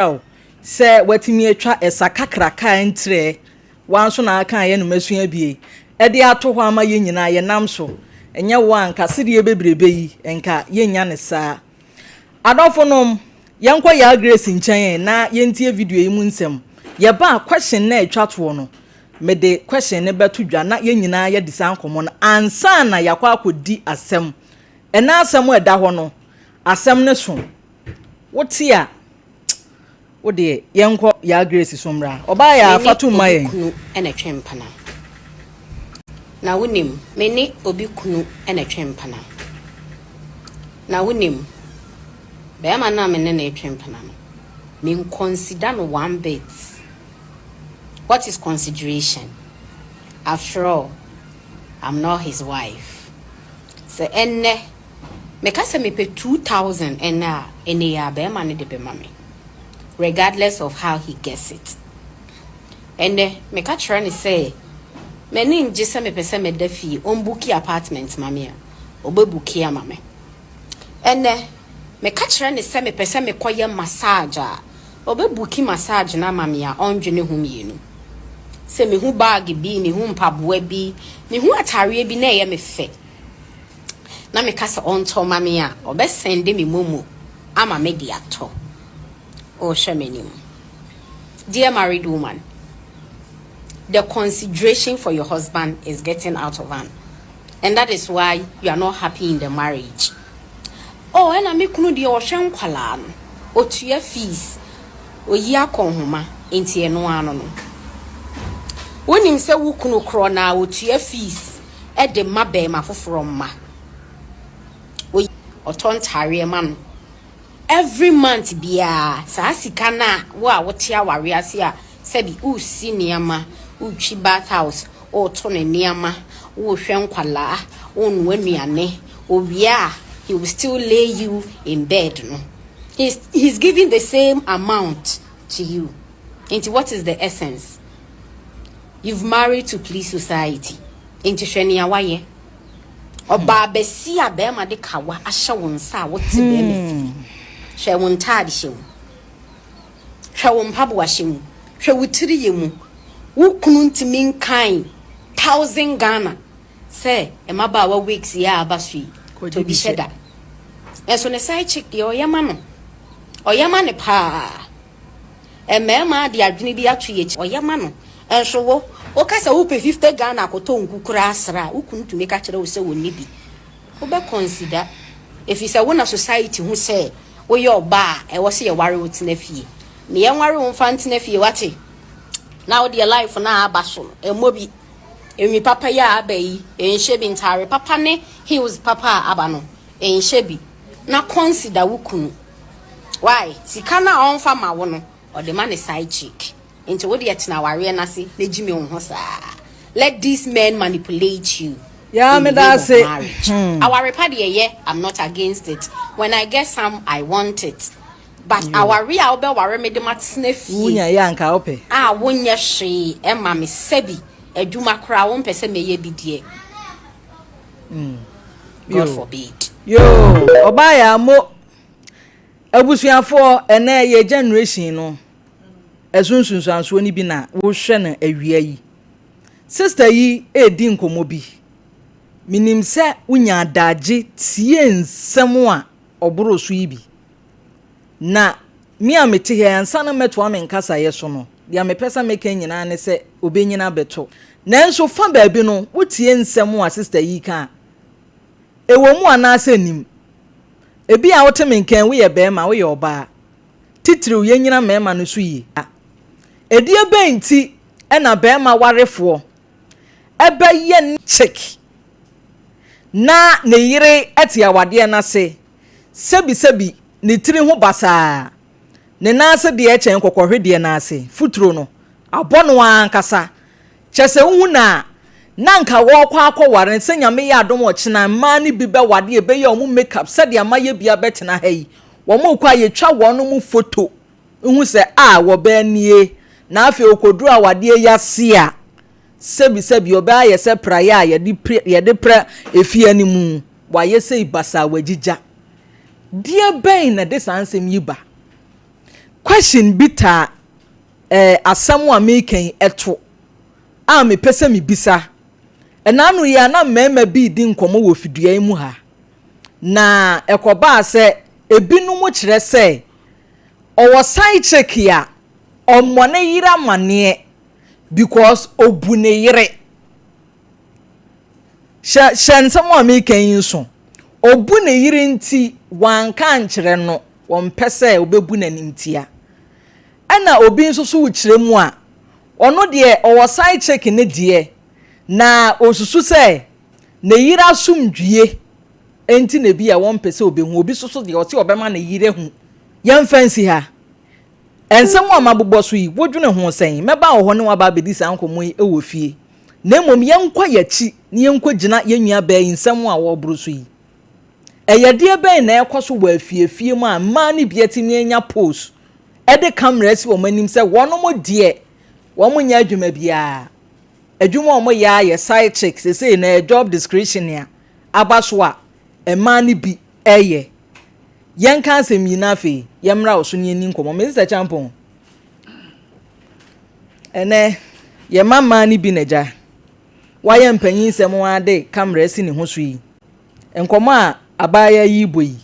Wo sɛ watumi atwa ɛsa kakraka a ɛntrɛɛ woa nso na aka a yɛnom asua bie ɛde ato hɔ ama yɛn nyinaa yɛnam so. Ɛnyɛ wo a nka sedeɛ bebrebe yi nka yɛnnya no saa. Adɔfo nom, yɛnkɔ Yaa Grace nkyɛn ɛ na yɛntie video yi mu nsɛm. Yɛba a question no a ɛtwa toɔ no, mede question no bɛto dwa na yɛn nyinaa yɛadi saa nkɔmmɔ no ansa na yɛakɔ akɔdi asɛm. Ɛnnɛ asɛm a ɛda hɔ no, asɛm no so. Wote a, wo deɛ yɛnkɔ Yaa Grace so mmra. Ɔbaa Yaa, Me fa ne tom ma obi yɛn. kunu na ɛtwe mpena. Na wonim, me ne obi kunu na ɛtwe mpena. Na wonim, barima no a me ne no retwe mpena no, me nconsider no one bit. What is consideration? After all, I'm not his wife. Sɛ ɛnnɛ Meka sɛ mepɛ 2000 ɛnnɛ a, ɛnnɛ yi ara barima no de bɛma me regardless of how he gets it. Ɛnnɛ meka kyerɛ no sɛ m'ani ngye sɛ mepɛ sɛ mɛda fie, ɔmbuki apartment ma me a, ɔbɛbuki ama me. Ɛnnɛ meka kyerɛ no sɛ mepɛ sɛ mekɔyɛ massage a, ɔbɛbuki massage no ama me a ɔndwene ho mmienu. Sɛ mehu bag bi, mehu mpaboa bi, mehu ataareɛ bi na ɛyɛ me fɛ na meka sɛ ɔntɔ ma me a, ɔbɛsɛnde me momo ama me de atɔ. Ɔrehwɛ m'anim. Dear married woman, the consideration for your husband is getting out of hand. And that is why you are not happy in the marriage. Oh, ɛna me kunu deɛ ɔhwɛ nkwalaa no, ɔtua fees, oyi akɔ nhoma, nti ɛno ano no. Wonim sɛ wo kunu korɔ na ɔtua fees de ma bɛɛma foforɔ mma. Oyi ɔtɔ ntaareɛ ma no every month biara. Saa sika no a wo a wote awareɛ ase a sɛbi woresi nneɛma, woretwi bath house, woreto ne nneɛma, worehwɛ nkwalaa, worenoa nnuane, owie a he will still lay you in bed no. He's giving the same amount to you. Nti what is the essence? You've married to please society. Nti hwɛ nea wayɛ. Ɔbaa bɛsi a bɛrima de kawa ahyɛ wo nsa a wote bɛrima fie. Hwɛ wo ntaade hyɛ mu. Hwɛ wo mpaboa hyɛ mu. Hwɛ wo tiri yɛ mu. Wo kunu ntumi nkan 1000 Ghana sɛ mmabaawa wigs yi a aba so yi. Kɔgye Tɔ bi bi hyɛ hyɛ. da. Ɛnso ne side chick deɛ ɔyɛ ma no. Ɔyɛ ma ne paa. Mmarima de adwene bi ato yɛ akyi. Ɔyɛ ma no. Ɛnso wo, woka sɛ wopɛ 50 Ghana akɔtɔ nku koraa asra a, wo kunu tumi ka kyerɛ wo sɛ wɔnni bi. Wobɛ consider. Ɛfiri sɛ wo na society hu sɛ woyɛ ɔbaa a ɛwɔ sɛ yɛware wo tena fie. Ne yɛnware wo mfa ntena fie wate. Na wo deɛ life no a aba so no, ɛmmɔ bi. Enwi papa yi a aba yi, ɛnhyɛ bi. Ntaare papa ne heels papa a aba no, ɛnhyɛ bi. Na consider wo kunu. Why? Sika no a ɔmfa ma wo no, ɔde ma ne side chick. Nti wo deɛ tena awareɛ no ase na gyi me wo ho saa. Let these men manipulate you Yaa in the meda name of ase. marriage. Aware pa deɛ yɛ, I'm not against it. When I get some, I want it. But aware a wobɛware me de matena fie Wonya yɛ anka wopɛ. a wonyɛ hwee ɛma me sɛbi adwuma koraa wompɛ sɛ mɛyɛ bi deɛ. God Yo. forbid. Yo, ɔbaa yɛ mo abusuafoɔ ɛnɛ yɛ generation no ɛso nsunsuansoɔ no bi na wohwɛ no awia yi. Sister yi edi nkɔmmɔ bi. Menim sɛ wonya adagye tie nsɛm a ɔboro so yi bi. Na me a mete ha ansa na mɛtoa me nkasaeɛ so no, deɛ mepɛ sɛ meka nyinaa ne sɛ obɛnyina bɛto. Nanso fa baabi no, wotie nsɛm a sister yi ka a, ɛwɔ mu anaasɛ nim. Ebi a wote me nkan woyɛ bɛrima, woyɛ ɔbaa. Titiriw yɛnyina mmarima no so yie. Ɛdeɛ bɛn nti ɛna bɛrima warefoɔ ɛbɛyɛ ne chick na ne yere ɛte awadeɛ n'ase sɛbisɛbi ne tiri ho basaa ne nan ase deɛ kyɛn kɔkɔhwedeɛ n'ase futuro no abɔ no ankasa kyɛ sɛ wohu na na nka wɔrekɔ akɔware sɛ Nyame yɛ adom ɔkyena mmaa no bi bɛwade ɛbɛyɛ ɔmo makeup sɛdeɛ amayɛ bi abɛtena ha yi wɔn kɔ a yɛtwa wɔn mu photo hu sɛ a wɔbɛn nie na afei okoduru awadeɛ yi ase a sɛbisɛbi ɔbɛn ayɛ sɛ praeɛ a yɛde pre yɛde prɛ efie anim wayɛ sɛ basaa wagyigya deɛ bɛn na de saa nsɛm yi ba. Question bi taa eh, asɛm a mereka yi to a mepɛ sɛ mebisa. Ɛnaano yi a na mmarima bi redi nkɔmmɔ wɔ fidua yi mu ha, na ɛkɔbaa sɛ ebinom kyerɛ sɛ ɔwɔ side chick a ɔmmɔ ne yere amaneɛ because obu ne yere. Hyɛ hyɛ nsɛm a mereka yi nso. Obu ne yere nti wanka ankyerɛ no, ɔmpɛ sɛ obebu no animtia. Ɛna obi nso so rekyerɛ mu a, ɔno deɛ ɔwɔ side chick ne deɛ, na ɔsusu sɛ ne yere asomdwie nti na ebi a wɔmpɛ sɛ ɔbɛhu. Obi nso so deɛ ɔse ɔbɛma ne yere ahu. Yɛmfa nsi ha. Nsɛm a mabobɔ so yi, wodwene ho sɛn? Mɛba wo hɔ ne wo aba abɛdi saa nkɔmmɔ yi wɔ fie. Na mmom yɛnkɔ yɛn akyi na yɛnkɔgyina yɛn nuabaa yi nsɛm a ɔreboro so yi. Ɛyɛ deɛ bɛn na ɛrekɔ so wɔ afiefie mu a mmaa no bi atumi anya post de camera asi wɔn anim sɛ wɔn deɛ wɔn nyɛ adwuma biara. Adwuma a wɔyɛ ara yɛ side chick sesei na ɛyɛ job description a aba so a mmaa no bi ɛyɛ. Yɛnka asɛm yi na afei yɛmmra wo so na yɛnni nkɔmmɔ. Me Sister Champon, ɛnɛ yɛma mmaa no bi na agya wayɛ mpanyin nsɛm ara de camera asi ne ho so yi. Nkɔmmɔ a abaayewa yi rebɔ yi.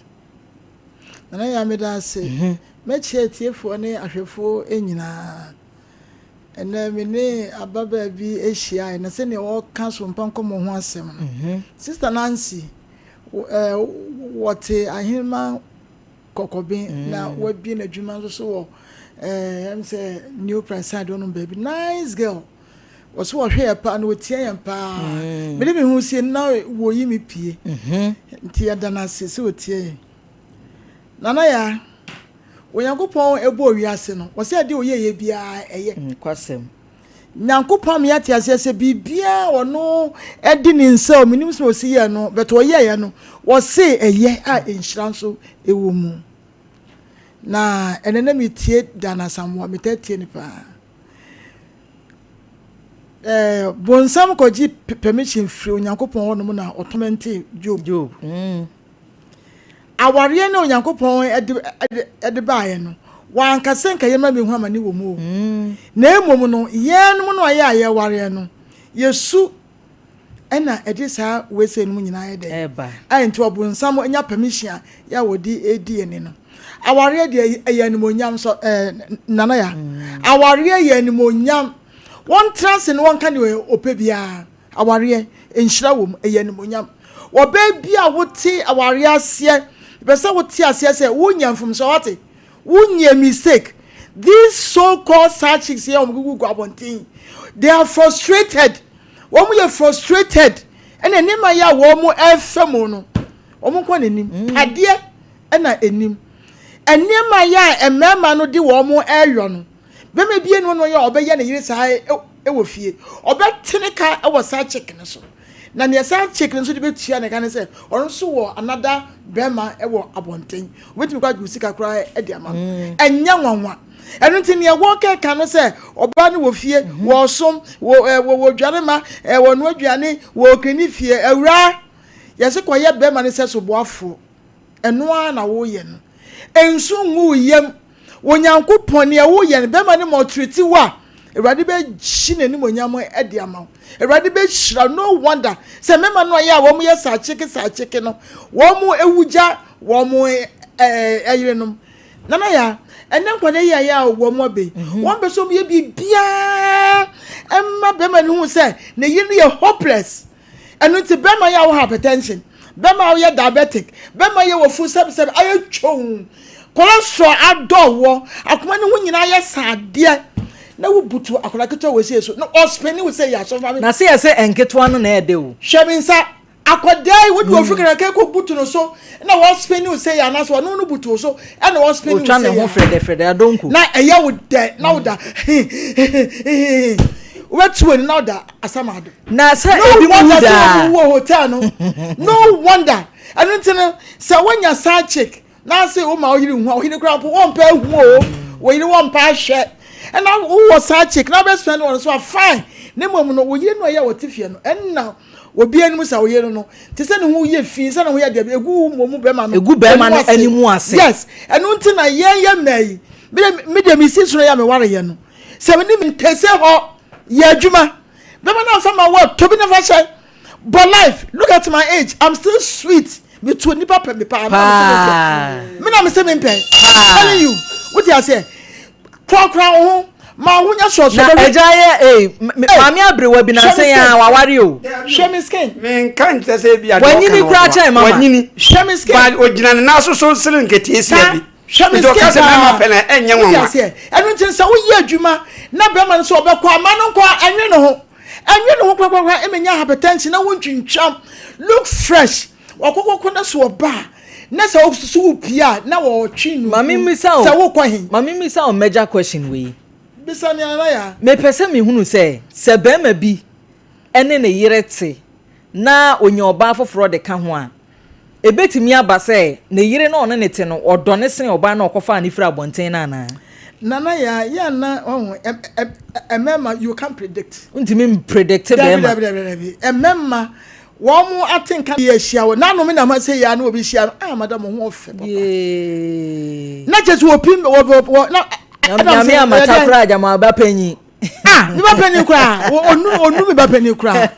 Nana Yaa meda ase. Mɛkyia atiefoɔ ne ahwɛfoɔ nyinaa. Ɛnɛ me ne ababaa bi ahyiae na sɛnea ɔreka sompa nkɔmmɔ ho asɛm no. Sister Nancy, wɔte Ahenema Kɔkɔben na wabue n'adwuma nso so wɔ ɛm sɛ New Prasad hɔnom baabi. Nice girl. Wɔso wɔhwɛ yɛ paa na wɔtia yɛn paa. Mm. Mede me ho sie na wɔyi me pie. Mm-hmm. Nti yɛda no ase sɛ wɔtie yɛn. Nana ya, Onyankopɔn ɛbɔɔ wiase no, wɔsɛ ɛde ɔyɛyɛ biara ɛyɛ. Nkwasɛm. Nyankopɔn ama yɛate aseɛ sɛ biribiara ɔno ɛde ne nsa o, menim sɛ ɔsi yɛ no, bɛtɛ ɔyɛyɛ no, wɔse ɛyɛ a nhyira nso ɛwɔ mu. Na ɛnɛ na metie Dan Asamoah, metaa tie no paa. Eh, bonsam kɔgye permission firi Onyankopɔn hɔ nom na ɔtɔmɛnte Job. Job. Mm. Awareɛ ne Onyankopɔn ɛde ɛde ɛde baeɛ no, wanka sɛ nka yɛma mehu amane wɔ mu o. Mm. Na mmom no, yɛnom no a yɛ a yɛwareɛ no, yɛsu ɛna ɛde saa wei no mu nyinaa yɛ dɛ. Ɛba. A nti ɔbonsam anya permission a yɛ a wɔde edi yɛn ni no. Awareɛ deɛ ɛyɛ animonyam sɔ ɛɛ nana ya. Mm. Awareɛ yɛ animonyam. Wɔn tena ase na wɔn ka deɛ ɔpɛ biara. Awareɛ nhyira wɔ mu ɛyɛ animonyam. Ɔbaa bi a wote awareɛ aseɛ pɛ sɛ wote aseɛ sɛ wonya mfomsoɔ wate. Wonyɛ mistake. These so called side chicks yɛ wɔn gugu gu abɔnten. They are frustrated. Wɔn yɛ frustrated. Ɛna nneɛma yɛ a wɔn ɛfɛ mu no wɔn nkɔ n'anim. Mm. Adeɛ ɛna anim. Nneɛma yɛ a mmarima no de wɔn ɛyɔ no. Bɛma bie no no yɛ ɔbɛyɛ ne yere saa ɛwɔ fie. Ɔbɛtene ka ɛwɔ side chick no so. Na nea side chick no nso de bɛtua ne ka ne sɛ ɔno nso wɔ another bɛrima ɛwɔ abɔnten. Obetumi kɔ agye sika koraa de ama no. Mm. Ɛnyɛ nwanwa. Ɛno nti nea wɔkeka no sɛ ɔbaa no wɔ fie, mhm. wɔsom, wɔ wɔ dware ma, wɔnoa aduane, wɔkini fie, awura. Yɛse kɔyɛ bɛrima no sɛ soboafoɔ. Ɛno ara na woyɛ no. Nsu ngu wo yam. Onyankopɔn, nea woyɛ no, bɛrima no ma ɔtreti wo a, Awurade bɛgye n'animonyam de ama wo. Awurade bɛhyira. No wonder sɛ mmarima no a yɛ a wɔn yɛ saa kyeke saa kyeke no, wɔn ewu gya wɔn ɛyerenom. Nana ya, ɛnɛ nkwadaa yi a yɛ a wɔn abɛ yi, mhm. wɔn bɛ so wɔn yɛ biribiara ɛma bɛrima no hu sɛ ne yere no yɛ hopeless. Ɛno nti bɛrima yɛ a wɔ hypertension, bɛrima a woyɛ diabetic, bɛrima yɛ wɔ fu sɛbsɛb ayɛ twɛn, cholesterol adɔ wɔ, akoma no ho nyinaa yɛ saadeɛ na wobutu akwadaa ketewa wɔ sie so na ɔspɛni wo sɛ yɛ asɔfo na sɛ yɛ sɛ nketewa no na ɛde o. Hwɛ me nsa akwadaa yi wode ofiri kakra kɔ butu no so na wɔspɛni wo sɛ yɛ anaasɛ ɔno no butu wo so ɛna wɔspɛni wo sɛ yɛ. Otwa ne ho frɛdɛfrɛdɛ adonko. Na ɛyɛ wo dɛ na woda wobɛtu w'ani na woda asamado. Na sɛ ebi mu wu daa. No wonder sɛ wɔn wɔ hotel no. No wonder. Ɛno nti no sɛ wonya side chick na ase wo ma wo yere hu a wo yere koraa mpo wɔmpɛ ahu o. Wo yere wɔmpɛ ahwɛ. Ɛna wowɔ side chick na wobɛspend wɔn so a fine. Ne mmom no wo yere no a ɛyɛ a wɔte fie no ɛnna obi anim sa wo yere no te sɛ ne ho yɛ fi sɛ ne ho yɛ deɛ egu wo mmom bɛrima no egu bɛrima no anim ase. Yes. Ɛno nti na yɛn yɛ mmaa yi. Me deɛ me deɛ mesi so yɛ a mewareyɛ no sɛ me ne me ntɛsɛ hɔ yɛ adwuma bɛma no amfa ma wɔ tobi na fa hyɛ bɔ life look at my age I'm still sweet me to nipa pɛ me paa me na me se me mpɛ telling you wote aseɛ korakora wo ho ma wo ho nyɛ sɔsɔ na agya yɛ ee maame aberewa bi na sɛn a waware o hwɛ me skin menka nkyɛ sɛ bi wanyini koraa kyɛn mama wanyini hwɛ me skin ba ogyina ne nan so so sere nketeesia bi Hwɛ me Nti ɔka skin sɛ mɛma paa. pɛ na ɛnyɛ Wote nwanwa. aseɛ? Ɛno nti sɛ woyɛ adwuma na bɛrima no sɛ ɔbɛkɔ a, ma no nkɔ a, ɛnwe ne ho. Ɛnwe ne ho korakora ɛmɛnya hypertension na wontwintwam. Look fresh. Ɔkɔkɔkɔ na sɛ ɔba a, na sɛ wosusu wo pie a, na wɔtwe no Maame mmisa o. sɛ wokɔ he. Maame mmisa o major question wei. Bisa me Nana Yaa. Mepɛ sɛ mehunu sɛ, sɛ barima bi ne ne yere te na ɔnya ɔbaa foforɔ de ka ho a, Ebetumi aba sɛ ne yere no a ɔne no te no, ɔdɔ no sen ɔbaa no a ɔkɔfaa no firi abɔnten no anaa? Nana yaa yɛ na wahu mmarima you can't predict. Wontumi mpredicte Dabi bɛrima. dabi dabi dabi mmarima wɔn mo atenka yɛ ahyia wɔ n'ano mi na ma sɛ yɛ ano obi hyia no ah madam ho ɔfɛ papa. Yee. Na kyɛ sɛ opi wɔ wɔ wɔ na. Nyame amata koraa gyama aba panyin. Ah mi ba panyin koraa onu onu mi ba panyin koraa.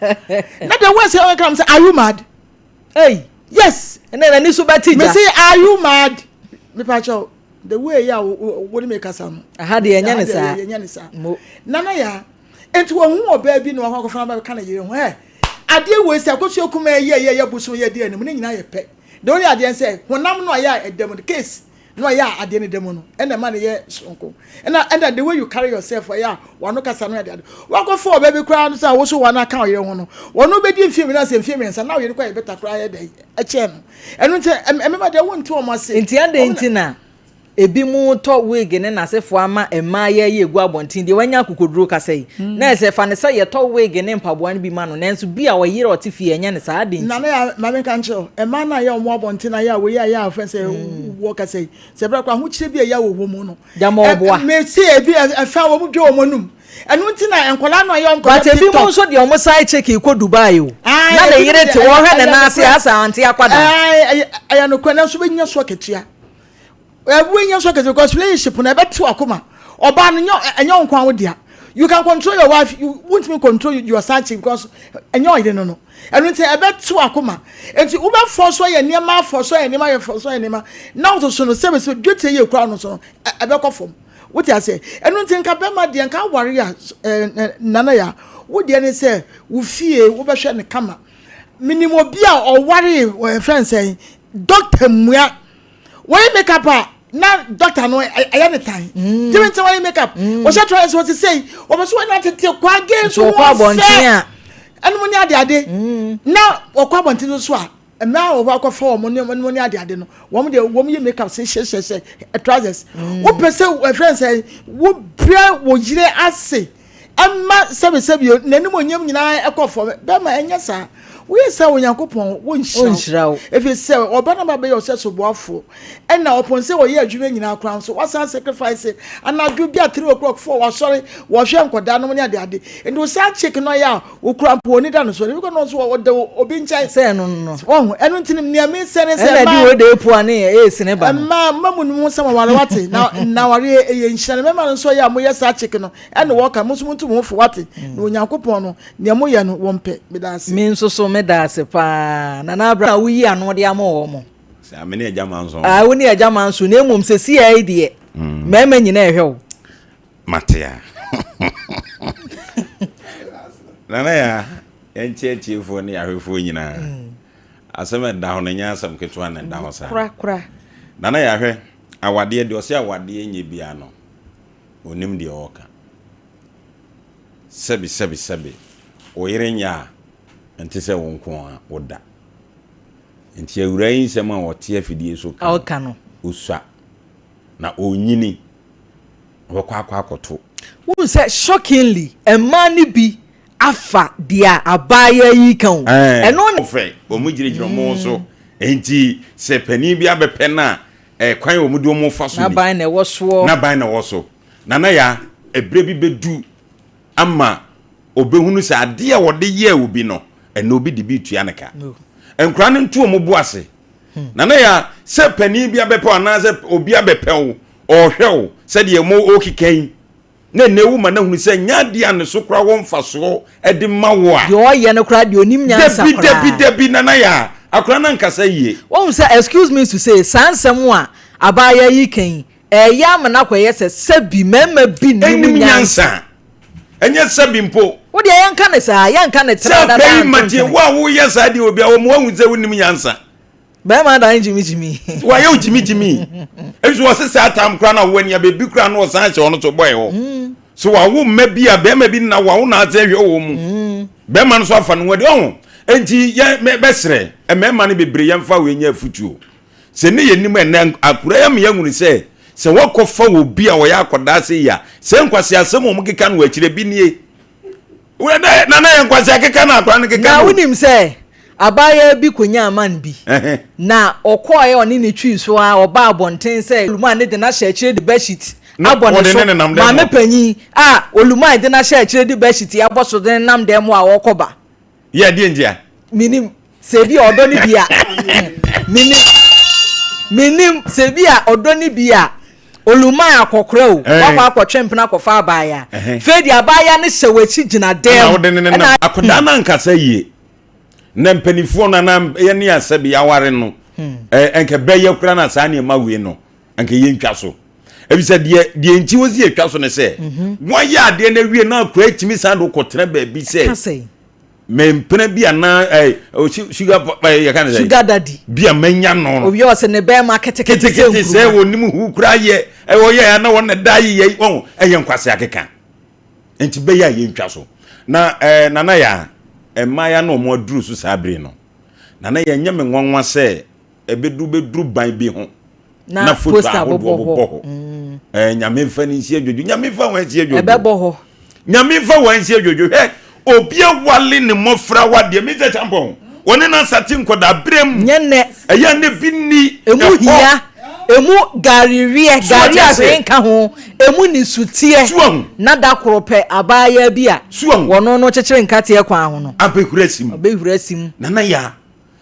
Na the way sɛ ɔka mi sɛ are you mad? Hey. Yes. Ɛnna n'ani so bɛte gya. Mese are you mad? Mepa kyɛw the way ya wo ne me kasa no. Aha deɛ ɛnyɛ ne saa. Ɛnyɛ ne saa. Mo. Nana ya. Nti wɔn ho ɔbaa bi na wakɔ akɔfa aba ka ne yere ho ɛ. Adeɛ wei sɛ akosua kuma yɛ yɛ yɛ bosom yɛ di anim ne nyinaa yɛ pɛ. The only adeɛ sɛ honam no a yɛ a ɛda mu no case na ɔyɛ a adeɛ no da mu no ɛna ɛma no yɛ soronko ɛna ɛna the way you carry yourself ɔyɛ a wano kasa no ɛde ade wakɔfo ɔbɛ bi koraa no sɛ woso wano aka ɔyere ho no wɔn bɛdi mfie mmienu asɛ mfie mmiɛnsa na ɔyere kɔ yɛ bɛta koraa yɛ dɛ ɛkyɛn no ɛno nti ɛmɛma deɛ wonte wɔn ase. Nti adɛn nti na ebi mu tɔ wig ne n'asefoɔ ama mmaa yɛ yɛ egu abɔnten deɛ wanya akokoduro kasa yi hmm. na ɛsɛ fa ne sɛ yɛtɔ wig ne mpaboa no bi ma no nanso bi a ɔyere ɔte fie ɛnyɛ ne saa adɛn nti. Nana yɛ maame nka nkyerɛ o mmaa no a yɛ wɔn abɔnten a yɛ a wɔyɛ a yɛ a fɛn sɛ hmm. wɔ kasa yi sɛ ɛbɛrɛ kɔ ahokyere bi a yɛ wɔ wɔn mu no. Gyama ɔboa. Mesi ebi ɛfɛ wɔn dwe wɔn anum ɛnu nti na nkɔla no a yɛ wɔn kɔ But ebi mu nso deɛ wɔn side chick kɔ Dubai o. Na ne yere te wɔhwɛ ne nan ase asa ante akwadaa. Ɛyɛ nokorɛ nanso bɛnya so akatua. Ɛbu nya so akatua because relationship no ɛbɛte wakoma. Ɔbaa no nyɛ ɛnyɛ wo nko wo dea. You can control your wife, you wontumi control your side chick because ɛnyɛ ɔyere no no. Ɛno nti ɛbɛte wakoma. Nti wobɛfɔ so ayɛ nneɛma afɔ so ayɛ nneɛma ayɛ fɔ so ayɛ nneɛma na wososo no sɛbɛsɛ dwetire yɛ kura no so no ɛbɛkɔ fam. Wote aseɛ? Ɛno nti nka bɛrima deɛ nka aware a nana ya wo deɛ ne sɛ wo fie wobɛhwɛ no kama. Menim obi a ɔware wɔyɛfrɛ no sɛn dɔkta mmua wɔyɛ makeup a na dɔkta no ɛyɛ ne tan mm. gyeme nti wɔyɛ makeup mm. wɔhyɛ trɔyɛ so wɔte sei wɔpɛ so wɔn atete kwa ge nso wɔn fɛ ɛnum ne ade ade mm. na wɔkɔ abɔnten so a mmaa a wɔkɔ akɔfa wɔn ne wɔn ne ade ade no wɔn deɛ wɔn yɛ makeup sɛ hyɛhyɛhyɛ trousers wopɛ sɛ ɛfrɛ sɛ wobrɛ wɔ yere ase. Ɛmma sɛbesɛbe n'animuonyam nyinaa ɛkɔ fam. Bɛrima, ɛnyɛ saa. Woyɛ saa a, Onyankopɔn wonhyira wo. Ɛfiri sɛ ɔba no ba bɛyɛ ɔsɛ soboafoɔ. Ɛna ɔpɔn sɛ ɔyɛ adwuma nyinaa koraa nso, wasan sacrifice anadwo bi a 3 o'clock 4 wasɔre, wɔhwɛ nkɔdaa nom ne ade ade. Nti wo saa chick no ayɛ a, wokura mpo ɔni da no so. Ebi kɔ no nso ɔda obi nkyɛn. Sɛ ɛno no. Wɔho, ɛno nti nea mesɛ ne sɛ ɛna di wo de epu ane ɛyɛ sene ba no. Mmaa, mma mu no ho sɛm aware wate. Na na aware ɛyɛ nhyira. Na mmarima no nso yɛ a moyɛ saa chick no, Ɛna wɔka, mo nso montu mo ho fo, wate? Na Onyankopɔn no, nea moyɛ no, wɔmpɛ. Meda ase. Me nso so meda ase paa. Nana Abra na woyi ano de ama wɔn. Sɛ me ne Agya Manso. Ah, wo ne Agya Manso, na mmom sɛsi yi deɛ, mmarima nyinaa ɛhwɛ wo. Mate a. Nana ya, yɛnkyɛ atiefoɔ ne ahwɛfoɔ nyinaa. Asɛm a ɛda hɔ no, ɛnyɛ asɛm ketewa na ɛda hɔ saa. Kora, kora. Nana ya, hwɛ, awadeɛ deɛ ɔse awadeɛ nyɛ biara no, Ɔnim deɛ ɔreka. Sɛbi sɛbi sɛbi, wo yere nyɛ a, ɛnte sɛ wo nko ara woda. Nti awuraa yi nsɛm a ɔte afidie so ka no, ɔsua na ɔnyini, ɔbɛkɔ akɔ akɔto. Wohu sɛ shockingly mmaa no bi afa deɛ abaayewa yi reka o. Ɛno na. Fɛ, wɔn gyinagyina wɔn so. Nti sɛ panin bi abɛpɛ no a, Ɛkwan a wɔde wɔn fa so ni. N'aban na ɛwɔ soɔ. N'aban na ɛwɔ so. Nana Yaa, ɛberɛ bi bɛdu ama ɔbɛhunu sɛ adeɛ a wɔde yɛɛ obi no, ɛnɛ obi de bi retua ne ka. Nkwadaa no nto wɔn bo ase. Hmm. Nana Yaa, sɛ panin bi abɛpɛ wo anaasɛ obi abɛpɛ wo, Ɔrehwɛ wo sɛdeɛ mo ɔrekeka yi, na ɛnnɛ woma no ahunu sɛ nyɛ adeɛ a ne so koraa wɔ mfasoɔ de ma wo a. Deɛ ɔyɛ no koraa deɛ ɔnim nyansa Dabi, koraa. dabi, dabi, Nana Yaa, akwadaa no ankasa yie. Woahu sɛ, excuse me to say, saa nsɛm a abaayewa yi ka yi, ɛreyɛ ama no akɔyɛ sɛ sɛbi mmarima bi nnim Nnim nyansa. nyansa. Ɛnyɛ sɛbi mpo. Wo deɛ yɛnka no saa, yɛnka no Sɛ tra akwadaa dada yi mate, ntontwene. wo a woyɛ saa deɛ obi a wɔn woahu sɛ wonnim nyansa. Bɛrima adan gyimigyimi. Wayɛ wo gyimigyimi. Ebi so wɔse saa tam koraa na wo ani abɛbi koraa na ɔsan hyɛ ɔno so bɔɛ hɔ. Mm. So wawo mma bi a bɛrima bi na wawo na asɛ hwɛ wɔ mu. Mm. Bɛrima no so afa no ho adi ɔho. Enti yɛ bɛsrɛ mmarima no bebree yɛmfa wei nyɛ afutuo. Sɛ ne yɛnim ɛnɛ akura yɛ ma yɛhunu sɛ sɛ wɔkɔfa wɔ bi a wɔyɛ akɔdaa sɛ yi a sɛ nkwasi asɛm wɔn keka no wɔ akyire bi nie. Nana yɛ nkwasi akeka no akora no keka no. Na wonim sɛ Abaayewa bi konyaa man bi, na ɔkɔeɛ a ɔne no twii so ara, ɔbaa abɔnten sɛ Oluman no de no ahyɛ akyire de bɛhyit abɔ ne so. Maame panyin a Oluman de no ahyɛ akyire de bɛhyit abɔ so de no nam dan mu a ɔrekɔba. Yɛ deɛ ntia? Menim sɛ ebi a ɔdɔ no bi a menim menim sɛ ebi a ɔdɔ no bi a Oluman akɔkora o, wakɔ akɔtwe mpena akɔfa abaayewa. Fei deɛ abaayewa no hyɛ w'akyi gyina dan mu. Ɛna akwadaa no ankasa yie. Na mpanimfoɔ no anaa yɛne asɛbi yɛaware no ɛnka bɛyɛ koraa na saa nneɛma wei no anka yɛntwa so. Efisɛ deɛ deɛ nti wɔsi yɛtwa so ne sɛ wɔayɛ adeɛ no awie na akwadaa tumi san de wokɔtena baabi sɛ mempena bi anaa ɛ sugar ɛ yɛka ne sɛ sugar daddy bi a manya no no obi ɔsɛ ne bɛrima ketekete sɛ nkuruma sɛ wɔnim hu koraa yɛ ɛwɔ yɛ na wɔn na da yɛ wɔn ɛyɛ nkwasi akeka nti bɛyɛ a yɛntwa so na ɛɛ nana ya mmaaya na wɔn aduru so saa bere no nana yɛ nyɛ me nwanwa sɛ ɛbɛduru bɛduru ban bi ho na foto ahodoɔ bobɔ hɔ mm. eh, nyame mfa ne nsi adwodwo nyame mfa wɔn nsi adwodwo ɛbɛbɔ hɔ nyame mfa wɔn nsi adwodwo hwɛ obi awale ne mmɔfra wadeɛ me sɛ kyampɔn wɔne no asate nkɔda berɛ mu nyɛ nnɛ ɛyɛ ne bi ni ɛmu hia emu gari wiɛ gari a hwee nka ho emu nisuteɛ na da koro pɛ abaayewa bi a wɔno no kyekyere nkateɛ kwan ho no abɛhura sim abɛhura sim nana ya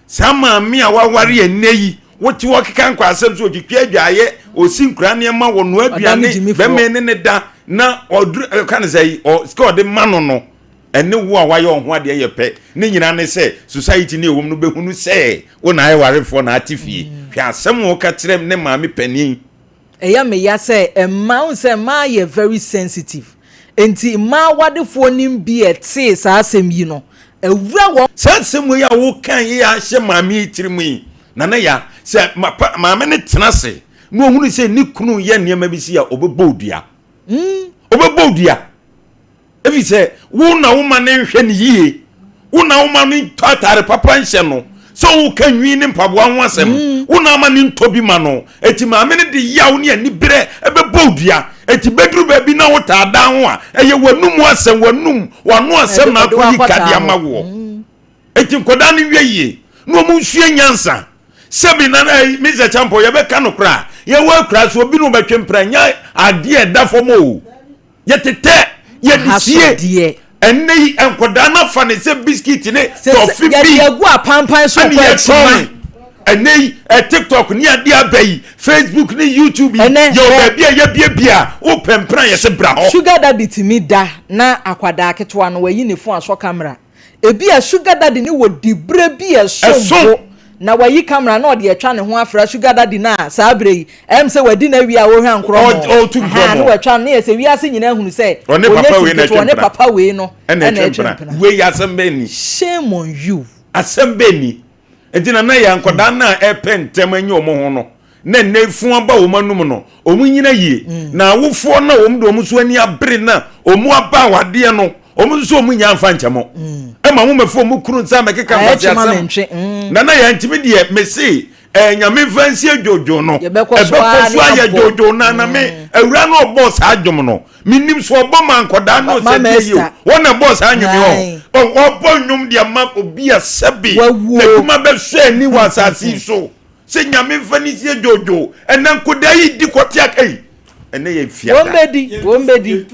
Saa maame a waware ɛnnɛ yi, wote hɔ keka nkwaasɛm sɛ ɔtwitwa adwaeɛ, ɔsi nkura nneɛma, wɔnoa aduane, bɛmɛ ne ne da, na ɔduru ɛka ne sɛ ɔ sika ɔde ma no no, ɛne wo a wayɛ ɔho adeɛ yɛ pɛ. Ne nyinaa ne sɛ society ne ɛwɔ mu no bɛhunu sɛ wo na ayɛ warefoɔ na ate fie. Hwɛ asɛm a ɔka kyerɛ ne maame panin. Ɛyɛ me ya sɛ mmaa, wohu sɛ mmaa yɛ very sensitive, enti mmaa awadefoɔ nim bi a ɛtee saa asɛm yi no, awura wɔn. Saa asɛm wei a woka yi a ahyɛ maame yi tirim yi, Nana Yaa, sɛ maame no tena ase na ɔhunu sɛ ne kunu reyɛ nneɛma bi sei a, ɔbɛbɔ wo dua. Ɔbɛbɔ wo dua. Efisɛ wo na woma no nhwɛ no yie, wo na woma no ntɔ atare papa nhyɛ no, sɛ woka nwi ne mpaboa ho asɛm, mm. wo na ama no ntɔ bi ma no. Eti maame no de yaw ne aniberɛ ɛbɛbɔ wo dua. Eti bɛduru baabi na wotaa dan ho a, ɛyɛ w'anum asɛm, w'anum, w'ano asɛm na akɔyi ka de ama woɔ. Mm. Eti nkwadaa no wie yie na wɔn nsua nyansa. Sɛbi na ɛyi Mr. Champɔ yɛbɛka no koraa yɛwɔ akura so obi na ɔbɛtwe mpira nya adeɛ ɛda fam o. Yɛtetɛ, yɛde sie. Ɛnnɛ yi nkwadaa no afa ne sɛ biskit ne tɔfe bi. Yɛde agu apampan so kɔ akyima. Ɛnnɛ yi TikTok ne adeɛ aba yi, Facebook ne YouTube yi, yɛwɔ baabi a yɛabiabia a wopɛ mpena yɛse bra hɔ. Sugar daddy tumi da na akwadaa ketewa no wayi ne phone asɔ camera. Ebia sugar daddy no wɔ diberɛ bi a ɛsom bo na wayi camera na ɔde atwa ne ho afra sugar daddy no a saa berɛ yi ɛyɛ me sɛ wadi no awie a ɔrehwa nkorɔmɔ ahaa na watwa no na yɛ sɛ wiase nyinaa hunu sɛ ɔnyɛ ti ketewa ɔne papa wei no ɛna ɛtwe mpena. Wei asɛm bɛn ni? Shame on you. Asɛm bɛn ni? Nti na na yɛ nkwadaa no a ɛpɛ ntɛm anya wɔn ho no na nnɛ fun aba wɔn anum no, wɔn nyina yie. Mm. Na awofoɔ no a wɔn de wɔn so ani abere na wɔn aba awadeɛ no, wɔn nso wɔn nya nfa nkyɛn mo. Mm. Ɛma wɔn mɛfo wɔn kunu nsa mɛkeka nkwasi asɛm. Mm. Na na yɛn ntumi deɛ mese ɛɛ nyame nfa nsi adwodwo no. Ɛbɛkɔ so ayɛ dwodwo na na me awura no ɔbɔ saa dwom no. Menim so ɔbɔ ma nkɔdaa no sɛ deɛ yie wɔn na ɛbɔ saa nnwom yi hɔ. Ɔbɔ nnwom deɛ ma obi a sɛbe n'adwuma bɛsɔ ani wɔ asase yi so. Sɛ nyame nfa ne sie dwoodwoo ɛnɛ nkodaa yi di kɔte aka yi ɛnɛ yɛ fiada. Wɔn bɛdi, wɔn bɛdi.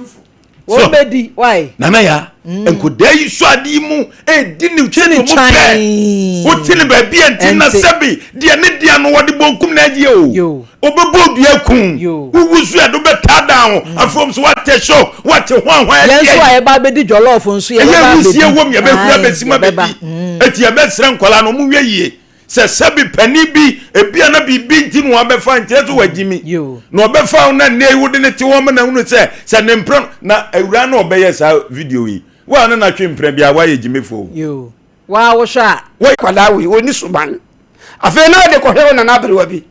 Wɔn bɛdi why? Nana ya mm. nkɔdaa yi sɔ adeɛ mu ɛdi ne twi ne mu pɛ wote ne baabi a nti na sɛbi deɛ ne deɛ no wɔde bonkum na agye o wobɛbɔ dua kun wowu so yɛde wobɛtaadaa ho mm. afei so woate shock woate ho ahoa yɛn nso a yɛba bɛdi jollof nso yɛbɛba ɛyɛ wusie wom yɛbɛhura bɛsi ma bɛdi mm. eti yɛbɛsrɛ nkwadaa no ɔmo hwɛ yie sɛ sɛbi panin bi ebia na biribi nti na wabɛfa nkyerɛ sɛ wagyi mi na ɔbɛfa wo na nnɛ yi wode ne te hɔ ma na hunu sɛ sɛ ne mprɛ na awura na ɔbɛyɛ saa video yi wo a ne na twe mprɛ bi a woayɛ gyimefo o. Waa wohwɛ a. Wo akwadaa wei ɔnni suban. Afei na ɔde kɔhwɛ wo nana aberewa bi.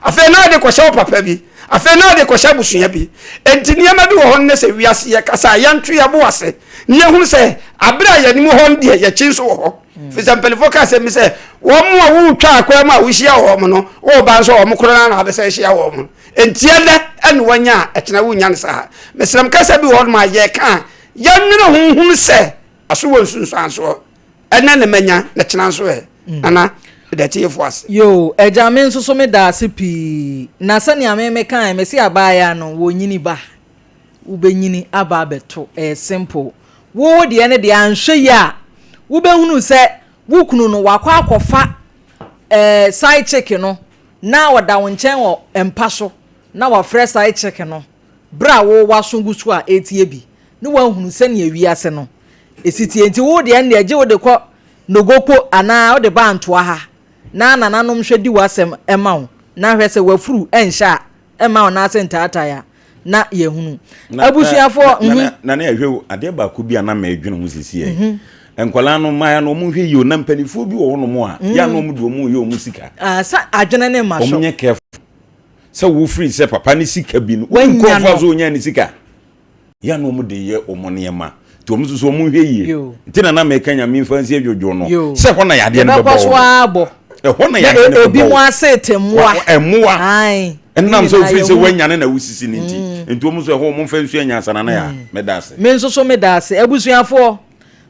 Afei na ɔde kɔhyɛ wo papa bi. Afei na ɔde kɔhyɛ abusua bi. Enti nneɛma bi wɔ hɔ nnɛ sɛ wiase yɛkasa a yɛnto yɛn bo ase na yɛhunu sɛ abere a yɛnim hɔ no deɛ yɛkyi nso wɔ hɔ. Firi sɛ mpanimfoɔ ka asɛm bi sɛ wɔn a woretwa akwan mu a wohyia wɔn no woreba nso wɔn korɔ no na abɛsɛ ahyia wɔn. Enti ɛnnɛ ɛne wɔanya a ɛkyena wonnya no saa. Mesrɛ mo kasa bi wɔ hɔnom a yɛka a yɛnnwene ho nhunu sɛ Aso wɔ nsunsuansoɔ. Ɛnɛ na manya, na kyena nso ɛ? Nana, meda atiefoɔ ase. Yoo, agya me nso so meda ase pii. Na sɛnea me me kae, mese abaayaa no wɔnyini ba, wobɛnyini aba abɛto, ɛyɛ simple. Wo wo deɛ no deɛ anhwɛ yie a, wobɛhunu sɛ wo kunu no wakɔ akɔfa eh, side chick no na ɔda wo nkyɛn wɔ mpa so na wafrɛ side chick no berɛ a wo w'aso gu so a ɛretie bi. ne woahunu sɛnea wiase no si teɛ. Nti wo deɛ ɛndeɛ gye wode kɔ Nogokpo anaa wode ba Antoa ha na nananom hwɛ di w'asɛm ma wo na hwɛ sɛ w'afuru nhyɛ a ɛmma wo nan ase ntaatae a na yɛahunu. Abusuafoɔ, mhm. Nana ɛhwɛ o, adeɛ baako bi a na mɛdwene ho sisi yɛ. Mhm. Nkwadaa no mmaa no wɔn nhwɛ yie o, na mpanimfoɔ bi wɔ hɔnom a, mm. yɛ a na wɔn de wɔn yɛ wɔn sika. Ah, sa adwene ne ma so. Wɔn nyɛ careful. Sɛ wofiri sɛ papa ne sika bi no, wɔn nkɔɔfoɔ so wɔnya ne sika. Yɛ na wɔn de yɛ wɔn nneɛma nti wɔn nso so wɔn nhwɛ yie nti na na meka nyame nfa nsi adwodwo no sɛ hɔ na yadeɛ no bɛbɔ wɔn ɛhɔ na yadeɛ no bɛbɔ ebi mu ase te mmoa mmoa ɛnam sɛ ofiri sɛ wɔanya ne na wosisi ne nti mm. nti wɔn nso ɛhɔ wɔn mfa nsu anyansa na na yɛ mm. meda ase. Me nso so meda ase abusuafoɔ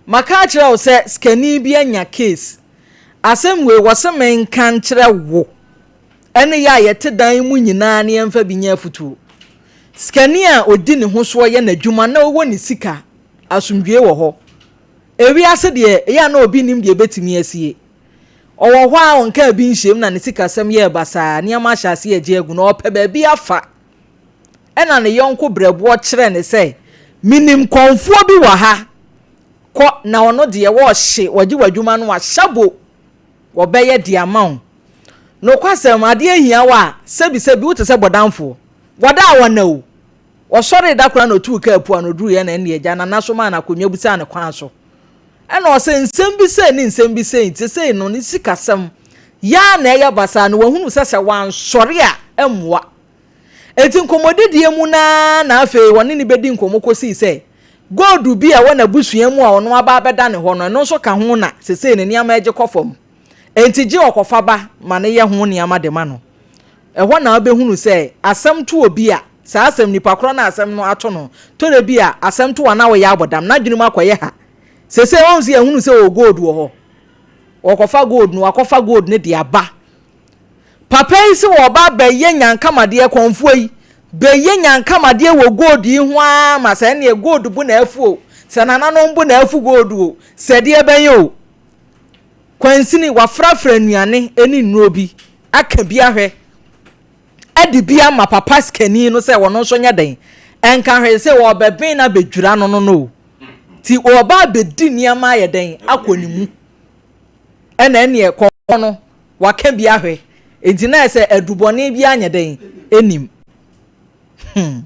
maka akyerɛ wo sɛ sikani bi anya case asɛm wei wɔse menka nkyerɛ wo Ɛne yɛ a yɛte dan yi mu nyinaa ne yɛmfa bi nyɛ afotuo. Sikani a ɔdi ne ho soɔ yɛ n'adwuma na ɔwɔ ne sika, asomdwoeɛ wɔ hɔ. Ewiase deɛ, ɛyɛ a na obi nnim deɛ ɛbɛtumi asie. Ɔwɔ hɔ a ɔnkaa bi nhyiam na ne sikasɛm yɛɛ basaa, nneɛma ahyɛ aseɛ regye agu na ɔpɛ baabi afa. Ɛna ne yɔnko brɛboɔ kyerɛɛ no sɛ, Menim kɔmfoɔ bi wɔ ha, kɔ na ɔno deɛ ɔrehye, ɔgye w'adwuma no a, hyɛ bo. Wɔbɛyɛ de ama wo. Nokwasɛm, adeɛ hia wo a, sɛbisɛbi wote sɛ bɔdamfoɔ. Wɔda a wɔnna o. Wɔsɔree da koraa na ɔtuu kaa pua na ɔduruiɛ na ɛnneɛ agya Nana so maa no akonnwa bisaa no kwan so. Ɛna ɔsɛ nsɛm bi sei ne nsɛm bi sei nti sei no ne sikasɛm yɛ ara na ɛyɛ basaa na wahunu sɛ sɛ wansɔre a ɛmmoa. Enti nkɔmmɔdidie mu no ara na afei wɔne no bɛdi nkɔmmɔ kɔsii sɛ gold bi a ɛwɔ n'abusua mu a ɔno aba abɛda ne hɔ no, ɛno nso ka ho na seesei ne nneɛma regye kɔ fam. Enti gye ɔkɔfa ba ma no yɛ ho nneɛma de ma no. Ɛhɔ na wobɛhunu sɛ asɛm to obi a, saa asɛm nipa korɔ no a asɛm no ato no, tɔrɛ bi a asɛm to a na ɔyɛ abɔdam, n'adwene mu akɔyɛ ha. Seesei wahu sɛ yɛahunu sɛ ɔwɔ gold wɔ hɔ. Ɔkɔfa gold no, wakɔfa gold no de aba. Papa yi se wɔba abɛyɛ nyankamadeɛ, kɔmfoɔ yi, bɛyɛ nyankamadeɛ wɔ gold yi ho ara ma sɛ ɛneɛ gold bo na afu o, sɛ nananom bo na afu gold o, sɛ deɛ bɛn o. Kwansini, wafrafra nnuane ne nnuro bi aka bi ahwɛ de bi ama papa sikani no sɛ ɔno nso nyɛ dɛn ɛnka hwee sɛ wɔbɛben no abɛdwira no no no o. Nti wɔba abɛdi nneɛma ayɛ dɛn akɔ ne mu. Ɛna ɛneɛ kɔmfoɔ no waka bi ahwɛ enti na ɛsɛ adubɔne biara nyɛ dɛn ɛnim. Hmm.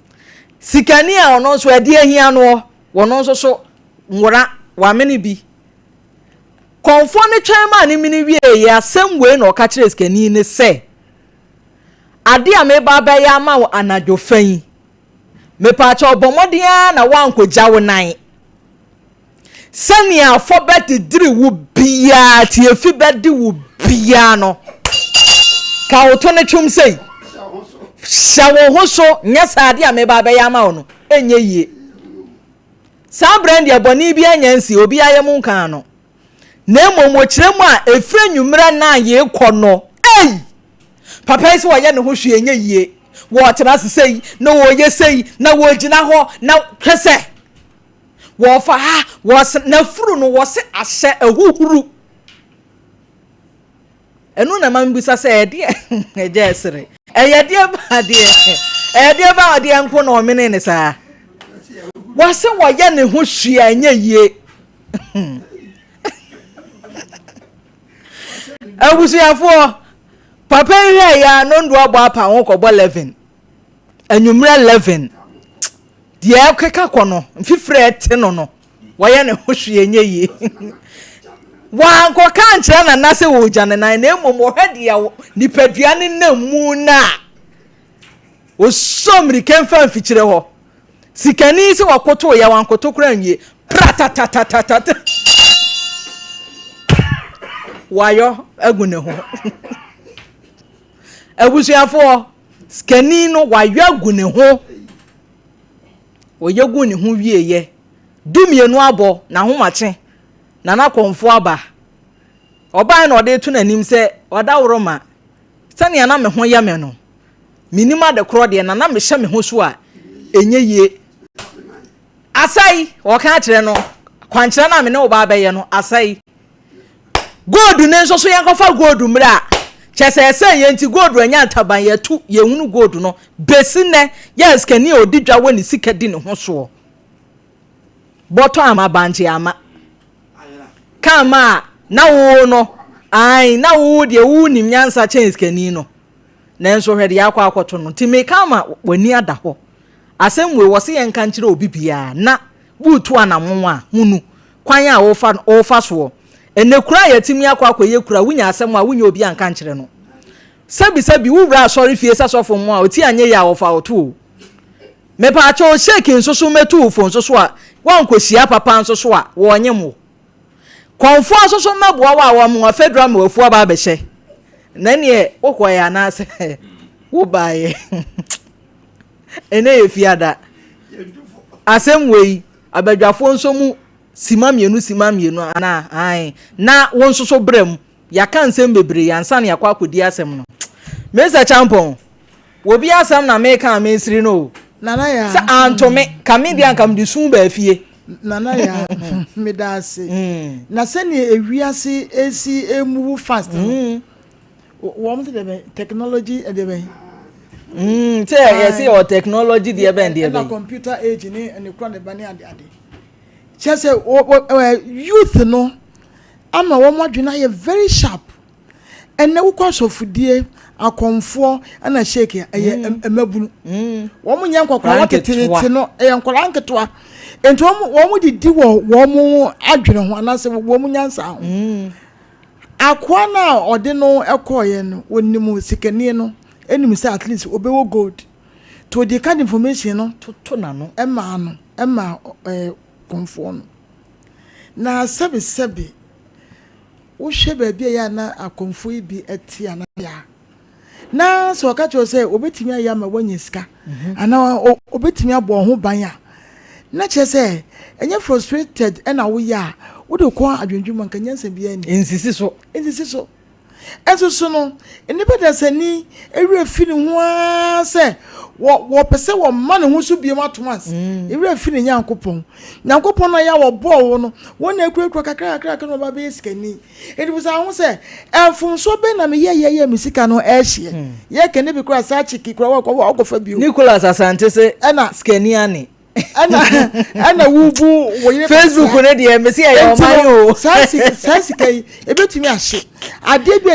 Sikani a ɔno nso ɛde ahia noɔ, wɔno nso so nwora wamene bi. Kɔmfoɔ no twɛn maa ne mene wieeɛ asɛm wei na ɔka kyerɛɛ sikani no sɛ, adeɛ a meba abɛyɛ ama wo anadwo fa yi, mepaakyɛw bɔ mmɔden ara na woankɔgya wo nan. Sɛnea afɔ bɛdedere wo biara, tiafi bɛde wo biara no, ka wo to no twom sei. Hyɛ wo ho so, nyɛ saa adeɛ a meba abɛyɛ ama wo no, ɛnyɛ yie. Saa berɛ no deɛ bɔne bi anya nsi, obiara yɛ mu nkaa no. Na mmom wɔkyerɛ mu a, ɛfiri anwummerɛ nan rekɔ no, ei! Papa yi sɛ wɔyɛ ne ho hwee ɛnyɛ yie. Wɔtena ase sei, na wɔyɛ sei, na wɔgyina hɔ, na hwɛ sɛ. Wɔfa ha, wɔse n'afuru no wɔse ahyɛ ahuhuru. Ɛno na ɛma mebisa sɛ ɛdeɛ ɛgya ɛsere. Ɛyɛ deɛ ba adeɛ. Ɛyɛ deɛ ba adeɛ nko na ɔmene ne saa. Wɔse wɔyɛ ne ho hwee a ɛnyɛ yie. Abusuafoɔ, papa yi hwɛ yɛ a nondu abɔ apa ho kɔbɔ 11. Anwummerɛ 11. Deɛ ɛkeka kɔ no, mfifire ɛte no no, wɔyɛ ne ho hwee ɛnyɛ yie. Wankɔka ankyerɛ Nana sɛ ɔregya ne nan na mmom ɔhwɛ deɛ nipadua no nam mu no a, ɔsɔ mmirika mfa mfikyire hɔ. Sikani sɛ wɔkoto yɛ wankoto koraa nwie. Pratatatata. Wayɔ agu ne ho. Abusuafoɔ, sikani no wayɔ agu ne ho. Ɔyɛ gu ne ho wieɛ. Dumienu abɔ, n'ahomakye, Nana Kɔmfoɔ aba. Ɔbaeɛ na ɔde reto n'anim sɛ, Ɔdaworo sɛnea na me ho yɛ me no, mennim ade korɔ deɛ, na na mehyɛ me ho so a, ɛnyɛ yie. Asɛe, ɔka akyerɛ no, kwankyerɛ no a me ne wo ba abɛyɛ no, asɛe. Gold no nso so yɛnkɔfa gold mmerɛ a, kyɛ sɛ ɛsɛ yɛn nti gold anya ntaban yɛtu yɛhunu gold no bɛsi nnɛ yɛ sikani a ɔdi dwa wɔ ne sika di ne ho soɔ. Bɔtɔ ama bankye ama. Ka ama a na wo no ae na wo deɛ wo nim nyansa kyɛn sikani no. Nanso hwɛ deɛ akɔ akɔto no. Nti meka ama w'ani ada hɔ. Asɛm wei wɔse yɛnka nkyerɛ obi biara na woretu anamon a hunu kwan a wofa wofa soɔ. Ɛnɛ kura a yɛatumi akɔ akɔyɛ kura wonya asɛm a wonya obi anka nkyerɛ no. Sɛbi sɛbi wowura asɔre fie sɛ sɔfo mmoa a ɔti anyɛ yie a wɔfa wo to o. Mepaakyɛw shake nso so mɛtu wo fo nso so a woankɔhyia papa nso so a wɔnyem wo. Kɔmfoɔ nso so mmɛboa wo a wɔn afɛduru ama wafu aba abɛhyɛ. Na neɛ wokɔeɛ anaasɛ wobaeɛ. Ɛnɛ yɛ fiada. Asɛm wei abadwafoɔ nso mu sima mmienu sima mmienu anaa ae na wo nso so brɛ mu. Yɛaka nsɛm bebree ansa na yɛakɔ akɔdi asɛm no. Mr. Champon, Obi asɛm na meka a mesiri no o. Nana Yaa. Sɛ anto me, ka me deɛ anka mede su baa fie. Nana Yaa, meda ase. Na sɛnea ewiase esi move fast no, wɔn sɛ deɛ bɛn technology deɛ bɛn. Sɛ yɛsi yɛ technology deɛ bɛn deɛ bɛn. Ɛna computer age ne ne kura ne ba ne ade ade. Kyerɛ sɛ youth no ama wɔn adwene ayɛ very sharp. Ɛnnɛ wokɔ asɔfodie, akɔmfoɔ ɛna sheik a ɛyɛ mm. mmabunu. Mm. Wɔn nyɛ nkɔkora wɔteteete no ɛyɛ nkɔla nketewa. Nti wɔn wɔn didi wɔ wɔn adwene ho anaasɛ wɔn nyansa ho. Mm. Akoa no a ɔde no kɔɔeɛ no onim sikani no ɛnim sɛ at least obɛwɔ gold. Nti ɔde card information no toto n'ano ɛmaa no ɛmaa ɛɛ kɔmfoɔ no. Na sɛbesɛbe Wohwɛ baabi a ɛyɛ a na akɔmfoɔ yi bi te a na yɛ a, na sɛ ɔka kyerɛ wo sɛ obetumi ayɛ ama woanya sika mhm. anaa obetumi abɔ wo ho ban a, na kyerɛ sɛ ɛnyɛ frustrated ɛna woyɛ a wode kɔ adwendwen mu anka nyansa biara ni. Nsisi so. Nsisi so. Ɛnso so no, nnipa dasani werɛ fi ne ho ara sɛ wɔpɛ sɛ wɔma ne ho so biom atom ase. Mm. Werɛ fi ne Nyankopɔn. Nyankopɔn no a yɛ a wɔbɔɔ wo no, wɔn na akurakura kakra kakra kakra na wɔba bɛyɛ sikani. Enti bisa ho sɛ, mfomsoɔ bɛn na meyɛ yɛ yɛ me sika no ɛhyeɛ? Mm. Yɛ kɛne bi koraa saa kyiki koraa wɔkɔ wɔkɔfa bio. Nicholas Asante se ɛna sikani ane. Ɛna ɛna wubu wo yere Facebook ne deɛ mesi ɛyɛ ɔman o. Saa sika saa sika yi ebetumi ahye adeɛ bi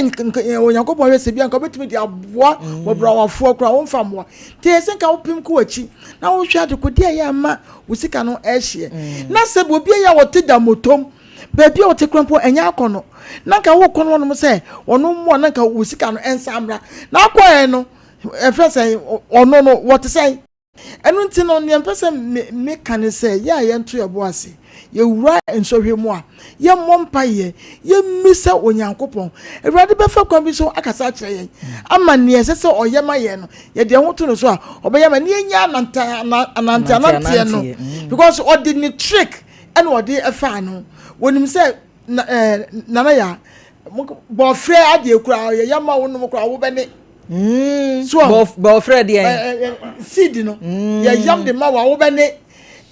a Onyankopɔn hwɛ sɛ bi anka obetumi de aboa mm. wɔbrawafoɔ koraa wɔmfa mmoa. Nti ɛsɛ nka wopem kɔ w'akyi na wohwɛ adekodeɛ a ɛyɛ ama wo sika no ɛhyeɛ. Mm. Na sɛ obi a wɔte da motom baabi a wɔte kora mpo ɛnyɛ akɔnɔ na nka wokɔ no wɔnom sɛ ɔno mmoa na nka wo sika no ɛnsa mmra na akɔɛ no ɛfrɛ sɛ ɔno no wɔte sɛn. Ɛno nti no, nea mepɛ sɛ meka ne sɛ, yɛ a yɛnto yɛn bo ase, yɛwura nsɔhwɛ mu a, yɛmmɔ mpaeɛ, yɛmmisa Onyankopɔn. Awurade bɛfa kwan bi so akasa akyerɛ yɛn ama nea ɛsɛ sɛ ɔyɛ ma yɛn no, yɛde yɛn ho to no so a, ɔbɛyɛ ama ne yɛnya anante ananteɛ no. Mm. Because ɔde ne trick ɛna ɔde ɛfaa no. Wɔnim sɛ na ɛɛ nana ya bɔfrɛ adeɛ koraa yɛyɛ ma wo nom koraa wobɛne. Mm, so bɔfrɛ deɛ. Seed no mm. yɛyam de ma wo a wobɛne.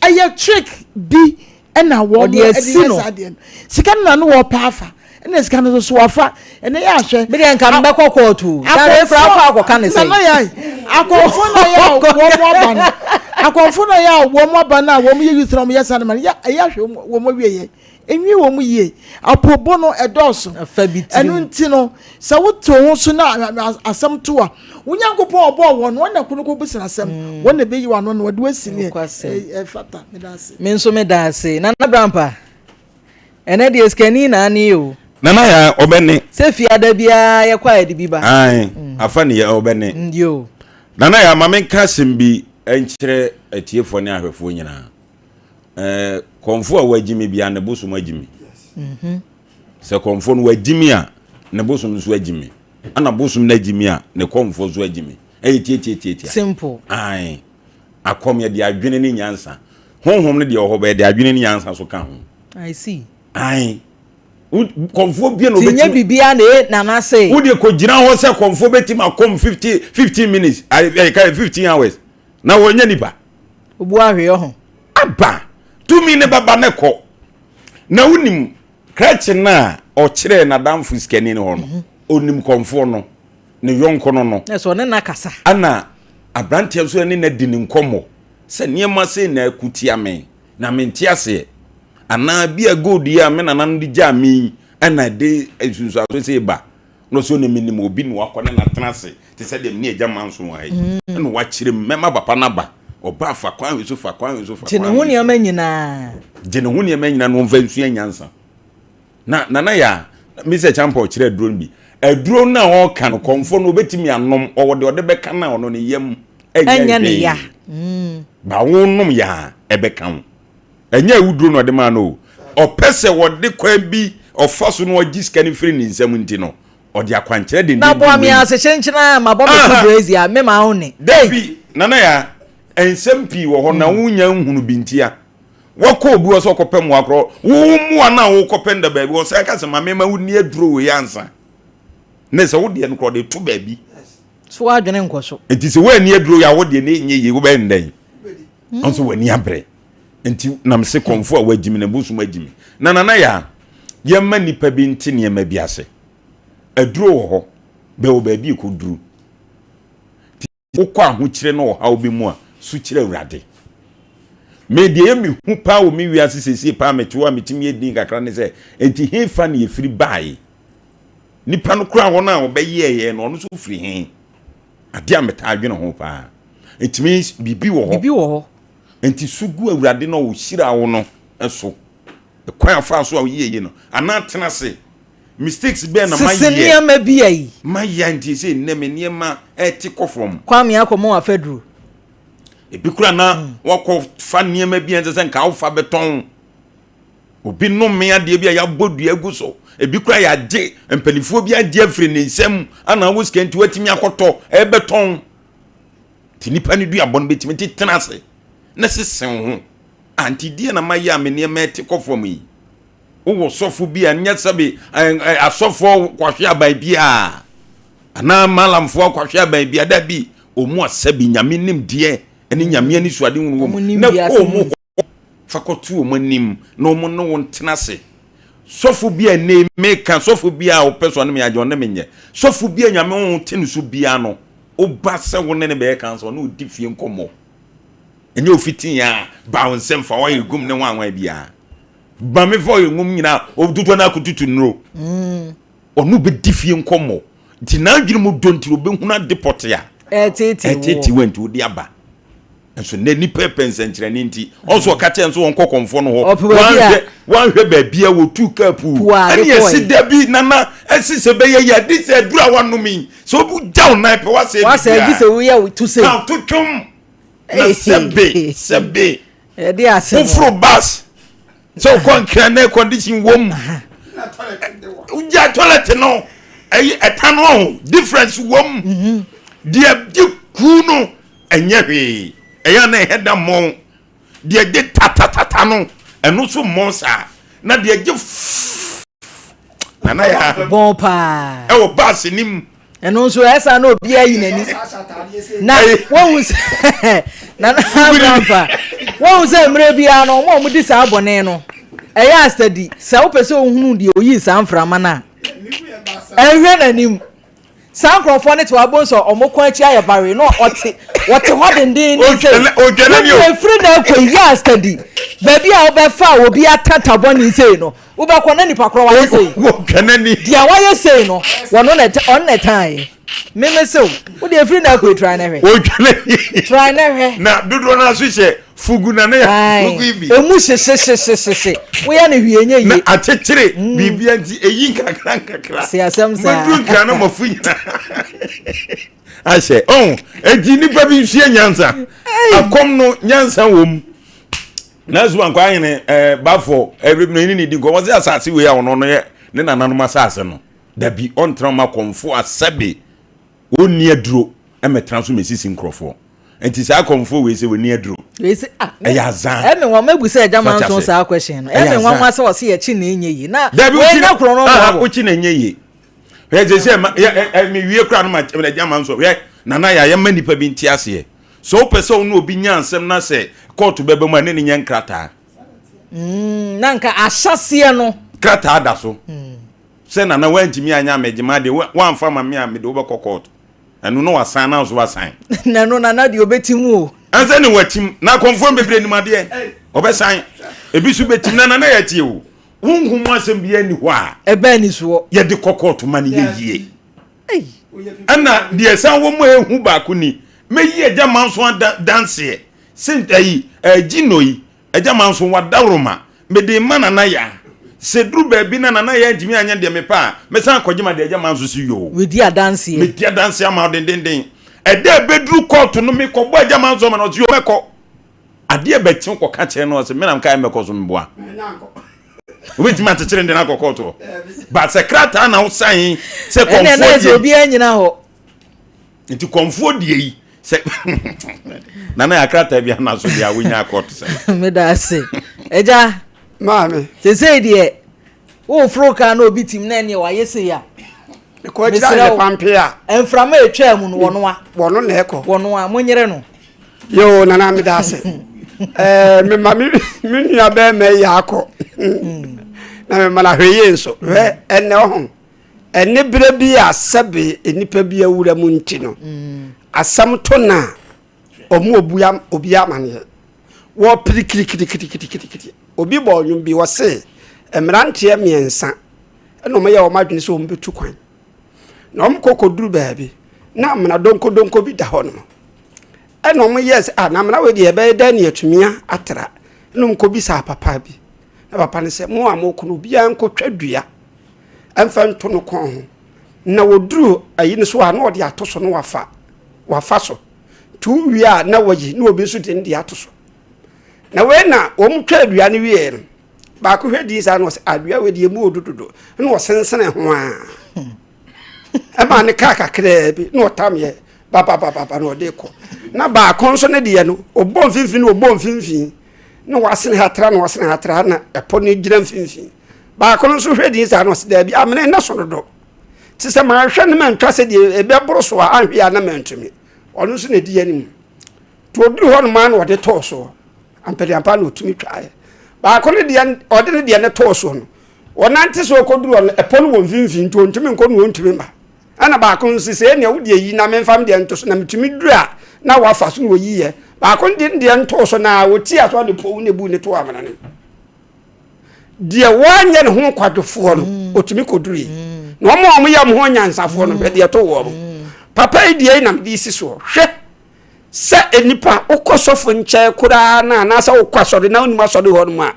Ɛyɛ trick bi. Ɛna wɔn de yɛ saa adeɛ no. Sika no na no wɔpɛ afa. Ɛna sika no nso so wafa. Ɛnɛ yɛ ahwɛ. Me deɛ nka mebɛkɔ kɔɔto. Dare kora akɔ akɔka ne sɛ. Nana yɛ akɔnfo na yɛ a wɔn aba no. Akɔnfo na yɛ a wɔn aba no a wɔn yɛ youth na wɔn yɛ saa no ma no yɛ ɛyɛ ahwɛ wɔn awie yɛ. Enwi wɔn yie. Apobo no ɛdɔɔso. Ɛno nti no sɛ wote wo ho so na asɛm to a wo Nyankopɔn ɔbɔɔ wɔn no wɔn na kono kɔbisa no asɛm. Mm. Wɔn na ɛbɛyi wɔn ano na wɔde wasi ne ɛfata. Meda ase. Me nso meda ase. Nana Brampa. Ɛnɛ deɛ sikani na ane o. Nana ya ɔbɛne. Sɛ fiada biara yɛkɔ a yɛde bi ba. Ae, mm. afa ne yɛ ɔbɛne. Mm, yo. Nana ya ma menka asɛm bi nkyerɛ atiefoɔ ne ahwɛfoɔ nyinaa. Ɛɛ kɔmfoɔ a wagyi me bia ne bosom agyi me. Mhm. Sɛ kɔmfoɔ no wagyi me a ne bosom nso agyi me. Ɛna bosom no agyi me a ne kɔmfoɔ nso agyi me. Ɛyɛ tiatiatiatia. Simple. Ae. Akɔm yɛde adwene ne nyansa. Honhom no deɛ wɔ hɔ bɛyɛ de adwene ne nyansa so ka ho. I see. Ae. Kɔmfoɔ bie na obetumi. Ti nye biribiara na e nana se. Wo deɛ kɔgyina hɔ sɛ kɔmfoɔ bɛtumi akɔm 50 15 minutes ɛka 15 hours na wɔnyɛ nipa. Obu ahwee ɔho. Aba tumi ne bɛba ne kɔ na wonim krakye no a ɔkyerɛɛ n'adamfo sikani no hɔ no mhm. onim kɔmfoɔ no ne yɔnko no no. Ɛsɛ ɔne na kasa. Ɛna aberanteɛ nso ne na di ne nkɔmmɔ sɛ nneɛma sei na ɛko tia me na mente aseɛ anaa bi a gold yi a me nana no de gyaa me yi ɛna ɛde nsunsuanso sei ba na ɔsɛ ɔne menim obi na wakɔ ne natena ase te sɛ deɛ mene agya manso wɔ ha yi mm. ɛna wakyerɛ mu mɛma papa no aba ɔba fa kwan wei so fa kwan wei so fa kwan wei so gye ne ho nneɛma nyinaa gye ne ho nneɛma nyinaa na ɔmfa nsua nyansa Na Nana Yaa, Mister Acheampong kyerɛ aduro no bi. Aduro no a ɔreka no, kɔmfoɔ no ɔbɛtumi anom, ɔwɔ deɛ ɔde bɛka no a ɔno ne yam ɛnyɛ ne ya. Mm. Ba wo nom yɛ a, ɛbɛka wo. Ɛnyɛ awuduro na ɔde maa no o. Ɔpɛ sɛ wɔde kwan bi ɔfa so na ɔgye sika no firi ne nsam nti no, ɔde akwankyerɛ dendenden. Na boa me ase kyenkyena a mabɔ me to brezi a mema wo ne. Dabi, Nana Yaa, nsɛm pii wɔ hɔ na wonya nhunu bi ntia. Wakɔ obi hɔ sɛ ɔkɔpɛ mmoa korɔ. Wo mmoa no a wokɔpɛ no da baabi ɔsan ka sɛ ma mema wo ni aduro wei ansa. Ne sɛ wo deɛ no korɔ ɔde to baabi. So w'adwene nkɔ so. Nti sɛ woanni aduro yi a wo deɛ no ɛnyɛ yie wobɛyɛ no dɛn? Nso w'ani abere. Nti nam se kɔmfo a wagyimi ne bosom agyimi. Na nana yaa yɛmma nnipa bi nte nneɛma bi ase. Aduro wɔ hɔ bɛwɔ baabi ɛkɔduru. Wokɔ ahokyere ne ɔhaw bi mu a, su kyerɛ Awurade. Me, deɛ ɛyɛ me hu paa wɔ me wiase seesei paa mete hɔ a metumi yɛ din kakra ne sɛ, enti hefa na yɛfiri baeɛ? Nipa no koraa wɔn a wɔbɛyɛɛ yɛn no, ɔno nso firi he? Adeɛ a metaa dwene ho paa. It means biribi wɔ hɔ. Biribi wɔ hɔ. Enti su gu Awurade no a ɔhyiraa wo no so. Kwan a ɔfaa so a ɔyɛɛ yei no, anaa tena ase Mistakes bɛn na mayɛ? Sese nneɛma bi ayi. Mayɛ nti sɛ nnɛ me nneɛma ɛte kɔ fam. Kwame akɔmɔ wafaduro. Ebi kura na mm. wakɔ fa nneɛma bi a ɛnsɛ sɛ nka awofa bɛtɔn. Obi nnome adeɛ bi a yɛabɔ dua agu so. Ebi kura yɛagye mpanimfoɔ bi agye afiri ne nsam ana awo sika nti watumi akɔtɔ ɛbɛtɔn. Nti nipa no duabɔ no bɛtumi nti tena ase na sese wo ho. Anti deɛ na mayɛ a me nneɛma ɛte kɔ fam yi. Wowɔ sɔfo bi a nyɛ sɛbe asɔfoɔ kwahwe aban biara anaa malamfoɔ kwahwe aban biara dabi ɔmu a sɛbe nyame nim deɛ ɛne nyame ani so ade hunu wɔ mu na kɔ ɔmu hɔ fa kɔto ɔmu anim na ɔmu ne wo ntena ase sɔfo bi a ɛnɛ meka sɔfo bi a ɔpɛ so ɔne me agye ɔne me nyɛ sɔfo bi a nyame honhom te ne so biara no woba sɛ wo ne ne bɛyɛ kansa ɔne ɔdi fie nkɔmmɔ ɛnyɛ ofitii a ba wo nsɛm fa ɔyɛ gum ne ho anwan biara Maame fa ɔyɛ nwom nyinaa ɔtotɔ no akɔtutu nnuro. Mm. Ɔno bɛdi fie nkɔmmɔ. Nti n'adwene mu dɔ nti ɔbɛhunu ade pɔte a ɛtete wɔ nti ɔde aba. Nso nnɛ nnipa pɛ nsɛnkyerɛnne nti ɔnso ɔka kyerɛ nso wɔnkɔ kɔmfoɔ no hɔ. Wanhwɛ wanhwɛ baabi a wɔtu kaa puu. Ɛne ɛsi da bi nana ɛsi sɛ bɛyɛ yɛ ade sɛ aduru a wanom yi sɛ ɔbu gya wo nan pɛ wasɛ biribiara. Ka to twom na sɛbe sɛbe. Ɛde asɛm. Woforo bus sɛ wokɔ nkran na air condition wɔ mu. Wogya toilet no ɛyɛ ɛta no ho difference wɔ mu. Mhm. Deɛ gye kuu no ɛnyɛ hwee ɛyɛ na ɛhɛ da mmɔn. Deɛ gye tatatata no ɛno nso mmɔn saa na deɛ gye nana ya. Bɔn paa. Ɛwɔ bus ni mu. ɛno nso ɛsa na obi ayi n'ani na wɔhu sɛ nana abrampa wɔhu sɛ mmerɛ biara no wɔn a wɔdi saa bɔne no. Ɛyɛ asadi sɛ wopɛ sɛ ohunu deɛ oyii saa mframa no a, ɛnhwɛ n'anim. Saa nkurɔfoɔ no te hɔ abom sɛ wɔn kɔn akyi ayɛ baree na ɔte wɔte hɔ dendenden sɛ wodeɛ efiri na akɔ yi yɛ asadi baabi a wobɛfa a obi atata bɔne sei no wobɛkɔ na nipa korɔ wayɛ sei deɛ wayɛ sei no wɔno na ɔno na ɛtaeɛ meme se wo wode efiri na akɔ try na hwɛ try na hwɛ na dodoɔ no aso hyɛ fugu na ne fugu yi bi emu hyehyehyehyehye woyɛ no hwee nyɛ yie na akyekyere mm. biribia nti eyi nkakra nkakra se asɛm saa mɛduru nkra no mɔfo nyinaa ahyɛ ɔn eti nipa bi nsua nyansa akɔm no nyansa wɔ mu nanso wankɔ ahene ɛɛ bafo ɛbi na ɛne ne di nkɔmɔ sɛ asase wei a ɔno no yɛ ne nananom asase no dabi ɔntena ɔma kɔnfo asɛbe Wɔnni aduro mmɛtena so mmɛsisi nkurɔfoɔ. Nti saa akɔmfoɔ wei sɛ wɔnni aduro. Wei sɛ ah. Ɛyɛ azaa. Ɛmi wɔn mɛbu sɛ ɛgya maa nso saa question no. Ɛmi wɔn sɛ wɔsi yɛkyi na enye yie. Na Dabi wei nyɛ korɔ no ɔmo. Wokyi na enye yie. Hwɛ sɛ sɛ ma yɛ ɛ mi wie kura no ma ɛgya maa nso hwɛ nana yɛ ayɛ ma nipa bi nti aseɛ. Sɛ wopɛ sɛ ɔne obi nya nsɛm na sɛ kɔɔto bɛba mu a ne ne nyɛ nkrataa. Mm, na nka ahyɛseɛ no. Krataa da so. Mm. Sɛ nana wantumi anyɛ amɛgye ma deɛ wamfa ma me a mede wobɛkɔ court ɛno na wasan na nso wasan. Na ɛno nana deɛ ɔbɛtim o. Ɛnsɛ ne watim na akɔmfoɔ bebree nim adeɛ ɔbɛsan ebi so bɛtim na nana yɛ tie o honhom mu asɛm biara nni hɔ a ɛbɛn ni soɔ yɛde kɔ court ma no yɛ yie ɛna deɛ ɛsan wɔ mu a ɛhu baako ni mɛyi agya manso adanseɛ sɛ ayi ɛgyi nɔ yi Agya Manso, w'adaworoma, mede rema Nana Yaa. Sɛ ɛduru baabi na Nana Yaa ntumi anyɛ deɛ mepɛ a, mɛsan akɔgye ma deɛ Agya Manso si yoo. Medi adanseɛ. Medi adanseɛ ama wo dendenden. Ɛda a ɛbɛduru kɔɔto no, mekɔbɔ Agya Manso ama no, ɔse yoo mɛkɔ. Adeɛ bɛkye kɔka kyerɛ no, ɔse me na mekaeɛ mɛkɔ so meboa. Wobɛtumi akyekyere no de no akɔ kɔɔto hɔ. But sɛ krataa na wosan sɛ kɔmfoɔ deɛ. Ɛnna ɛna sɛ obiara nyina hɔ. Nti kɔmfoɔ deɛ yi sɛ nana yɛ akrataa bi ana so deɛ a wonya akɔto sɛ. Meda ase agya. Maame. Sesei deɛ woforo kaa na obi tim na ɛneɛ wayɛ sei a. Mesrɛ wo mframa etwaa mu no wɔnoa. Wɔno na ɛkɔ. Wɔnoa monyere no. Yoo nana meda ase. Ɛɛ mema me me nua bɛrima yi akɔ. Na mema no ahwɛ yie nso. Hwɛ ɛnɛ ɔho. Ɛne berɛ bi a sɛbe nnipa bi awura mu nti no, asɛm to no a, ɔmo obua obi amaneɛ. Wɔpere kirikirikirikirikiri. Obi bɔɔ nnwom bi, ɔse mmeranteɛ mmiɛnsa ɛna ɔmo yɛ wɔn adwene sɛ wɔn bɛtu kwan. Na wɔn kɔ kɔduru baabi, na amena donkodonko bi da hɔ nom. Ɛna wɔn yɛɛ sɛ, ah, na amena wei deɛ ɛbɛyɛ dɛn na yɛatumi atra? Ɛna wɔn kɔbisaa papa bi. Na papa no sɛ, mo a mokɔ no, obiara nkɔtwa dua. mfa nto no kɔn ho na wɔduru ayi no so a na ɔde ato so na wafa wafa so nti wowie a na wayi na obi nso de ne deɛ ato so na wei na wɔn twa adua no wieɛ no baako hwɛ dii saa na ɔsɛ adua wei deɛ emu odu dodo na ɔsensene ho a ɛma ne kaa kakraa bi na ɔtam yɛ babababa na ɔde kɔ na baako nso ne deɛ no ɔbɔ mfimfini ɔbɔ mfimfini na wasene ha tra na wasene ha tra na ɛpɔ no gyina mfimfini Baako no nso hwɛ din saa na ɔse daabi amena nna so dodo te sɛ manhwɛ no mantwa sɛ deɛ ɛbɛboro so a anhwɛ a na mantumi ɔno nso na ɛdi anim nti ɔduru hɔ nom a na ɔde tɔɔ soɔ ampɛdeampa na ɔtumi twaeɛ baako no deɛ ɔde ne deɛ no tɔɔ soɔ no ɔnante so ɔkɔduru hɔ no ɛpɔ no wɔ mfimfini nti ɔntumi nkɔ no ɔntumi ma ɛna baako nso sɛ ɛnea wo deɛ yi na memfa me deɛ nto so na metumi duru a na wafa so na ɔyiyɛ baako no deɛ ne deɛ ntoo so na ɔti aso ɔde pɔw ne bu ne to amena no deɛ wɔanyɛ ne ho kwadwofoɔ no mm. ɔtumi kɔdurui mm. na wɔn a wɔyɛ wɔn ho anyansafoɔ no hwɛ deɛ to wɔn mm. papa yi deɛ nam de si soɔ hwɛ sɛ nipa wokɔ sɔfo nkyɛn koraa na anaasɛ wokɔ asɔre na wonim asɔre hɔ nom a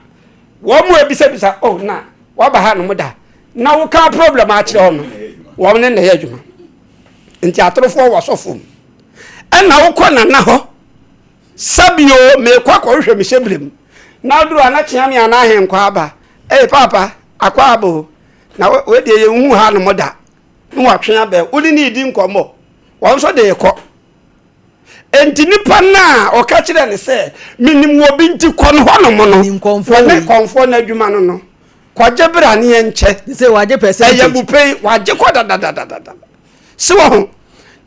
wɔn mu ebisabisa oh na waba ha nom da na woka problem akyerɛ wɔn no wɔn ne na ɛyɛ adwuma nti atorofoɔ wɔ sɔfo mu ɛna wokɔ nana hɔ Sɛbi o, meekɔ akɔhwehwɛ me hyɛbrɛ mu. Na aduru a na kyea me anaa ahenkwa aba. Ei paapa, akɔ aba o. Na wei deɛ yɛnhuu ha nom da. Na watwe abɛn. Wo ne no redi nkɔmmɔ. Wɔn nso de rekɔ. Enti nipa no a ɔka kyerɛɛ no sɛ, Menim wɔ bi nti kɔ no hɔnom no, wɔne kɔmfoɔ no adwuma no no, kɔgye bra ne yɛnkyɛ. Ɛyɛ bupɛn, wagye kɔ dadadadada. So wahu?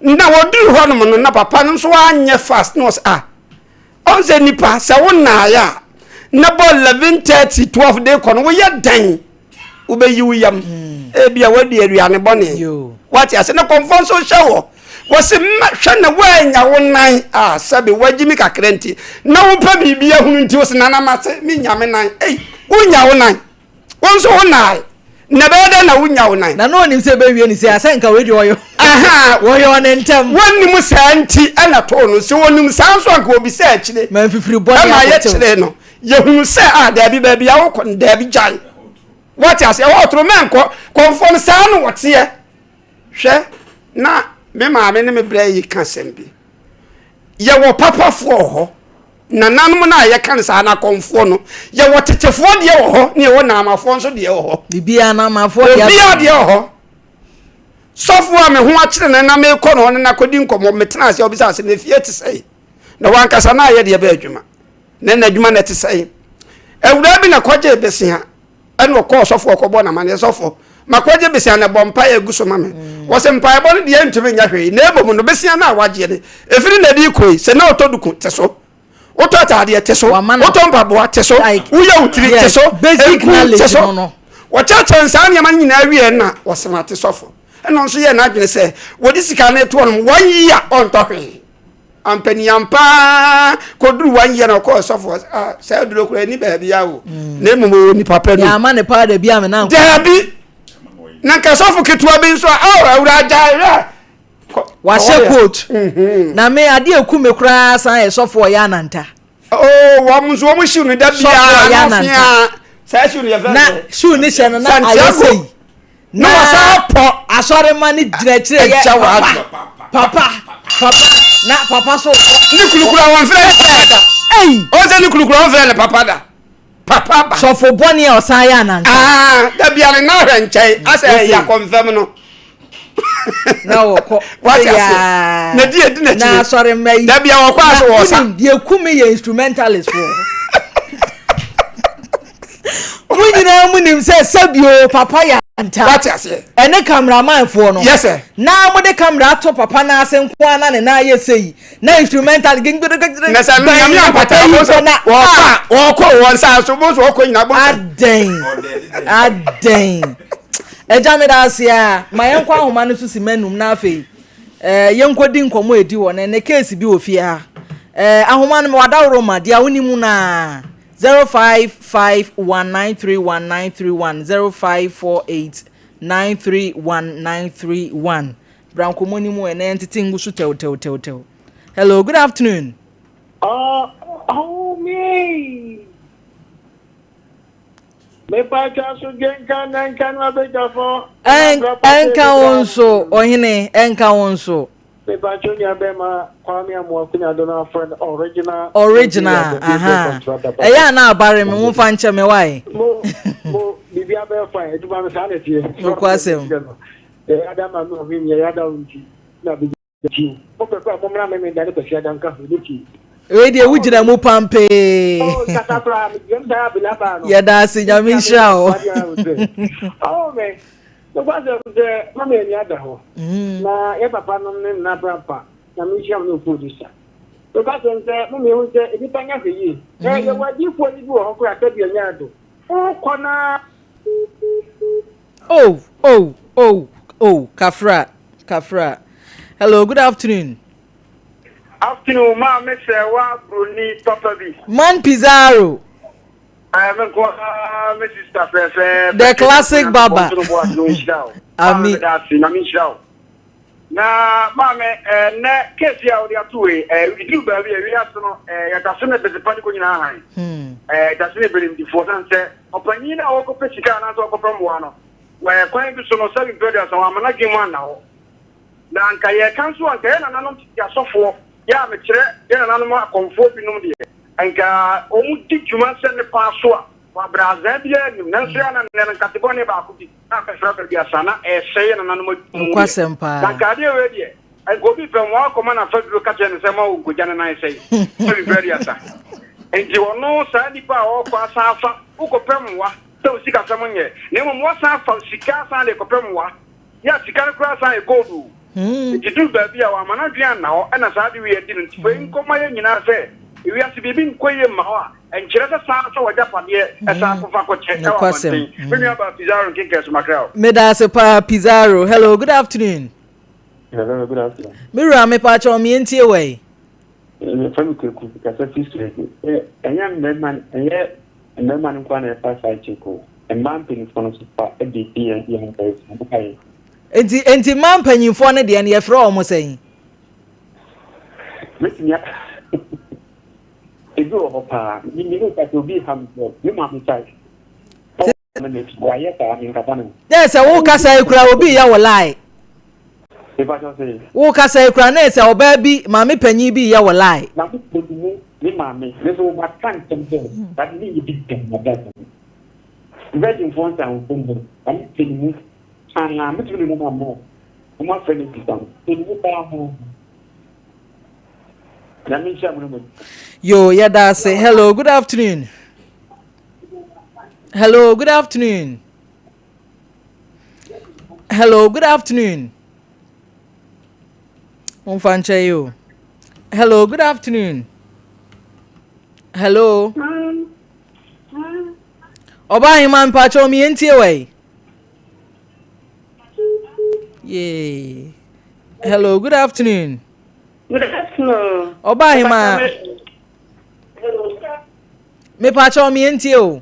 Na wɔduru hɔnom no, na papa no nso anyɛ fast na ɔsɛ ah, ɔn sɛ nipa sɛ wo nnaeɛ a, Na bɔ 11:30, 12 de kɔ no, woyɛ dɛn? Wobɛyi wo yam. Ebia woadi aduane bɔne. Wate ase? Na kɔmfoɔ nso hyɛ wɔ. Wɔse mma hwɛ na woannya wo nan a sɛbe woagye mi kakra nti na wopɛ biribi ahunu nti wo se nana mate menya me nan. Ei, wonya wo nan. Wo nso wo nae. Na ɛbɛyɛ dɛn na wonya wo nan? Na na onim sɛ ɛbɛwie ne sɛ asɛ nka wei deɛ ɔyɔ. Aha. Wɔyɔ ne ntɛm. Wɔnnim saa nti ɛna too no. Sɛ wɔnim saa nso anka wɔbisa akyire. Ma mfifiri bɔne Ɛma yɛkyeree no. Yɛhunu sɛ a daabi baabi a wokɔ no daabi gyae. Wɔte aseɛ ɛhɔ ɔtoro mɛnkɔ. Kɔmfoɔ no saa na wɔteɛ. Hwɛ na me maame ne me brɛ yi ka asɛm bi. Yɛwɔ papafoɔ wɔ hɔ. Nananom no a yɛka no saa no akɔmfoɔ no, yɛwɔ tetefoɔ deɛ wɔ hɔ ne yɛwɔ naamafoɔ nso deɛ wɔ hɔ. Biribiara naamafoɔ deɛ. Obiara deɛ wɔ hɔ. Sɔfo a me ho akyere no na mekɔ no hɔ no na kɔdi nkɔmmɔ, metena ase a ɔbisa sɛ na fie te sɛn? Na wankasa na ayɛ deɛ bɛyɛ adwuma. Na n'adwuma na ɛte sɛn? Awuraa bi na kɔgyee besea ɛna ɔkɔɔ sɔfo ɔkɔbɔ no amaneɛ sɔfo makɔgye besia na bɔ mpaeɛ agu so ma me mm. wɔsɛ mpaebɔ no deɛ ntumi nyɛ hwee na mmom no besia no a wagyeɛ no ɛfiri na ɛde kɔ yi sɛ na ɔtɔ duku te so wotɔ ataadeɛ te so wotɔ mpaboa te so woyɛ wo tiri te so nku te so wɔkyerɛkyerɛ nsaa nneɛma no nyinaa wie na wɔsɛm ate sɔfo ɛna nso yɛ n'adwene sɛ wɔde sika no toɔ no wɔn yi a ɔntɔ hwee Ampaniam paa kɔduru one year na ɔkɔɔ sɔfo ah, saa aduro koraa ɛni baabi a o mm. na mmom ɔwɔ nipa pɛ no yɛama ne paa dabi ame na daabi na nka sɔfo ketewa bi nso a oh, awura agyae hwɛ wahyɛ coat mhm. na me adeɛ eku me koraa san yɛ sɔfo ɔyɛ ananta oh wɔn nso wɔn hyiw no da biara na fia saa hyiw no yɛ fɛ na hyiw no hyɛ no na ayɛ sɛ yi Na wɔsan pɔ. Asɔremma no gyina akyire yɛ papa, papa, papa, na papa so kɔ. Ne kunu kura wɔn frɛ ne papa da. Ei. Ɔn sɛ ne kunu kura wɔn frɛ ne papa da. Papa ba. Sɔfo bɔne a ɔsan yɛ anansa. Ah, da bia ne nan hwɛ nkyɛn asɛ ɛyɛ akɔnfɛm no. Na wɔkɔ. Wate ase. Na di edi n'akyi. Na asɔremma yi. Da bia wɔkɔ ase wɔ sa. Na deɛ kum yɛ instrumentalist wɔ. Mo nyinaa mo nim sɛ sɛbio papa yɛ anta. Wate aseɛ. Ɛne cameraman foɔ no. Yes sir. Na mo de camera ato papa no ase nko ara na ne nan ayɛ sei. Na instrumental gengberegere. Na sɛ nyame ampata mo sɛ wɔkɔ wɔkɔ wɔn nsa so mo so wɔkɔ nyina bo. Adɛn adɛn. Agya me da ase a ma yɛnkɔ ahoma no so si manum na afei eh, yɛnkɔdi nkɔmmɔ ɛdi hɔ na ɛnɛ case bi wɔ fie ha. Eh, ahoma no wadaworo ma deɛ wonim naa. 0551 931 931 0548 931 931 Bra nkɔmmɔ no mu ɛnɛ yɛntete ngu so tɛwtɛwtɛwtɛw. Hello, good afternoon. Oh, me. Mepa so dwenka na nka no abɛdwafo. Ɛnka wo nso, ɔhene, ɛnka wo nso. Mepakyɛw nua bɛma Kwame Amoah Kunyado no afrɛ no original. Original aha ɛyɛ a na abare me mo fa nkyɛ me wae. Mo mo biribi abɛyɛ fine adwuma no saa na ɛteɛ. Nokwasɛm. Yɛyɛ ada ma me ɔhene yɛyɛ ada wo nti na biribi ti mo pɛ kora mo mmra me meda ne kwasi ada nka ho ne ti. Wei deɛ wogyina mu pampee. Oh kasa koraa me gyina mu saa abena baa no. Yɛda ase nyame nhyira wo. Oh me. Nokwasɛm sɛ, na me ani ada hɔ. Na yɛn papanom ne Nana Abrampa, Nyame nhyira mo ne wo producer. Nokwasɛm sɛ, mo mmienu sɛ nnipa nya hwɛ yie. Ɛ, yɛwɔ adiyifoɔ no bi wɔ hɔ koraa sɛdeɛ ɔnya ado. Wokɔ na. Oh, oh, oh, oh, Kafra, Kafra. Hello, good afternoon. Afternoon, maame sɛ wa broni papa bi. Man Pizarro. Ɛɛ me nko ara me sista fɛfɛɛfɛ. The classic baba. Ami. Nyame nhyira wo. Na maame ɛnɛ kesi a wɔde ato wei ɛɛ eduru baabi a wiase no ɛɛ yɛtase ne besepa ne ko nyinaa han. Ɛɛ yɛtase ne berimdifoɔ san sɛ ɔpanyin a ɔkɔpɛ sika anaasɛ ɔkɔpɛ mmoa no wɔ kwan bi so no sɛbi mpɛ aduasa wɔn amana dwen mu anna hɔ. Na anka yɛka nso anka yɛ nananom tete asɔfoɔ yɛ a mekyerɛ yɛ nananom akɔmfoɔ binom deɛ Nka wɔdi dwuma sɛ ne kwan so a, wɔabrɛ azaa biara nnim. Nanso yɛ a na nnɛ no nkate bɔne baako bi na abɛfra baabi asa na ɛresɛe yɛn nananom adwuma mu deɛ. Nokwasɛm paa. Na nka adeɛ wei deɛ, nka obi pɛ mmoa akɔma no afaduro ka kyerɛ no sɛ mma ɔnkɔgya ne nan sɛe sɛ mfiri aduasa. Enti ɔno saa nipa a ɔrekɔ asan afa, wokɔpɛ mmoa sɛ wo sikasɛm nyɛ, na mmom woasan afa sika asan de rekɔpɛ mmoa. Yɛ a sika no koraa san yɛ gold o. Nti duru baabi a wamma n'adwene anna hɔ na saa ade wei adi no. Nti wei nkɔma yɛn nyinaa sɛ ewiase biribi nkɔ yie mma wo a, Ɛnkyerɛ sɛ san sɛ w'agyapadeɛ san kɔfa kɔkyɛ ɛwɔ Nokwasɛm. abɔnten. Me nua baa Pizarro nkenkɛn so makra o. Meda ase paa Pizarro. Hello, good afternoon. Hello, good afternoon. Me wura mepakyɛw me yɛntie wɔ yi. Yɛfrɛ me Kweku, mekasa fi Sweden. Ɛnyɛ mmarima ɛnyɛ mmarima no nkoa na ɛfa side chick o. Mmaa mpanyinfoɔ no nso fa de di yɛn yɛn boys no mo ka yɛn. Enti enti mmaa mpanyinfoɔ no deɛ no yɛfrɛ wɔn sɛn? Mɛtumi aka ebi wɔ hɔ paa. Me me ne ka sɛ obi ha me sɛ me maame side. Ɔwɔ me n'akyi wayɛ saa me nkasa ne ho. Dɛ sɛ wo kasa yi kura obi yɛ wo lie. Wo kasa yi kura na sɛ ɔbaa bi maame panyin bi yɛ wo lie. Na mo pɛ mu me maame me so ma ka ntɛm sɛ that me yɛ bi dɛm na dɛm. Virgin fo nsa nfo mu na me pɛ mu ah me tumi de no ma mo. Mo ma fɛ ne bisa no. Pɛ mu paa. Nyame nhyira mo ne mo. Yo, yɛda ase. Hello, good afternoon. Hello, good afternoon. Hello, good afternoon. Momfa nkyɛ yi o. Hello, good afternoon. Hello. Ɔbaa ahema mpakyɛ omi yɛn tie wɔ yi. Yay. Hello, good afternoon. Good afternoon. Ɔbaa ahema. Mepakyɛ omi yɛn tie o.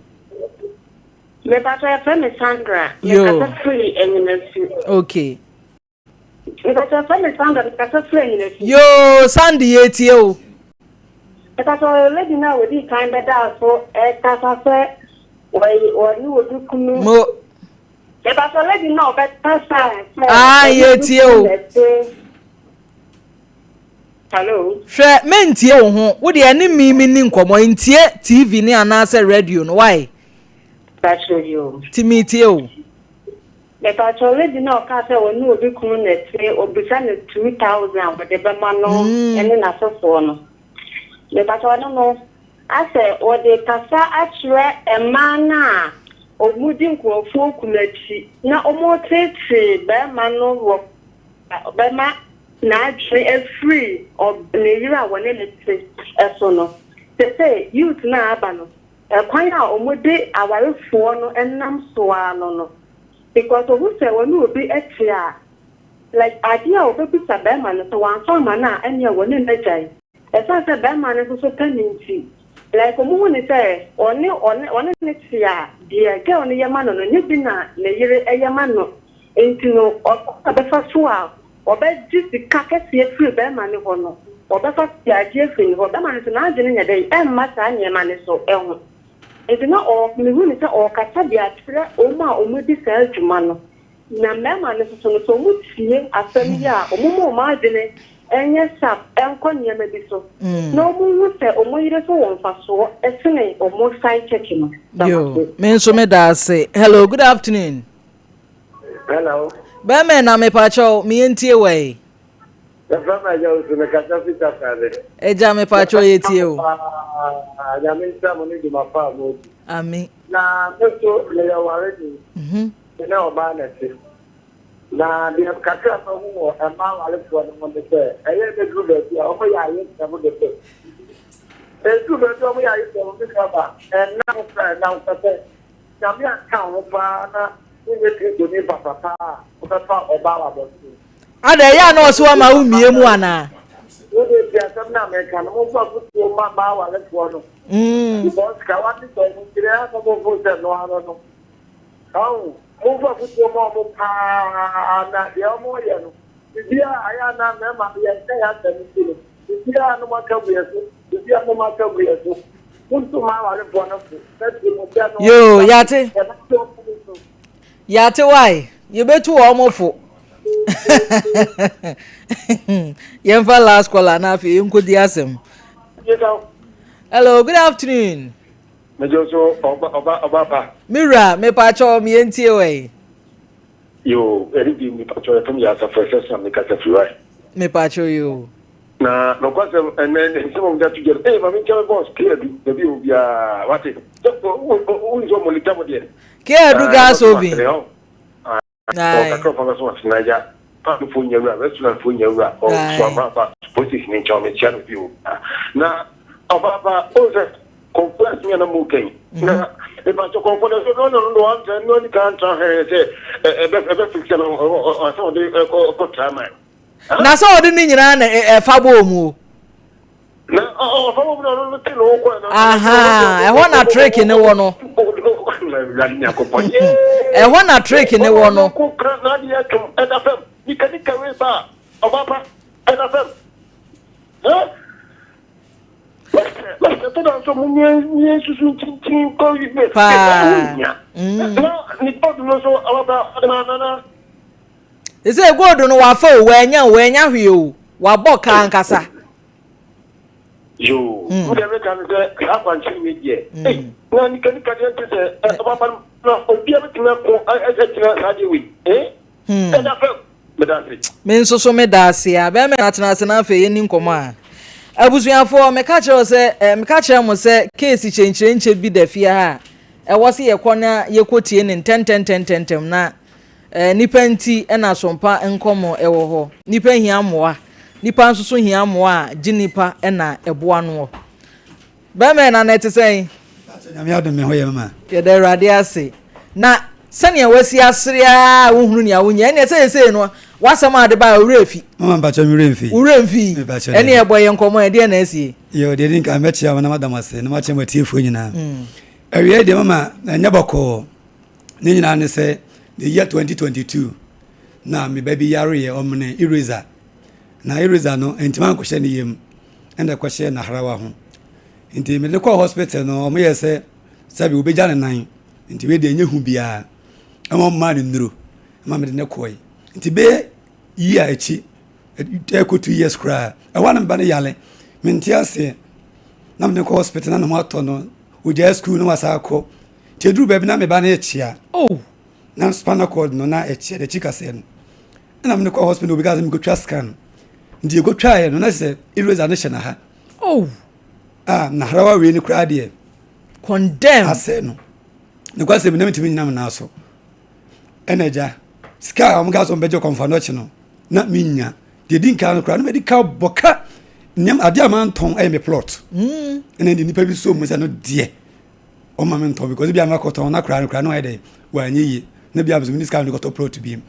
Mepakyɛ yɛfrɛ me Sandra. Yo. Mekasa firi Anyinasu. Okay. Mepakyɛ yɛfrɛ me Sandra mekasa firi Anyinasu. Yoo Sandy yɛtie o. Mepakyɛ lady no a wɔdii kan bɛdaa so ɛkasa sɛ wɔne obi kunu. Mo. Mepakyɛ lady no a ɔbɛkasa sɛ. Ah yɛtie o. Hello. Hwɛ mentie wo ho wo deɛ ɛne me me ni nkɔmmɔ ntie TV ne anaasɛ radio no why? Patrɔ yo. Ti metie o. Mepatrɔ lady na ɔka sɛ ɔne obi kunu na ɛte obisa no 2000 a wɔde bɛma no ɛne n'asefoɔ no. Mepatrɔ ɔno no asɛ wɔde kasa akyerɛ mmaa no a wɔdi nkurɔfoɔ kunu akyi na wɔtetee bɛrima no wɔ bɛma n'adwene afiri ne yere a wɔne no te so no. Seesei youth no a aba no, ɛkwan a wɔde awarefoɔ no nam so ara no no, because ohu sɛ wɔne obi te a, like adeɛ a ɔbɛbisa barima no, sɛ wamfa amma no a, ɛnneɛ wɔne no agyae. Ɛsiane sɛ barima no nso so pɛ no nti, like wɔhu no sɛ ɔne ɔne ɔne no te a, deɛ girl no yɛ ma no no, nyɛ bi na ne yere yɛ ma no. Nti no, ɔkwan a ɔbɛfa so a ɔbɛgye sika kɛseɛ afiri barima no hɔ no, ɔbɛfa so de agye afiri ne hɔ. Barima no nso, n'adwene nyɛ dɛn? Ɛmma saa nneɛma no so ho. Nti na ɔ, mehu no sɛ ɔrekasa de akyerɛ wɔn a wɔdi saa dwuma no. Na mmarima no nso so no, sɛ wɔtie asɛm yi a, wɔmma wɔn adwene nyɛ sharp nkɔ nneɛma bi so, na wɔnhu sɛ wɔn yere so wɔ mfasoɔ sene wɔn side chick no. Yo, me nso meda ase. Hello, good afternoon. Hello. Bɛmɛ na mepakyɛw meyɛ ntie wɔ yi. Yɛfrɛ me Agya Osu, mekasa fi Takoradi. Agya mepakyɛw yɛ tie o. Nyame nhyira mo ne dwuma pa a modi. Ami. Na me so meyɛ wareni. Mhm. Me ne ɔbaa na ɛte. Na deɛ kakra mahu wɔ mmaa awarefoɔ no ho ne sɛ ɛyɛ bɛduru baabi a wɔyɛ ayesɛm dodo. Ɛduru baabi a wɔyɛ ayesɛm me nuaba ɛnna ho koraa ɛnna ho sɛ Nyame anka wo ho paa na wonyɛ Kristoni papa paa a, wobɛfa ɔbaa wɔ abɔnten. Ada ɛyɛ a na ɔse wama wo mmie mu anaa? Wo deɛ tie asɛm no a meka no, momfa afotuo mma mmaa awarefoɔ no. Because ka wate sɛ ɔmo nkyerɛ a na ɔmo mfo sɛ no ano no. Ɔho, momfa afotuo ma ɔmo paa na deɛ ɔmo yɛ no, biribiara ayɛ a na mmarima no yɛnka yɛn asɛm nti no, biribiara no moaka gu yɛn so. Yoo yate yate why yɛbɛtu wɔn mo fo yɛmfa last caller na afei yɛnkɔdi asɛm. Hello, good afternoon. Mejo so ọba ọba ọba pa. Me wura, mepa kyɛw me yɛntie wɔ yi. Yoo, ɛne bi mepa kyɛw yɛfam yɛ asafo ɛsɛ so a mekasa firi wae. Mepa kyɛw yoo. Na nokwasɛm ɛnɛ nsɛm a wɔde ato dwa no ee maame nkyɛn bɔs kee adu baabi a obiara wate sɛ wonso ɔmo lita mo deɛ. Kee adu gas oven. Ɔ kakra ɔfa bɛso ase na agya paanofo nya wura restaurant fo nya wura ɔ so ama ba police station nkyɛn ɔmo kyia no bi o na ɔbaaba o sɛ. Kɔmfo asɛm a na mo kɛn. Na mepakyɛ kɔmfo no so no no no antra no ani kan tra hwɛ sɛ ɛbɛ ɛbɛ fix no ɔsɛ ɔde ɛkɔ ɛkɔ tra man. Na sɛ ɔde ne nyinaa na ɛfa bɔɔ mu o. Na ɔfa bɔɔ mu na ɔno no te ne ho kɔ na. Aha ɛhɔ na trick ne wɔ no. Ɛhɔ na trick ne wɔ no. Na adeɛ atwom ɛda fam nika nika wei ba ɔba pa ɛda fam. Paa. Sɛ gold no wafa o, wanya o, wanya hwee o, wabɔ kaa ankasa. Yoo, wo deɛ meka no sɛ saa akwankyerɛ wei deɛ, ei, na nika nika deɛ nte sɛ ɔbaba no na obiara bɛtumi ako agyina saa deɛ wei, eh? Ɛda fam. Me nso so meda ase a bɛrima na atena ase na afei yɛni nkɔmmɔ a. Abusuafoɔ, meka kyerɛ wo sɛ, eh, meka kyerɛ mo sɛ keesi kyɛnkyerɛnkyɛ bi da fie ha a ɛwɔ sɛ yɛkɔ na yɛkɔtie no ntɛntɛntɛntɛntɛm na eh, nipa nti na sompa nkɔmmɔ ɛwɔ hɔ. Nipa hia mmoa. Nipa nso so hia mmoa a gye nipa na ɛboa noɔ. Bɛmɛ na na ɛte sɛn? Pakyɛ Nyame adom me ho yɛ mama. Yɛda Awurade ase. Na sɛnea wasi asere ara a wohunu nea wonyɛ ɛnneɛ sɛ seesei no w'asɛm a ade baeɛ wo werɛ afi. Mama mpakyɛ me werɛ mfi. Wo werɛ mfi. Mepakyɛ Ɛnneɛ bɔ yɛn nkɔmmɔ ɛdeɛn na asie? Yoo deɛ ɛdi nkan mɛkyea mo na mada mo ase na makyea mo atiefoɔ nyinaa. Awiei deɛ mama ɛnyɛ bɔkɔɔ ne nyinaa ne sɛ the year 2022 na me ba bi yareɛ ɔmene eraser na eraser no ntumi ankɔhyɛ ne yam ɛna ɛkɔhyɛ n'ahrawa ho nti mede kɔɔ hospital no wɔn yɛ sɛ sɛbi obegya ne nan nti wei deɛ ɛnyɛ hu biara ɛma wɔn maa ne nnuro ɛma mede ne kɔe nti bɛyɛ yi a akyi ɛkɔ 2 years koraa ɛhɔ a na meba no yale mente aseɛ na mede kɔ hospital na ne ho atɔ no ogyaa school na wasa akɔ nti eduru baabi na meba no ɛkyea oh na spinal cord no na ɛkyea n'akyi kaseɛ no ɛna mede kɔ hospital obi ka sɛ mekɔtwa scan nti yɛkɔtwaeɛ no na sɛ eraser no hyɛ n'aha oh a naharawa wei no koraa deɛ condemn asɛ no nokwasɛm na metumi nyinam naa so ɛna agya sika a wɔn ka sɛ wɔbɛgye kɔnfa no akyi no na menya deɛ di nkan no koraa na mede ka bɔ ka nneɛma adeɛ a mantɔn ɛyɛ me plot ɛna de nipa bi so mu sɛ no deɛ ɔma me ntɔn because bi a makɔtɔn na koraa no koraa no ayɛ dɛ wanyɛ yie na bi a mesɛ mene sika mede kɔtɔ plot bi mu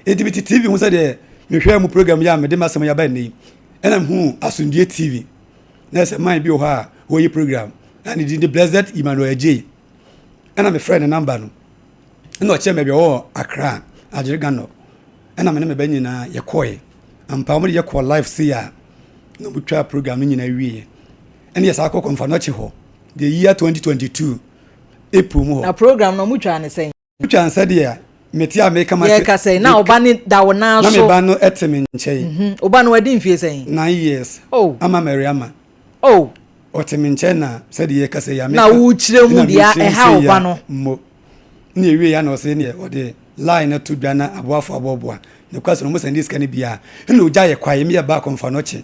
enti mete tv ho sɛ deɛ mehwɛ mu program yi a mede m'asɛm yi aba nnɛ yi ɛna mehu asomdue tv na ɛsɛ man bi wɔ hɔ a wɔyɛ program na ne din de Blessed Emmanuel Adjei ɛna mefrɛ ne namba no ɛna ɔkyerɛ me baabi ɔwɔ Accra Agyere Gano ɛna me ne me ba nyinaa yɛkɔe ampa wɔn de yɛkɔɔ live sei a na wɔtwa program no nyinaa wieɛ ɛne yɛ saa kɔ kɔmfa no akyi hɔ the year 2022 April mu hɔ. Na program no ɔmo twaa ne sɛn? Ɔmo twaa no sɛdeɛ mete a meka ma se. Yɛka sɛn? Na ɔba no da wo nan so. Na me ba no te me nkyɛn. Ɔba no wadi mfie sɛn? 9 years. Oh. Ama Mary ama. Oh. Ɔte me nkyɛn na sɛdeɛ yɛka sɛ yɛ a meka. Na wokyerɛ mu deɛ ɛha ɔba no. Mo. Ne ewie ya na ɔsɛ neɛ ɔde line no to dwa na aboafo aboaboa. Ne kwa sɛ ɔmo sɛnde sika no bia. Ɛna ogya yɛ kwae mi yɛ ba akɔmfa no kye.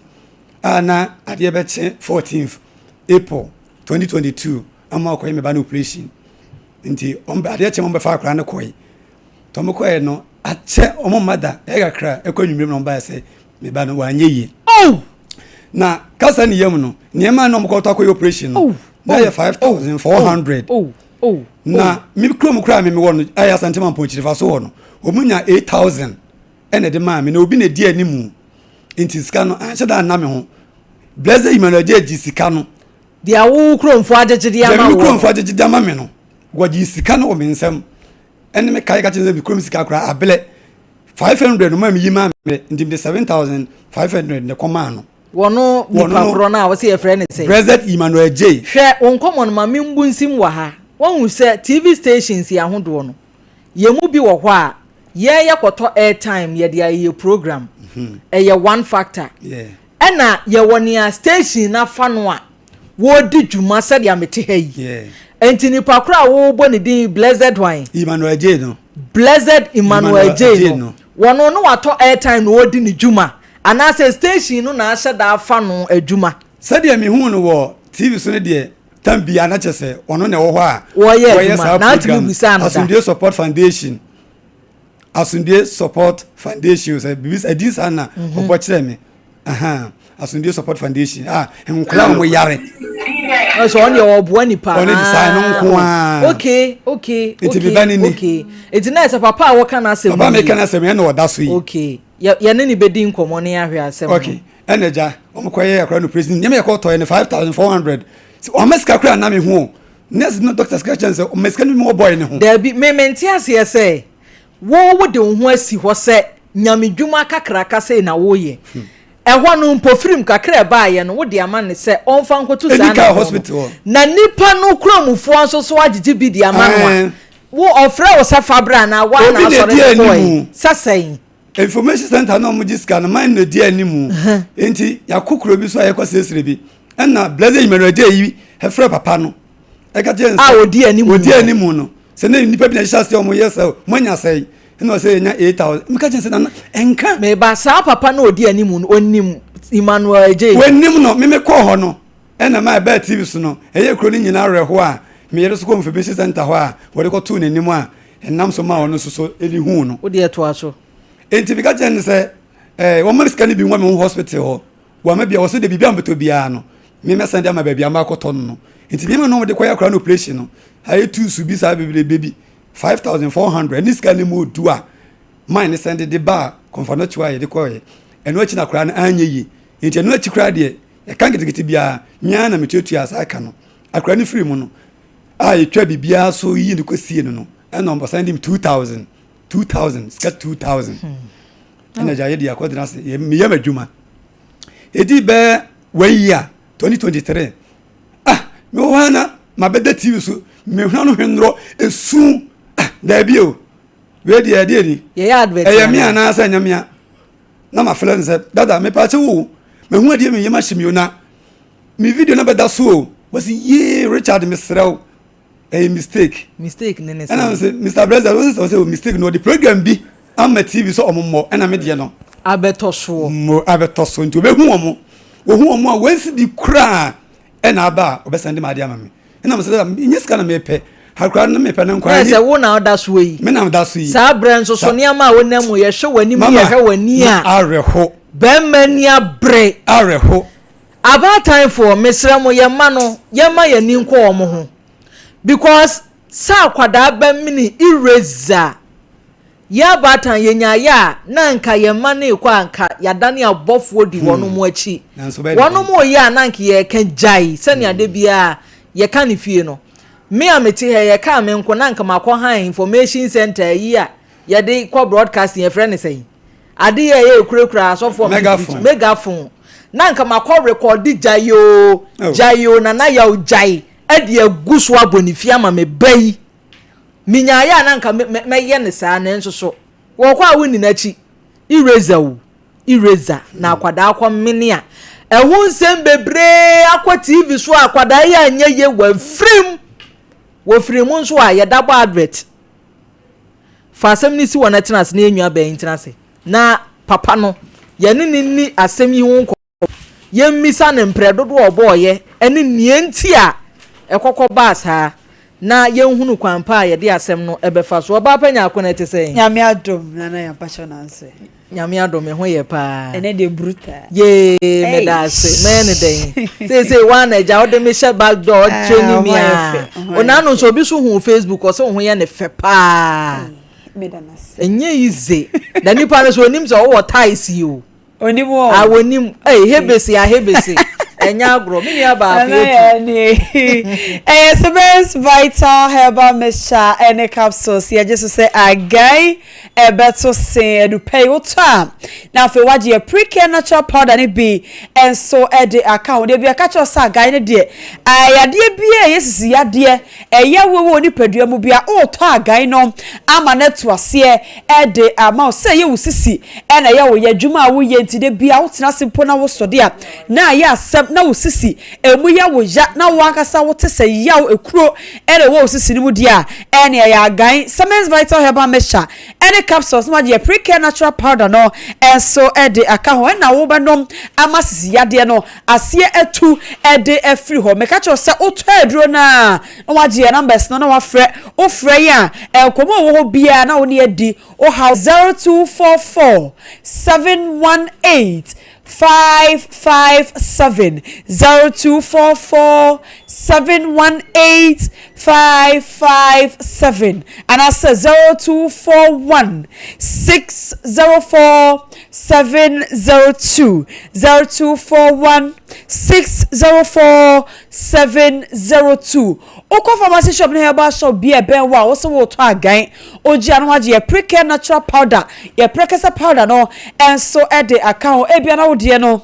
A na adeɛ bɛkye 14th April 2022 ama ɔkɔyɛ me ba no operation nti adeɛ kyɛ wɔn bɛfa akora no kɔe nti wɔn kɔɛ no akyɛ wɔn mma da ɛyɛ kakra ɛkɔ anwummerɛ mu na wɔn baeɛ sɛ me ba no wanyɛ yie oh na kasa ne yam no nneɛma na wɔn kɔtɔ akɔyɛ operation no oh na yɛ 5,400 oh oh na me kurom koraa me mewɔ no ɛyɛ Asante Mampɔn kyirifa so hɔ no wɔn nya 8,000 ɛna ɛde maa me na obi na edi anim nti sika no anhyɛ da anna me ho Blessed Emmanuel gye gye sika no Deɛ wo kuromfoɔ agyegye de ama deɛ me woɔ kuromfoɔ agyegye de ama me no wɔgye sika no wɔ me nsam ɛne me kae ka kyerɛ sɛ me kurom sika koraa abelɛ 500 no ma me yi maa me nti mede 7500 ne kɔmaa no Wɔno Wɔno nipa no- korɔ no a wɔsɛ yɛfrɛ ne sɛ. Blessed Emmanuel J Hwɛ wo nkɔmmɔ no ma membu nsim wɔ ha. Woahu sɛ TV stations yi ahodoɔ no, yɛn mu bi wɔ hɔ a, yɛn yɛkɔtɔ airtime yɛde ayɛ program. Ɛyɛ one factor. yeah. Ɛna yɛwɔ nea station no afa no a wɔredi dwuma sɛdeɛ mete ha yi. Yeah. Enti nipa korɔ a worebɔ ne din Blessed hwan? Emmanuel J no Blessed Emmanuel Emmanuel J J no. no. Wɔno no watɔ airtime na ɔredi ne dwuma anaasɛ station no na ahyɛ da afa no adwuma. Sɛdeɛ mehuu no wɔ TV so no deɛ tam biara na kyerɛ sɛ ɔno na ɛwɔ hɔ a Wɔyɛ wɔyɛ adwuma. saa Na atumi program bisaa no da. Asomdwoe Support Foundation Asomdwoe Support Foundation sɛ biribi sɛ ɛdin saa na ɔbɔ kyerɛ me aha Asomdwoe Support Foundation a nkwadaa a wɔn yare. Ɔsɛ ɔno deɛ ɔboa nipa. Ɔne de saa no nko ara. Okay okay Nti me ba ne ni. Okay. Nti na ɛsɛ papa a wɔka n'asɛm. Papa meka n'asɛm ɛna ɔda so yi. Okay. Yɛ yɛne ne bɛdi nkɔmɔ ne ahwɛ asɛm no. Okay. Ɛna agya wɔn kɔ yɛ akora no prison nneɛma yɛ kɔ tɔ yɛ no 5400. Wɔn sika kora na me ho. Nurse no doctor sika kyɛn sɛ wɔn sika no mi wɔ boy ne ho. Dabi me mente aseɛ sɛ wo wode wo ho asi hɔ sɛ nyame dwuma kakraka sei na woyɛ. Ɛhɔ no mpofirim kakra a ɛbaeɛ no, wode ama no sɛ ɔmfa nkɔto saa anammɔn no. Na nnipa no kuromufoɔ nso so agyegye bi de ama no a, wo ɔfrɛ wo sɛ fa bra anaa woa na asɔre no kɔɔe sɛ sɛn? Information center na wɔgye sika no, man na ɛdi anim. Nti yɛakɔ kuro bi so a yɛkɔ srɛsrɛ bi. Ɛna Blessed Emmanuel Adjei yi frɛ papa no. Ɛka kyerɛ no sɛ, a ɔdi anim ɔdi anim no, sɛ na nnipa bi na ɛhyɛ aseɛ wɔn yɛ sɛ moanya sɛn? Ɛna ɔsɛ yɛnya 8000. Meka kyerɛ sɛ nana ɛnka. Meba saa papa na ɔdi anim no ɔnim Emmanuel Adjei. Wɔnim no, me mekɔɔ hɔ no ɛna ma ɛbaa TV so no ɛyɛ kuro no nyinaa awerɛhoɔ a me yere so kɔ information center hɔ a wɔde kɔtoo n'anim a ɛnam so ma ɔno nso so ɛde huu no. Wo deɛ toa so. Enti meka kyerɛ no sɛ ɛɛ wɔma me sika no bi nkɔ me ho hospital hɔ. Wɔama bia wɔsɛ de biribi a mebɛtɔ biara no me mɛsan de ama baabi a makɔtɔ no no. Nti nneɛma no wɔde kɔyɛ akora no operation no ayɛ tuusu bi saa bebrebe bi. 5400 ne sika no mu odu a man ne sɛnde de baa kɔnfanɔkyewa a yɛde kɔɔyɛ ɛno akyi na koraa no anyɛ yie nti ɛno akyi koraa deɛ ɛka nketenkete biara me ara na metuatua saa ka no akora no firi mu no a yɛtwa biribiara so yi no kɔsie no no ɛna ɔsan de me 2000 2000 sika 2000 ɛna agya yɛde akɔdena ase meyɛ m'adwuma ɛdi bɛɛ one year 2023 ah mewɔ hɔ na mabɛda tv so mehwɛ no hwendorɔ esu ah daabi o wei deɛ ɛdeɛ ni ɛyɛ me anaasɛ ɛnyɛ mea na mafrɛ no sɛ dada mepaakyɛ wo mahu adeɛ meyɛ mahye mi o na me video no bɛda so o wɔsi yee Richard mesrɛ wo ɛyɛ mistake mistake ne ne sɛ ɛna sɛ Mr President wɔsi sɛ ɔsɛ mistake no ɔde program bi ama TV sɛ ɔmo mmɔ ɛna me deɛ no abɛtɔ soɔ mo abɛtɔ so nti obehu wɔn ohu wɔn a wɔnsi di koraa ɛna aba a ɔbɛsan de ma adeɛ ama me ɛna mo sɛ nyɛ sika na mepɛ hakora no mepɛ no nkwa sɛ wo na ɔda soɔ yi me na ɔda so yi saa berɛ nso so nneɛma a wonam mu yɛhwɛ w'anim yɛhwɛ w'ani a awerɛho bɛrima ni abere awerɛho Abaatan foɔ mesrɛ mo yɛn mma no yɛn ma yɛn ani nkɔ wɔn ho because sɛ akwadaa bɛ mene eraser yɛn abaatan yɛ nya yɛ a na nka yɛn mma no rekɔ a nka yɛadane abɔfoɔ di wɔn mo akyi wɔn mo yɛ a na nka yɛreka gyae sɛnea de biara yɛka ne fie no me a mete ha yɛka me nko na nka makɔ han information center yi a yɛde kɔ broadcasting yɛfrɛ ne sɛn Ade yɛ yɛ kurakura asɔfoɔ megaphone megaphone na nka makɔ rekɔde gyae oo oh. gyae oo nana yaw gyae ɛde agu so abɔ ne fie ama me ba yi menyaeɛ a na nka mɛyɛ ne saa nanso so wɔkɔ a wonni n'akyi eraser o eraser na akwadaa akɔ mene a ɛho nsɛm bebree akɔ tv so a akwadaa yi anyɛ yie wɔafirim wɔfiri mu nso a yɛda bɔ advert Fa asɛm no si hɔ na tena ase na yɛn nuabaa yi ntena ase na papa no, yɛne no nni asɛm yi ho nkɔmmɔ. Yɛmmisa no mprɛ dodoɔ a ɔbɔeɛ ne nea enti a ɛkɔkɔ baa saa na yɛnhunu kwan pa a yɛde asɛm no bɛfa so. Ɔbaa pa Nyarko no ɛte sɛn? Nyame adom Nana Yampakyɛw Nanse. Nyame adom me ho yɛ paa. Ɛnɛ deɛ brutal. Yee meda ase mɛyɛ ne dɛn seesei waa na agya wode me hyɛ back door ɔtraining me a ɔnaano nso obi so hu Facebook ɔsɛ wo ho yɛ ne fɛ paa. Ɛnyɛ easy na nipa no so onim sɛ ɔwɔ ties yi o. Onim o. A onim ɛy hebese a hebese ɛnyɛ agorɔ me nua baako etu. Ɛyɛ Sebens Vital Herbal Mixture ɛne capsules yɛgye so sɛ agai. Ɛbɛto sen adupɛ yi wotɔ a na afei wagye yɛ pre-care natural powder no bi nso de aka ho. Deɛ bi ɛka kyerɛ sɛ agae no deɛ yadeɛ bi a ɛyɛ sisi yadeɛ ɛyɛ wo wɔ nipadua mu bi a wotɔ agae no ama no atu aseɛ de ama wo sɛ ɛyɛ wo sisi ɛna ɛyɛ wo yɛ adwuma a woyɛ nti de bi a wotena ase mpo na wosɔ de a na ayɛ asɛm na wo sisi emu yɛ wo ya na wo ankasa wote sɛ yaw ekuro ɛna ɛwɔ wo sisi no mu deɛ a, ɛne ɛyɛ agan, Siemens Vital Herbal Mixture ɛne capsules na wagye yɛ Precare Natural Powder no nso de aka ho ɛna wobɛnom ama sisi yadeɛ no aseɛ atu de afiri hɔ. Meka kyerɛ wo sɛ wotɔ aduro no a na wagye yɛ numbers no na wafrɛ, wofrɛ yɛn a nkɔmmɔ a ɛwɔ hɔ biara na wo ne adi wo haw 0244 718. 557 0244 718 557 anaasɛ 0241 604 702 0241 604 702 Wokɔ pharmacy shop ne herbal shop bi a ɛbɛn wo a wose woretɔ agan ogye a na wagye yɛ Precare natural powder yɛ prɛkɛsɛ powder no nso de aka ho ebia na wo deɛ no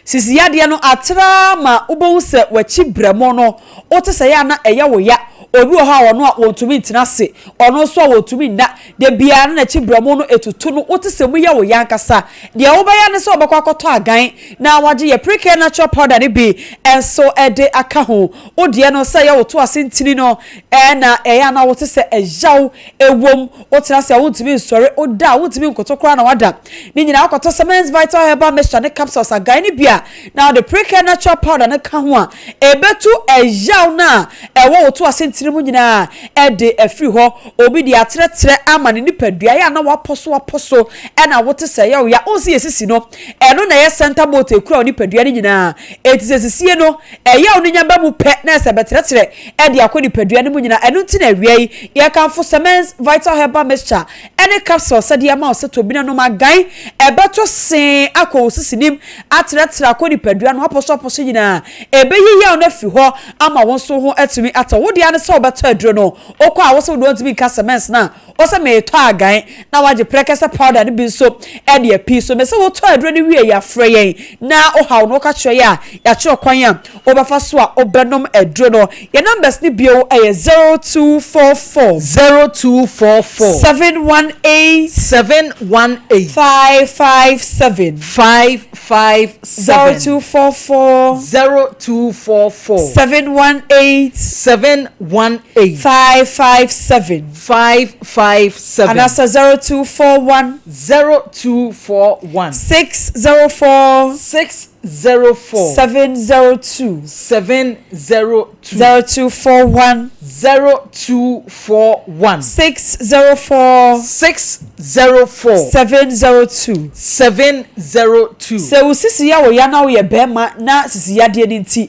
sisi yadeɛ no atra ma wobɛhu sɛ w'akyi brɛmo no wote sɛ yɛ a na ɛyɛ wo ya obi wɔ hɔ a ɔno a wɔntumi ntena ase ɔno nso a wɔntumi nna da biara na n'akyi brɛmo no etutu no wote sɛ mu yɛ wo ya ankasa deɛ wobɛyɛ ne sɛ wobɛkɔ akɔtɔ agan na wagye yɛ Precare natural powder no bi nso de aka ho Wo deɛ no sɛ ɛyɛ wo to ase ntini no na ɛyɛ a na wote sɛ ɛyaw wom, wotena ase a wontumi nsɔre, woda a wontumi nkoto koraa na wada. Ne nyinaa wokɔtɔ Semens Vital Herbal Mixture ne capsules agan no bi a na wode Precare Natural Powder no ka ho a, ɛbɛtu ɛyaw no a ɛwɔ wo to ase ntini mu nyinaa de afiri hɔ. Obi deɛ atrɛtrɛ ama ne nipadua ɛyɛ a na wapɔ so apɔ so na wote sɛ ɛyɛ wo ya. Wohu sɛ yɛsisi no, ɛno na ɛyɛ center bolt a ɛkura wo nipadua no nyinaa. Enti sɛ sisie no Ɛyaw no nya ba mu pɛ na ɛsɛ bɛtrɛtrɛ de akɔ nipadua no mu nyinaa. Ɛno nti na awia yi yɛkamfo Semens Vital Herbal Mixture ne Capsule sɛ de ama wo sɛ tɔ bi na nom agan. Ɛbɛtɔ see akɔ wo sisinim, atrɛtrɛ akɔ nipadua no apɔso apɔso nyinaa. Ɛbɛyi yaw no afi hɔ ama wo nso wo ho atumi atɔ. Wo dea ne sɛ wobɛtɔ aduro no. Wokɔ a wo se wo deɛ wontumi nka Semens no a, Ɔsɛ meretɔ agan na wagye prɛkɛsɛ powder no bi nso de apii so. Mese wotɔ aduro no wie a frɛ yɛn na wohaw no woka kyerɛ yɛn a yɛakyerɛ kwan a wobɛfa so a wobɛnom aduro no. Yɛn numbers no bio yɛ 0244. 0244. 718. 718. 557. 557. 0244. 0244. 718. 718. 557. 557. Anaasɛ 0241. 0241. 604. 604. 702. 702. 0241. 0241. 604. 604. 702. 702. Sɛ wo sisi yɛ wo ya na woyɛ barima na sisi yadeɛ no nti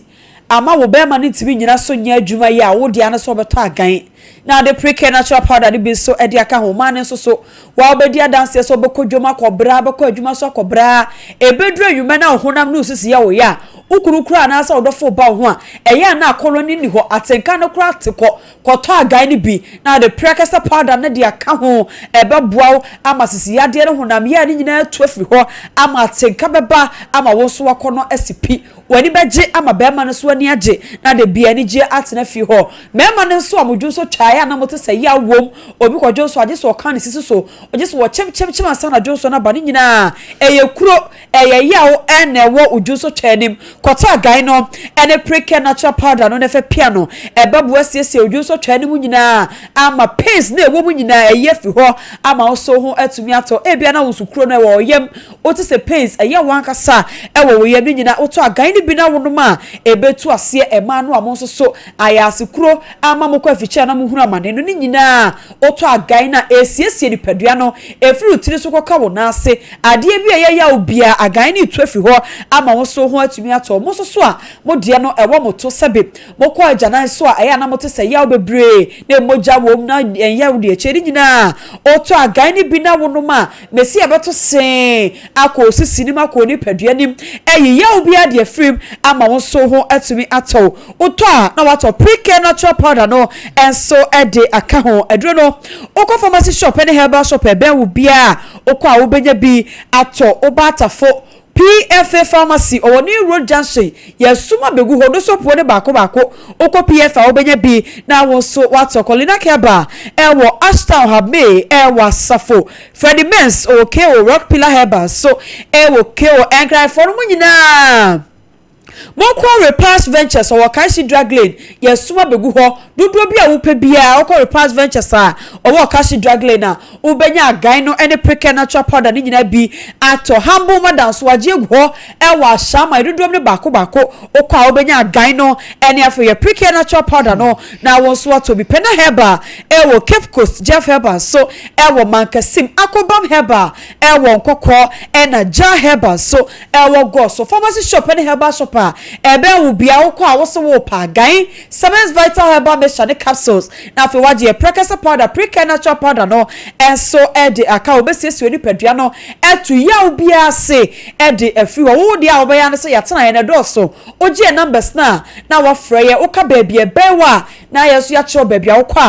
ama wo barima no ntumi nnyina so nyɛ adwuma yi a, wo dea no sɛ ɔbɛtɔ agan na ade Precare natural powder no bi nso de aka ho. Mmaa no nso so, wo a wobɛdi adanseɛ sɛ wobɛkɔ dwam akɔ bra, wobɛkɔ adwuma so akɔ bra, ɛbɛduru anwummerɛ na wo honam ne wo sisi yɛ wo ya a, wo kunu koraa anaasɛ wo dɔfo reba wo ho a, ɛyɛ a na akɔnnɔ no nni hɔ, atenka no koraa te kɔ. Kɔtɔ agan no bi na ade Prekɛsɛ powder no de aka ho. Ɛbɛboa wo ama sisi yadeɛ ne honam yea no nyinaa atu afiri hɔ ama atenka bɛba ama wo nso w'akɔnnɔ asi pi. W'ani bɛgye ama barima no nso ani agye na da biara anigyeɛ atena fie hɔ. Mmarima no nso a mo dwonsɔ twaeɛ a na mote sɛ yaw wom, obi kɔ dwonsɔ a gye sɛ ɔka ne sisi so, gye sɛ wɔkyemkyemkyem ansa na dwonsɔ no aba, ne nyinaa ɛyɛ kuro, ɛyɛ yaw na ɛwɔ wo dwonsɔ twa anim. Kɔtɔ agan no ne Precare Natural Powder no na fa pia no. Ɛbɛboa asiesie wo dwonsɔ twa no mu nyinaa ama pains no a ɛwɔ mu nyinaa ayi afi hɔ ama wo nso wo ho atumi atɔ. Ebia na wo nso kuro no ɛwɔ wo yam, Wote sɛ pains ɛyɛ wo ankasa wɔ wo yam no nyinaa wotɔ agan no bi na wonom a ɛbɛtu aseɛ ɛmaa no a mo nso so ayaase kuro ama mokɔ afikyire a na mohunu amane no ne nyinaa wotɔ agan no a ɛsiesie nipadua no ɛfiri wo tiri so kɔka wo nan ase adeɛ bi a ɛyɛ yaw biara agan no retu afiri hɔ ama wo nso ho atumi atɔ mo nso so a mo deɛ no ɛwɔ mo to sɛbe mokɔ agyanan so a ɛyɛ a na mote sɛ yaw bebree na mogya wom na ɛnyɛ wo deɛ kyɛ ne nyinaa wotɔ agan no bi na wonom a Mesia bɛto see akɔ wo sisi no mu akɔ wo nipadua no mu, ayi yaw biara de afiri mu ama wo nso wo ho atumi atɔ wo. Wotɔ a na woatɔ Precare Natural Powder no nso de aka ho. Aduro no, wokɔ pharmacy shop ne herbal shop a ɛbɛn wo biara a, wokɔ a wobɛnya bi atɔ. Woba Atafo, PFA Pharmacy, ɔwɔ New Road Junction, yɛasum abɛgu hɔ, dosopuo no baako baako, wokɔ PFA a wobɛnya bi na wo nso woatɔ. Kɔlina Herbal ɛwɔ Ashtown, Habmay ɛwɔ Asafo, Freddie Mens ɔwɔ KO, Rock Pillar Herbal nso ɛwɔ KO. Nkraefoɔ no mo nyinaa. Monkɔ Repast Ventures ɔwɔ Kanshi Drug Lane, yɛasum abɛgu hɔ. Dodoɔ bi a wopɛ biara, wokɔ Repast Ventures a ɔwɔ Kanshi Drug Lane a, wobɛnya agan no ne Prekɛ Natural Powder no nyinaa bi atɔ. Humble Mother nso, wɔagye agu hɔ wɔ Ashaiman, dodoɔ no baako baako. Wokɔ a wobɛnya agan no ne afei yɛ Prekɛ Natural Powder no na wo nso atɔ bi. Pena Herbal wɔ Cape Coast, Jeff Herbal nso wɔ Mankasim, Akobam Herbal wɔ Nkɔkɔɔ ɛna Jah Herbal nso wɔ Gɔɔ so. Pharmacy shop ne herbal shop a ɛbɛn wo biara wokɔ a wose worepɛ agan, Semens Vital Herbal Mixture ne capsules na afei woagye yɛ Prekese Powder, Precare Natural Powder no nso de aka ho. Wobɛsiesie wo nipadua no atu yaw biara ase de afiri hɔ. Wo deɛ a wobɛyɛ ara ne sɛ yɛatena yɛn ɛdɔɔso. Wogye yɛn numbers no a na woafrɛ yɛn. Woka baabi a ɛbɛn wo a na yɛn nso yɛakyerɛ wo baabi a wokɔ a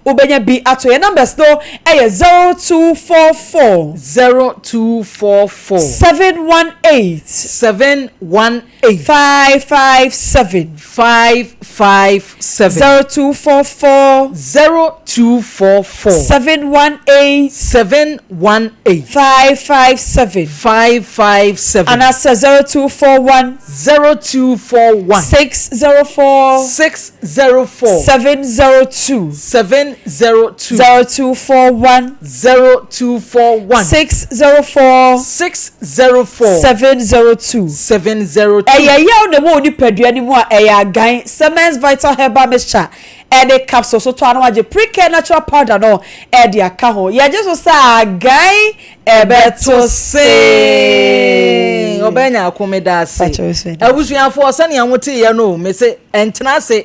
wobɛnya bi ato. Yɛn numbers no yɛ 0244. 0244. 718. 718. 557. 557. 0244. 0244. 718. 718. 557. 557. Anaasɛ 0241. 0241. 604. 604. 702. 702. 0241. 0241. 604. 604. 702. 702. Ɛyɛ yaw na ɛwɔ wo nipadua no mu a, ɛyɛ agan. Semens Vital Herbal Mixture ɛne capsule so tɔ a na wagye Precare Natural Powder no ɛde aka ho. Yɛgye so sɛ agan ɛbɛto see. Ɔbɛn nyako meda ase. Abusuafoɔ sɛnea moteeɛ no o, mese ɛntena ase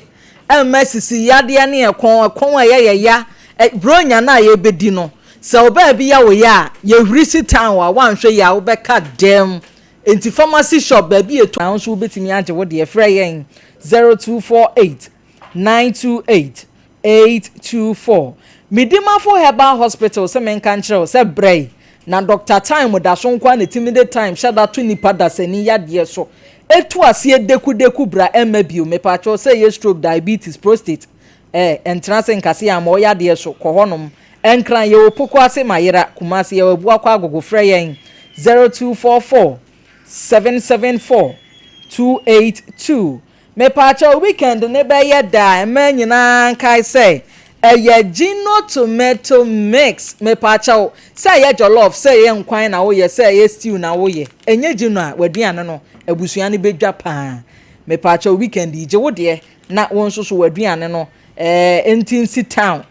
ɛmma sisi yadeɛ ne ɛkɔn, ɛkɔn a ɛyɛ yɛ ya, bronya no a yɛbɛdi no, sɛ ɔbaa bi ya wo ya a, yɛhuri si town a woanhwɛ yie a wobɛka dɛm. Enti pharmacy shop baabi yɛtɔ. Wo nso wobɛtumi agye wo deɛ. Frɛ yɛn 0248 928 824. Medimafo Herbal Hospital sɛ menka nkyerɛ wo sɛ brɛ yi na Doctor Time da so nko ara na ɛtumi de time hyɛ da to nipa dasani yadeɛ so ɛtu aseɛ dekudeku bra ɛmma bio mepaakyɛw sɛ ɛyɛ stroke diabetes prostate eh ɛntena ase nkase yɛn ama ɔyadeɛ so kɔ hɔ nom Nkran yɛwɔ Pokuase Mayera Kumasi yɛwɔ Abuakwa Agogo frɛ yɛn 0244 774 282 Mepaakyɛw weekend no bɛyɛ dɛ a mmaa nyinaa nkae sɛ ɛyɛ Gino tomato mix mepaakyɛw sɛ ɛyɛ jollof sɛ ɛyɛ nkwan na woyɛ sɛ ɛyɛ stew na woyɛ ɛnyɛ Gino a w'aduane no abusua no bɛdwa paa mepaakyɛw weekend yi gye wo deɛ na wo nso so w'aduane no ɛɛ nti nsi town.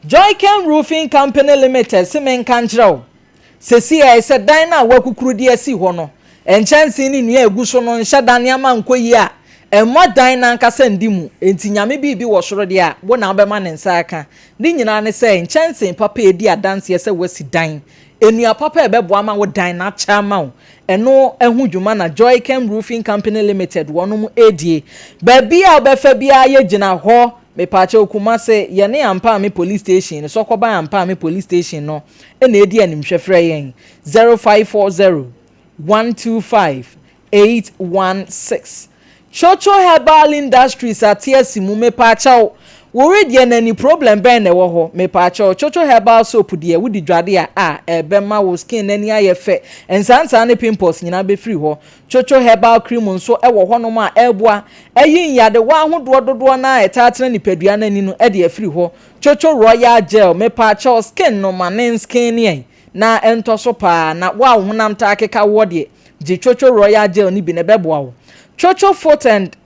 Joycam Roofing Company Limited se menka nkyerɛ wo Seesei sɛ dan no a wɔakukuru de asi hɔ no nkyɛnsee ne nnua a egu so no nhyɛ da nneɛma nkɔ yie a, ɛmma dan no ankasa nni mu. Enti Nyame biribi wɔ soro deɛ a, wo na wobɛma ne nsa aka. Ne nyinaa ne sɛ, nkyɛnsee papa a edi adanseɛ sɛ woasi dan, nnua papa a ɛbɛboa ma wo dan no akyɛ ama wo, ɛno ho dwuma na Joycam Roofing Company Limited wɔnom redie. Baabi a wobɛfa biara yɛgyina hɔ. Mepaakyɛw Kumase, yɛne Ampaame Police Station no, Sɔkɔban Ampaame Police Station no na edi animhwɛ frɛ yɛn 0540 125 816. Chocho Herbal Industries ate asi mu mepaakyɛw wo wedeɛ no ani problem bɛn na ɛwɔ hɔ mepaakyɛw Chocho Herbal Soap deɛ wodi dwade a a ɛbɛma wo skin no ani ayɛ fɛ nsaansaa ne pimples nyinaa bɛfiri hɔ Chocho Herbal Cream nso wɔ hɔnom a ɛreboa ayi nyadewa ahodoɔ dodoɔ no ara a ɛtaa tena nipadua no ani no de afiri hɔ Coco royal gel mepaakyɛw skin no ma ne nskin ne na ɛntɔ so paa na wo a wo honam taa keka woɔ deɛ gye coco royal gel no bi na ɛbɛboa wo. Coco foot and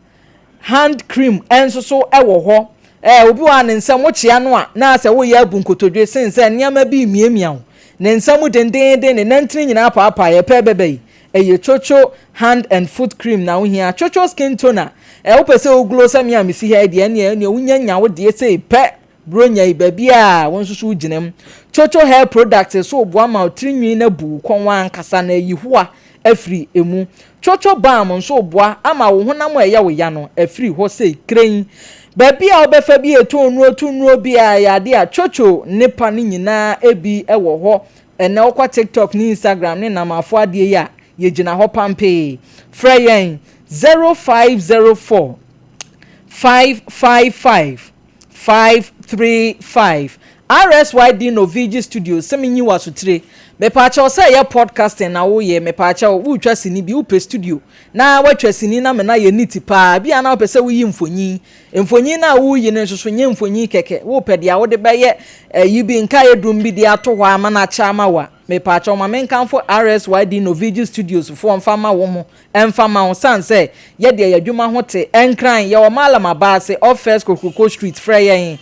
hand cream nso so wɔ hɔ ɛɛ obi wɔ hɔ a ne nsa mu kyea no a na asɛ woyɛ abu nkotodwe sen sɛ nneɛma bi remiamia wo ne nsa mu dendeenden ne nantini nyinaa paapae ɛpɛ bɛba yi Ɛyɛ Coco hand and foot cream na wohia. Coco skin toner. Ɛ wopɛ sɛ wo glow sɛ me a mesi ha yi deɛ ɛneɛ ɛneɛ wonya nya wo deɛ sei pɛ bronya yi baabi a wo nso so wogyina mu. Coco hair products so boa ma wo tiri nwi no abu wo kɔn ankasa na ayi hoa afiri emu. Coco balm nso boa ama wo honam a ɛyɛ wo ya no afiri hɔ sei krenn. Baabi a wobɛfa bi ɛtɔn nnuro to nnuro bi a ɛyɛ adeɛ a Coco nnepa no nyinaa bi wɔ hɔ Ɛnnɛ wokɔ TikTok ne Instagram ne Namafo adeɛ yi a, yɛgyina hɔ pampee. Frɛ yɛn 0504 555 535 RSYD Novigi Studios sɛ menyi wo asotire. Mepaakyɛw sɛ ɛyɛ podcasting na woyɛ, mepaakyɛw woretwa sini bi, wopɛ studio na woatwa sini na mena yɛ neat paa, ebia na wopɛ sɛ woyi mfonyin. Mfonyin no a woreyi no nso so nyɛ mfonyin kɛkɛ, wopɛ deɛ wode bɛyɛ ayi bi, nkaeɛ dum bi de ato hɔ ama no akyɛ ama wo a, mepaakyɛw ma menkamfo RSYD Novigi Studios foɔ mfa ma wo mo Ɛmfa mma wo, sane sɛ yɛ deɛ y'adwuma ho te. Nkran, yɛwɔ Mallam Abaase, off First Kokroko Street, frɛ yɛn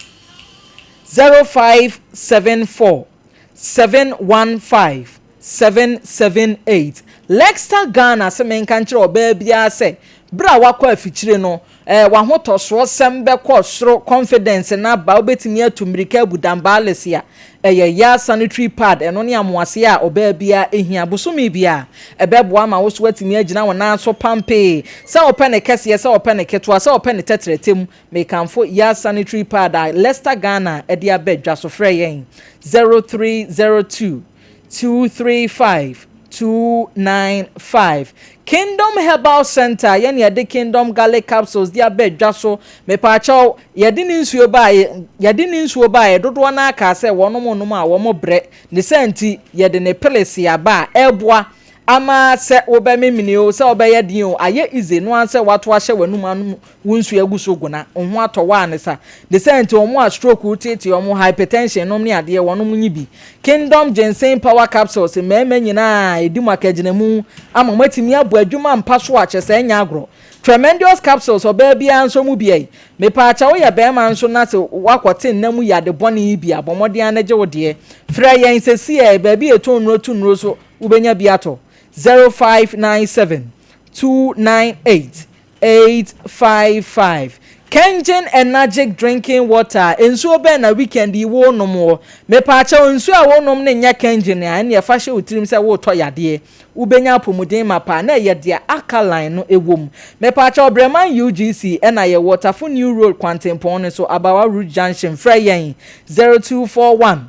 0574 715 778. Lexta Ghana se menka nkyerɛ ɔbaa biara sɛ, berɛ a wakɔ afikyire no, eh, w'ahotɔsoɔsɛm bɛkɔ soro, confidence no aba, wobɛtumi atu mmirika abu dambaales a ɛyɛ ya, sanitary pad, ɛno ne amoaseɛ a ɔbaa biara hia bosome biara. Ɛbɛboa ama wo so woatumi agyina wo nan so pampee, sɛ wopɛ ne kɛseɛ, sɛ wopɛ ne ketewa, sɛ wopɛ ne tɛtrɛtɛ mu. Mekamfo Ya Sanitary Pad a Lester Ghana de aba dwa so. Frɛ yɛn 0302 235 295. Kingdom Herbal Center, yɛne yɛde Kingdom Garlic Capsules de aba dwa so. Mepaakyɛw, yɛde ne nsuo baeɛ, yɛde ne nsuo baeɛ, dodoɔ no ara kaa sɛ wɔnom nom a wɔn brɛ. Ne saa nti, yɛde ne pilisi aba a ɛboa ama sɛ wobɛmemene o, sɛ wobɛyɛ den o, ayɛ easy no ara sɛ woato ahyɛ w'anum anom wo nsuo agu so gona, wo ho atɔ wo a ne sa. Ne saa nti wɔn a stroke reteetee wɔn, hypertension nom ne adeɛ, wɔnom nyi bi. Kingdom Ginseng Power Capsules, mmarima nyinaa ɛdi mo akagyinamu ama moatumi abɔ adwuma mpa so a kyerɛ sɛ ɛnyɛ agorɔ. Tremendous Capsules, ɔbaa biara nso mu bi ei. Mepaakyɛw woyɛ barima nso na sɛ woakɔte nna mu yade bɔne yi bi a, bɔ mmɔden ara na gye wo deɛ. Frɛ yɛn sɛsiɛ, baabi a yɛtɔn nnuro to nnuro so wobɛnya bi atɔ. 0597 298 855. Kengen Enagic Drinking Water, Nsuo bɛn na weekend yi worenom wɔ? Mepaakyɛw, nsuo a worenom no nyɛ Kengen a, ɛnneɛ fa hyɛ wo tirim sɛ woretɔ yadeɛ. Wobɛnya apɔmuden mapa na ɛyɛ deɛ alkaline no wɔ mu. Mepaakyɛw, Breman UGC ɛna yɛwɔ Tafo New Road kwantempɔn no so, Abawa Road Junction. Frɛ yɛn 0241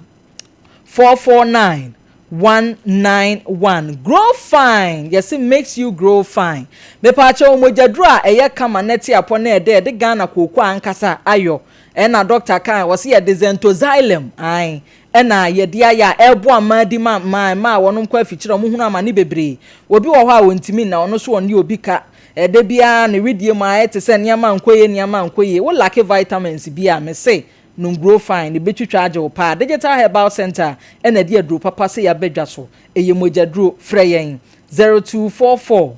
449 191. Grow fine, yɛse makes you grow fine. Mepaakyɛw, mogyaduro a ɛyɛ kama na ɛte apɔ na ɛdɛ yɛde Ghana kooko ankasa ayɔ. Ɛna doctor kae, ɔse yɛde xanthoxylum, ae, ɛna yɛde ayɛ a ɛboa mmaa di ma mmaa, mmaa a wɔnom kɔ afikyire a wɔhunu amane bebree. Obi wɔ hɔ a ɔntumi nna, ɔno nso ɔne obi ka. Ɛda biara ne wedeɛ mu ayɛ te sɛ nneɛma nkɔ yie, nneɛma nkɔ yie. Wo lacke vitamins bi a, mese nom Grow Fine, ɛbɛtwitwa agye wo paa. Digital Herbal Centre ɛna ɛde aduro papa sei aba dwa so. Ɛyɛ mogyaduro. Frɛ yɛn 0244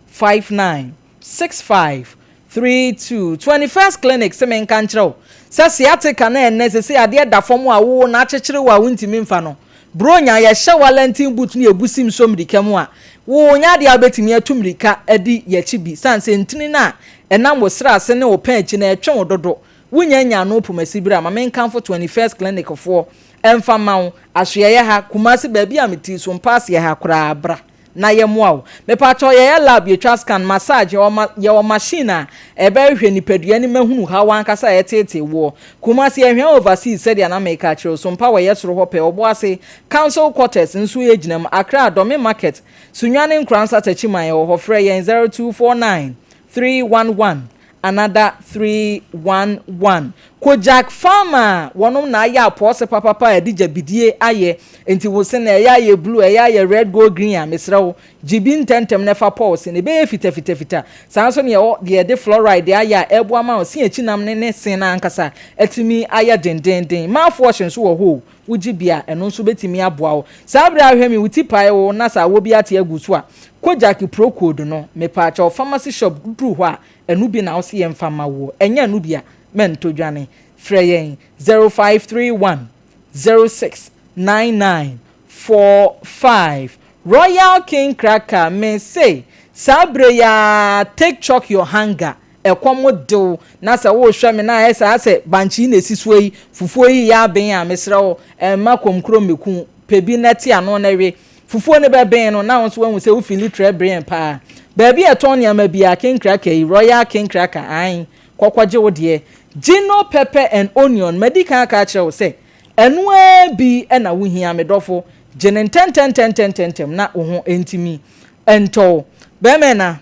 59 65 32 21st Clinic se menka nkyerɛ wo sɛ sciatica no ɛnnɛ sesei adeɛ da fam a wo na akyekyere wo a wontumi mfa no Bronya yɛhyɛ Wallington boot ne yɛbu sim sɔ mmirika mu a wo nyɛ adeɛ a wobɛtumi atu mmirika adi yɛakyi bi sane sɛ ntini no a ɛnam wo srɛ ase ne wo pɛn akyi no ɛtwe wo dodo Wonya nya ano pomasi bere a ma menkamfo 21st Clinic foɔ ɛmfa mma wo Asoɛeɛ ha Kumasi baabi a mete so mpa aseɛ ha koraa bra na yɛmmoa wo. Mepakyɛw yɛyɛ lab, yɛtwa scan, massage, yɛwɔ ma yɛwɔ machine a ɛbɛhwehwɛ nipadua no mahunu haw ankasa a ɛreteetee woɔ. Kumasi yɛhwɛn overseas sɛdeɛ na meka akyerɛ wo, Sompa wɔ yɛ soro hɔ pɛɛ, Ɔboase, Council quarters nso yɛgyina mu, Accra, Dome market, Sunyani Nkoransa Takyiman yɛwɔ hɔ, frɛ yɛn 0249 311 another 311. Kojak Pharma a wɔnom na ayɛ apɔɔse papapa a ɛde gyabidie ayɛ nti wo se no ɛyɛ ayɛ blue ɛyɛ ayɛ red gold green a mesrɛ wo gye bi ntɛntɛm na ɛfa pɔ wo se no ɛbɛyɛ fitafitafita saa nso na yɛwɔ deɛ yɛde fluoride ayɛ a ɛboa ma wo se akyi nam ne ne se no ankasa atumi ayɛ dendenden mouthwash nso wɔ hɔ o wogye bi a ɛno nso bɛtumi aboa wo saa berɛ a wohwɛ me wo ti pae wo na sɛ awɔ bi ate agu so a Kojak Procold no mepaakyɛw pharmacy shop duru hɔ a Ɛno bi na wose yɛmfa mma woɔ? Ɛnyɛ ɛno bi a, mɛntɔ dwane. Frɛ yɛn 0531 06 99 45. Royal King Cracker, me se saa berɛ yi ara take chalk your hunger, ɛkɔm de wo na sɛ worehwɛ me na ayɛ saa sɛ bankye yi na ɛsi soɔ yi, fufuo yi reyɛ aben a, mesrɛ wo, mma kɔmkuro mmɛku wo, pɛ bi na te ano na we. Fufuo no bɛben no, na wo nso woahu sɛ wo fili trɛ bren paa. Baabi a yɛtɔn nneɛma biara, King Cracker yi, Royal King Cracker, ae, kɔ kɔgye wo deɛ. Gino pepper and onion, madi kan aka akyerɛ wo sɛ, ɛno ara bi na wohia, me dɔfo. Gye no ntɛntɛntɛntɛntɛntɛm na wo ho ntumi ntɔ wo. Bɛrima ɛna.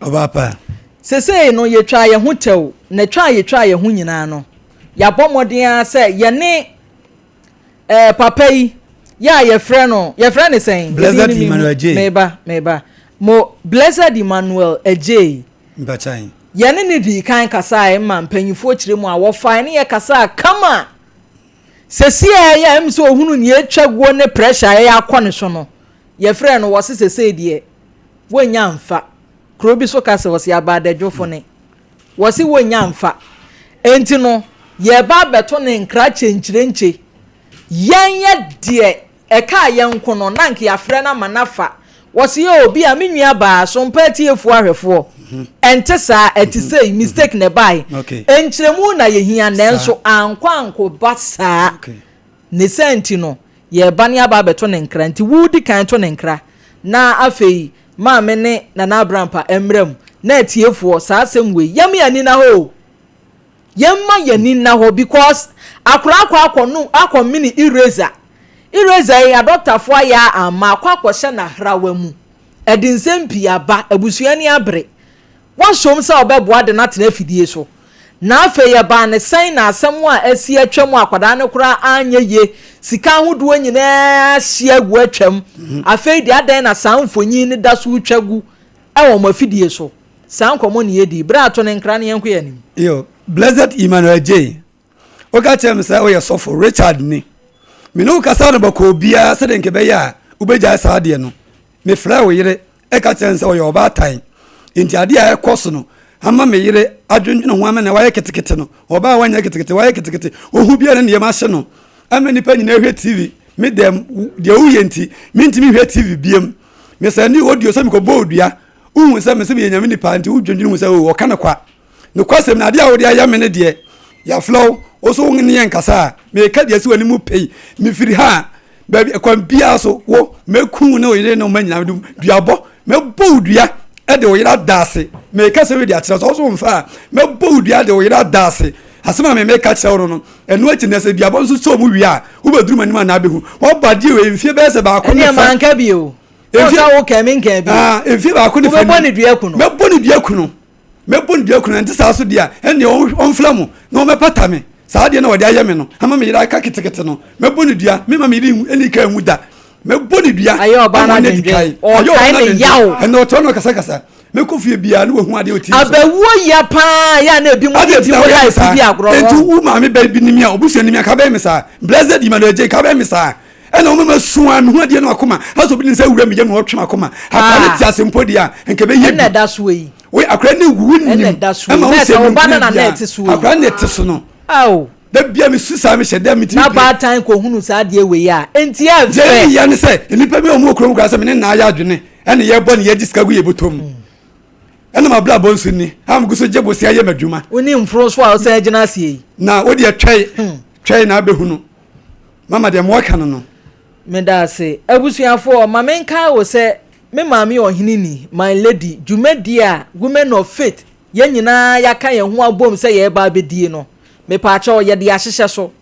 Ɔbaa pa. Sesei no, yɛtwaa yɛn ho tɛw, na twa a yɛtwaa yɛn ho nyinaa no, yɛabɔ mmɔden ara sɛ yɛne. Eh, papa yi, yɛ a yɛfrɛ no, yɛfrɛ ne sɛn? Blessed Emmanuel Adjei. Meba, meba. Mo, Blessed Emmanuel Adjei. Mpakyan. Yɛne no dii kan kasaeɛ ma mpanyinfoɔ kyerɛ mu a wɔfae ne yɛ kasaa kama. Sɛsi a ɛyɛ a ɛm sɛ ohunu nea atwa guo ne pressure a ɛyɛ akɔ ne so no, yɛfrɛɛ no wɔse sɛsei deɛ wɔnnya mfa. Kuro bi so ka sɛ wɔse aba adadwofo ne. Wɔse wɔnnya mfa. Enti no, yɛreba abɛto ne nkra kyenkyerenkye. Yɛn yɛ deɛ ɛkaa yɛn nko no, na anka yɛafrɛ no ama no afa. Wɔse oo, bi a me nua baa, sompa atiefoɔ ahwɛfoɔ. Ɛnte saa, ɛte sei, mistake na ɛbaeɛ. Nkyerɛmu na yɛhia, nanso ankɔ ankoba saa. Ne saa nti no, yɛreba ne aba abɛto ne nkra. Nti wo di kan to ne nkra, na afei Maame ne Nana Abrampa mmra mu. Na atiefoɔ, saa asɛm wei, yɛmma yɛn ani nna hɔ o. Yɛmma yɛn ani nna hɔ because akwadaa akɔ akɔ nom, akɔ mene eraser. Eraser yi, adɔktafoɔ ayɛ a amma, akɔ akɔhyɛ n'ahrawa mu. Ɛde nsɛm pii aba, abusua ani abere. Wasom sɛ ɔbɛboa de no atena afidie so. Na afei ɛbaa no sɛn na asɛm a asi atwam a akwadaa no koraa anyɛ yie, sika ahodoɔ nyinaa ahye agu atwam, afei deɛ adɛn na saa mfonyin no da so retwa gu wɔ mo afidie so? Saa nkɔmmɔ na yɛdii. Berɛ a to ne nkra no yɛnkɔ yɛn anim. Yo, Blessed Emmanuel Adjei, woka kyerɛ me sɛ woyɛ sɔfo, Richard ni. Me ne wo kasa no bɔkɔɔ biara sɛdeɛ nka ɛbɛyɛ a wobɛgyae saa adeɛ no. Mefrɛɛ wo yere ka kyerɛɛ no sɛ ɔyɛ ɔbaatan nti adeɛ a ɛkɔ so no ama me yere adwendwene ho ama na wayɛ ketekete no. Ɔbaa a wanyɛ ketekete, wayɛ ketekete, ohu biara na ne yam ahye no. Ama nnipa nyinaa hwɛ TV. Me dɛm, deɛ woyɛ nti, mentumi nhwɛ TV biam. Mesɛnde audio sɛ mekɔbɔ odua. Wohu sɛ mese meyɛ nyame nipa nti wodwendwene hu sɛ o ɔka no kwa. Nokwasɛm no, adeɛ a wode ayɛ me no deɛ, yɛafrɛ wo, wo so wo ne yɛn nkasa a, meka deɛ asi w'anim pɛi, mefiri ha a, baabi, kwan biara so, wo, mɛku wo ne wo yere ne wo mma nyinaa, mede duabɔ, mɛbɔ wo dua de wo yere ada ase, meka sɛ wei de akyerɛ sɛ wo so womfa a, mɛbɔ wo dua de wo yere ada ase. Asɛm a me meka kyerɛ wo no no, ɛno akyi no, sɛ duabɔ nso sɔ mu wie a, wobɛduru m'anim anaa bɛhu. Wɔabɔ adeɛ wei mfie bɛyɛ sɛ baako ne Ɛnneɛ fa. manka bio. Wo sɛ wo kɛn, menkaa bio. Ah, mfie baako ne fa Wobɛbɔ ni. ne dua ku no. Mɛbɔ ne dua ku no. Mɛbɔ no dua kunu, ɛnte saa so deɛ a, ɛnneɛ ɔmfrɛ mo na ɔmmɛpata me. Saa adeɛ no a ɔde ayɛ me no ama me yere aka ketekete no, mɛbɔ no dua, memma me yere nni kan nwu da. Mɛbɔ no dua Ayɛ ɔbaa no ama no adi adwendwen. kan. Ayɛ Ɔkae ɔbaa no ne adwendwen. yaw. Ɛnna ɔtoa no ɔkasakasa. Mɛkɔ fie biara na wahu adeɛ wɔ TV so. Abawuo ya paa yɛ a na ebi mo Adeɛ de nti ebi na mo woyɛ me life saa? di agorɔ Enti no. wo maame bɛ bi nim a, obusuani nim a, ka bɛyɛ me saa? Blessed Emmanuel Adjei, ka bɛyɛ me saa? Ɛna wɔn mma su a mehu adeɛ no akoma asɛ obi de nsa wura me yam na ɔtwe m'akoma. Akora no Ah. te ase mpo deɛ a, nka ɛbɛyɛ Ɛna bi. ɛda soɔ yi. Wei akora ne wu nim. Ɛna ɛda so yi. Ɛma Na wo ɛsɛ sɛ wo ba no na nkunya na bia. ɛte so yi. Akora ne te so no. Ao. Da bia me su saa me hyɛ dɛ me timi Na pie. baatan kɔhunu saa adeɛ wei a, enti Deɛ ɛmfɛ. ɛyɛ ne sɛ nnipa bi a wɔn wɔ kurom koraa sɛ me ne naa yɛ adwene ɛne yɛbɔ ne yɛgye sika gu yɛ bɔtɔ mu. Ɛna m'abrabɔ nso ni a megu so gye bosea yɛ m'adwuma. Wo ne mforo so a wosan gyina aseɛ yi. Na wo deɛ twɛe twɛe na abɛhunu. Mama deɛ moaka no no. Meda ase. Abusuafoɔ, ma menkae wo sɛ Me maame ɔhene ni, my lady, dwumadie a Women of Faith yɛn nyinaa yɛaka yɛn ho abom sɛ yɛreba abɛdie no, mepaakyɛw yɛde ahyehyɛ so.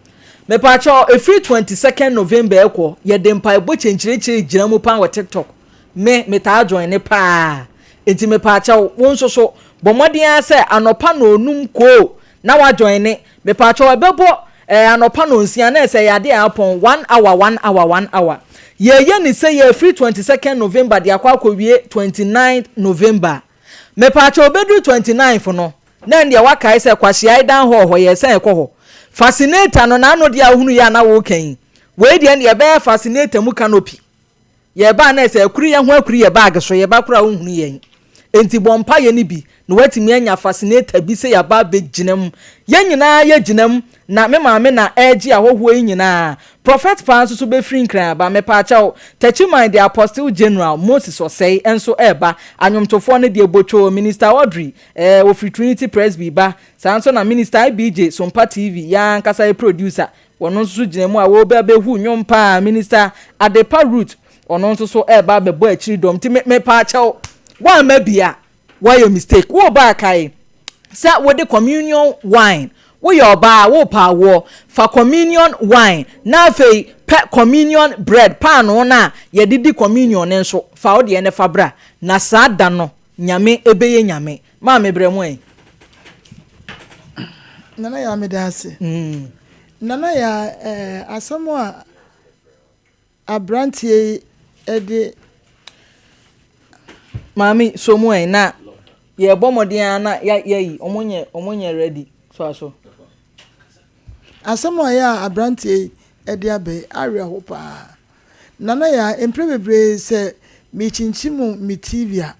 Mepaakyɛw, ɛfiri 22nd November ɛkɔ, yɛde mpaebɔ kyenkyerenkyere gyina mu paa wɔ TikTok. Me, metaa joine paa. Enti mepaakyɛw, wo nso so, bɔ mmɔden ara sɛ anɔpa nɔɔnum koo na wa joine. Mepaakyɛw ɛbɛbɔ eh anɔpa nɔnsia na ɛsɛ ɛyɛ adeɛ a apɔn one hour one hour one hour. Yɛɛyɛ ne sei ɛfiri 22nd November de akɔ akɔwie 29th November. Mepaakyɛw ɛbɛduru 29th no na ɛndeɛ wakae sɛ Kwahyeae Dan Hall hɔ yɛɛsan ɛkɔ hɔ. Fascinator no n'ano deɛ a wohunu yɛ a na woka yi, wei deɛ ɛndeɛ ɛbɛyɛ fascinator mu canopy. Yɛba a na ɛsɛ akuri yɛn ho akuri yɛn bag so, yɛba koraa a wonhunu yɛn. Enti bɔ mpaeɛ no bi na woatumi anya fascinator bi sɛ yɛaba abɛgyina mu. Yɛn nyinaa yɛgyina mu na me maame na ɛregye ahɔhoɔ yi nyinaa. Prɔfɛt paa nso so bɛfiri Nkran aba. Mepaakyɛw, Techiman de Apostle General Moses Osei nso reba. Anwomtofoɔ no deɛ Botwoo, Minister Audrey, eh, ɔfiri Trinity Presby ba. Saa nso na Minister IBJ, Sompa TV, yɛn ankasa yɛ producer, Wɔno nso so gyina mu a wɔreba abɛhu nnwom paa. Minister Adepa Ruth, ɔno nso so ɛreba abɛbɔ akyiri dɔm. Nti me mepaakyɛw, woamma bi a, woayɛ mistake. Woreba a kae sɛ wode communion wine, woyɛ ɔbaa a worepɛ awoɔ, fa communion wine na afei pɛ communion bread, paanoo no a yɛde di communion no nso, fa wo deɛ no fa bra. Na saa da no, Nyame ɛbɛyɛ Nyame. Maame brɛ mo ɛ. Nana Yaa meda ase. Nana Yaa eh, asɛm a. aberanteɛ yi de. Maame so mu ɛ na yɛbɔ mmɔden ara na yɛayi ɔmo nyɛ ɔmo nyɛ ready so aso. Asɛm a ɛyɛ a aberanteɛ yi de aba yi awerɛho paa. Nana Yaa, mprɛ bebree sɛ merekyinkyim me TV a,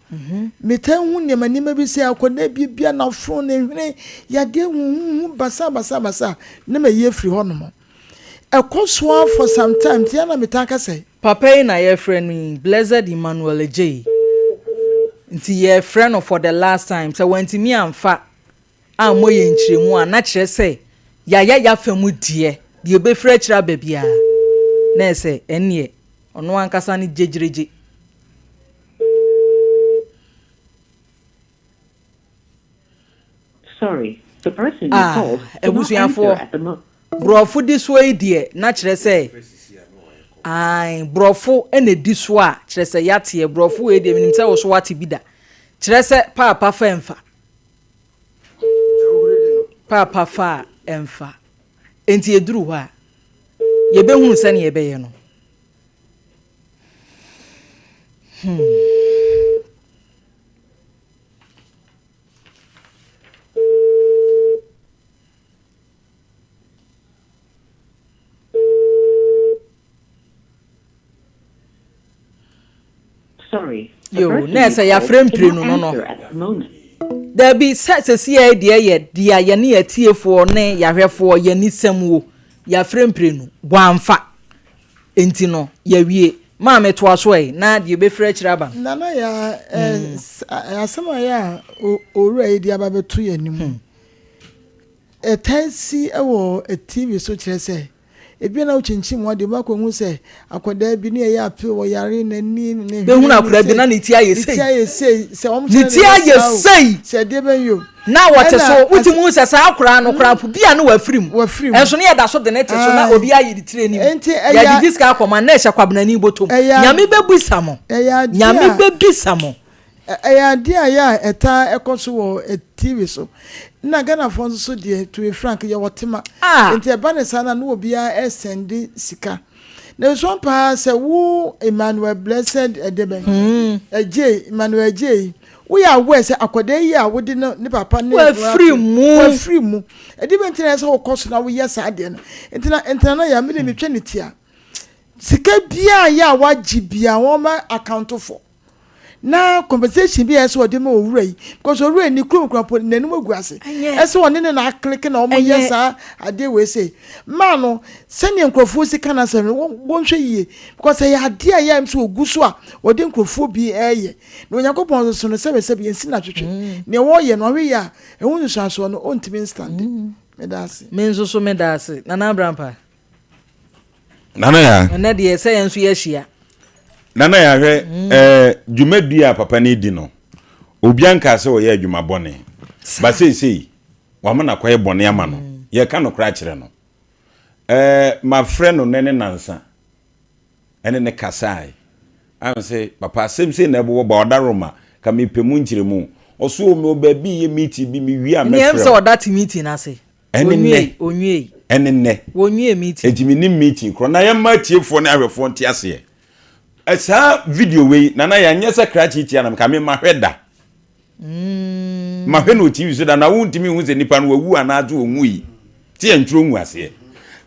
metaa hu nneɛma nneɛma bi sɛ akwadaa bi bia n'afono, ne hwene, yadeɛ huhuhu basaa basaa basaa na mayi afiri hɔnom. Ɛkɔ so ara for some time nti ɛna metaa ka sɛ. Papa yi na yɛrefrɛ no yi, Blessed Emmanuel Adjei. Nti yɛrefrɛ no for the last time. Sɛ wantumi amfa ammɔ yɛn nkyerɛmu a, na kyerɛ sɛ yɛayɛ yɛafa mu deɛ, deɛ ɛbɛfiri akyire aba biara, na ɛyɛ sɛ ɛnneɛ ɔno ankasa no gyegyeregye. Ah, abusuafoɔ, borɔfo di soɔ yi deɛ, na kyerɛ sɛ, ae, borɔfo na ɛdi soɔ a, kyerɛ sɛ yɛateɛ, borɔfo wei deɛ menim sɛ wo so woate bi da, kyerɛ sɛ paapa fa mfa. Paapa fa a, ɛmfa. Enti ɛduru hɔ a, yɛbɛhunu sɛdeɛ yɛbɛyɛ no. Hmm. Yo, na ɛsɛ yɛafrɛ mprenu no no. Dabi, sɛ sɛsiɛ deɛ yɛ deɛ yɛne atiefoɔ ne yɛahwɛfoɔ yɛni sɛm wo. Yɛafrɛ mprenu, wɔamfa. Enti no, yɛawie. Maame toa so ɛ, na deɛ ɛbɛfiri akyire aba no. Nana Yaa, ɛ, asɛm a ɛyɛ a owura yi de aba bɛto yɛn anim. Ɛtaa si wɔ TV so kyerɛ sɛ ebia na wokyinkyim wɔn ade mu akɔhu sɛ akwadaa bi ne ɛyɛ appeal wɔ yare n'ani ne hwene Bɛhunu akwadaa bi na ne ti ayɛ ne sei. ti ayɛ sei sɛ wɔn Ne kyerɛ ti ne ayɛ saa o sei. sɛ ɛdeɛ bɛn yi o. Na wɔte Ɛna so as wotumi hu sɛ saa akwadaa no koraa mpo bi a na wafiri mu. Wafiri mu. Ɛnso ne yɛda so de ne te so na Ae. obi ayi ne tiri anim. Enti ɛyɛ Yɛagyegye sika akɔma na ɛhyɛ kwabenani bɔtɔm. ɛyɛ Nyame bɛbisa mo. ɛyɛ adeɛ Nyame a bɛbisa mo. Ɛyɛ adeɛ a ɛyɛ a ɛtaa ɛkɔ so wɔ TV so. Nna Ghanafoɔ nso so deɛ to be frank yɛwɔ tema. Nti ɛba no saa no a na obiara ɛsɛnde sika. Na nso ampa ara sɛ wo Emmanuel Blessed ɛdeɛbɛn Adjei, Emmanuel Adjei, woyɛ aware sɛ akwadaa yi a wode no ne papa ne Wafiri mu. Wafiri mu. Ɛdeɛbɛn nti na ɛsɛ sɛ wokɔ so na woyɛ saa adeɛ no. Nti na nti na na yɛ a me deɛ metwa ne ti a sika biara yɛ a wagye biara wɔn account for. na compensation bi a ɛsɛ ɔde ma owura yi because owura yi ne kurom kura mpo n'anim agu ase ɛsɛ ɔne ne na akleke na wɔn yɛ saa adeɛ wei sɛ mmaa no sɛdeɛ nkurɔfoɔ si ka n'asɛm no wɔnhwɛ yie because ɛyɛ adeɛ a yɛ sɛ ogu so a wɔde nkurɔfoɔ bi ɛɛyɛ na Onyankopɔn nso so no sɛbɛsɛbɛ yɛn si n'atwetwe mm. nea wɔyɛ no ɔhwɛ yɛ a ɛho nsusuansoɔ no ɔntumi nstande mm. meda ase. Me nso so meda ase Nana Abrampa. Nana ya. Ɛnɛ deɛ sɛ yɛn nso yɛahyia. Nana ya hwɛ mm. ɛɛ eh, dwumadie a papa no di no obi anka sɛ ɔyɛ adwuma bɔne ba seesei wama no akɔyɛ bɔne ama no mm. yɛka no koraa kyerɛ no ɛɛ eh, mafrɛ no nɛ ne nansa ɛne ne kasae am sɛ papa asɛm sei na ɛbobɔ ba ɔda roma ka mepɛ mu nkyerɛmu ɔso o mewɔ baabi yɛ meeting bi mewie a mɛfrɛ sɛ ɔda te meeting ase Ɛne nnɛ. Onwiei. Ɛne nnɛ. Wɔnwiee meeting. Enti mennim meeting korɔ. Na yɛmma atiefoɔ ne ahwɛfoɔ nte aseɛ. Saa video wei, Nana yɛanyɛ sɛ krakye tia na meka me mahwɛ da. Mm. Mahwɛ no wɔ TV so da na wontumi nhu sɛ nipa no wawu anaasɛ ɔnwui. Sɛ yɛntwerɛ ngu aseɛ.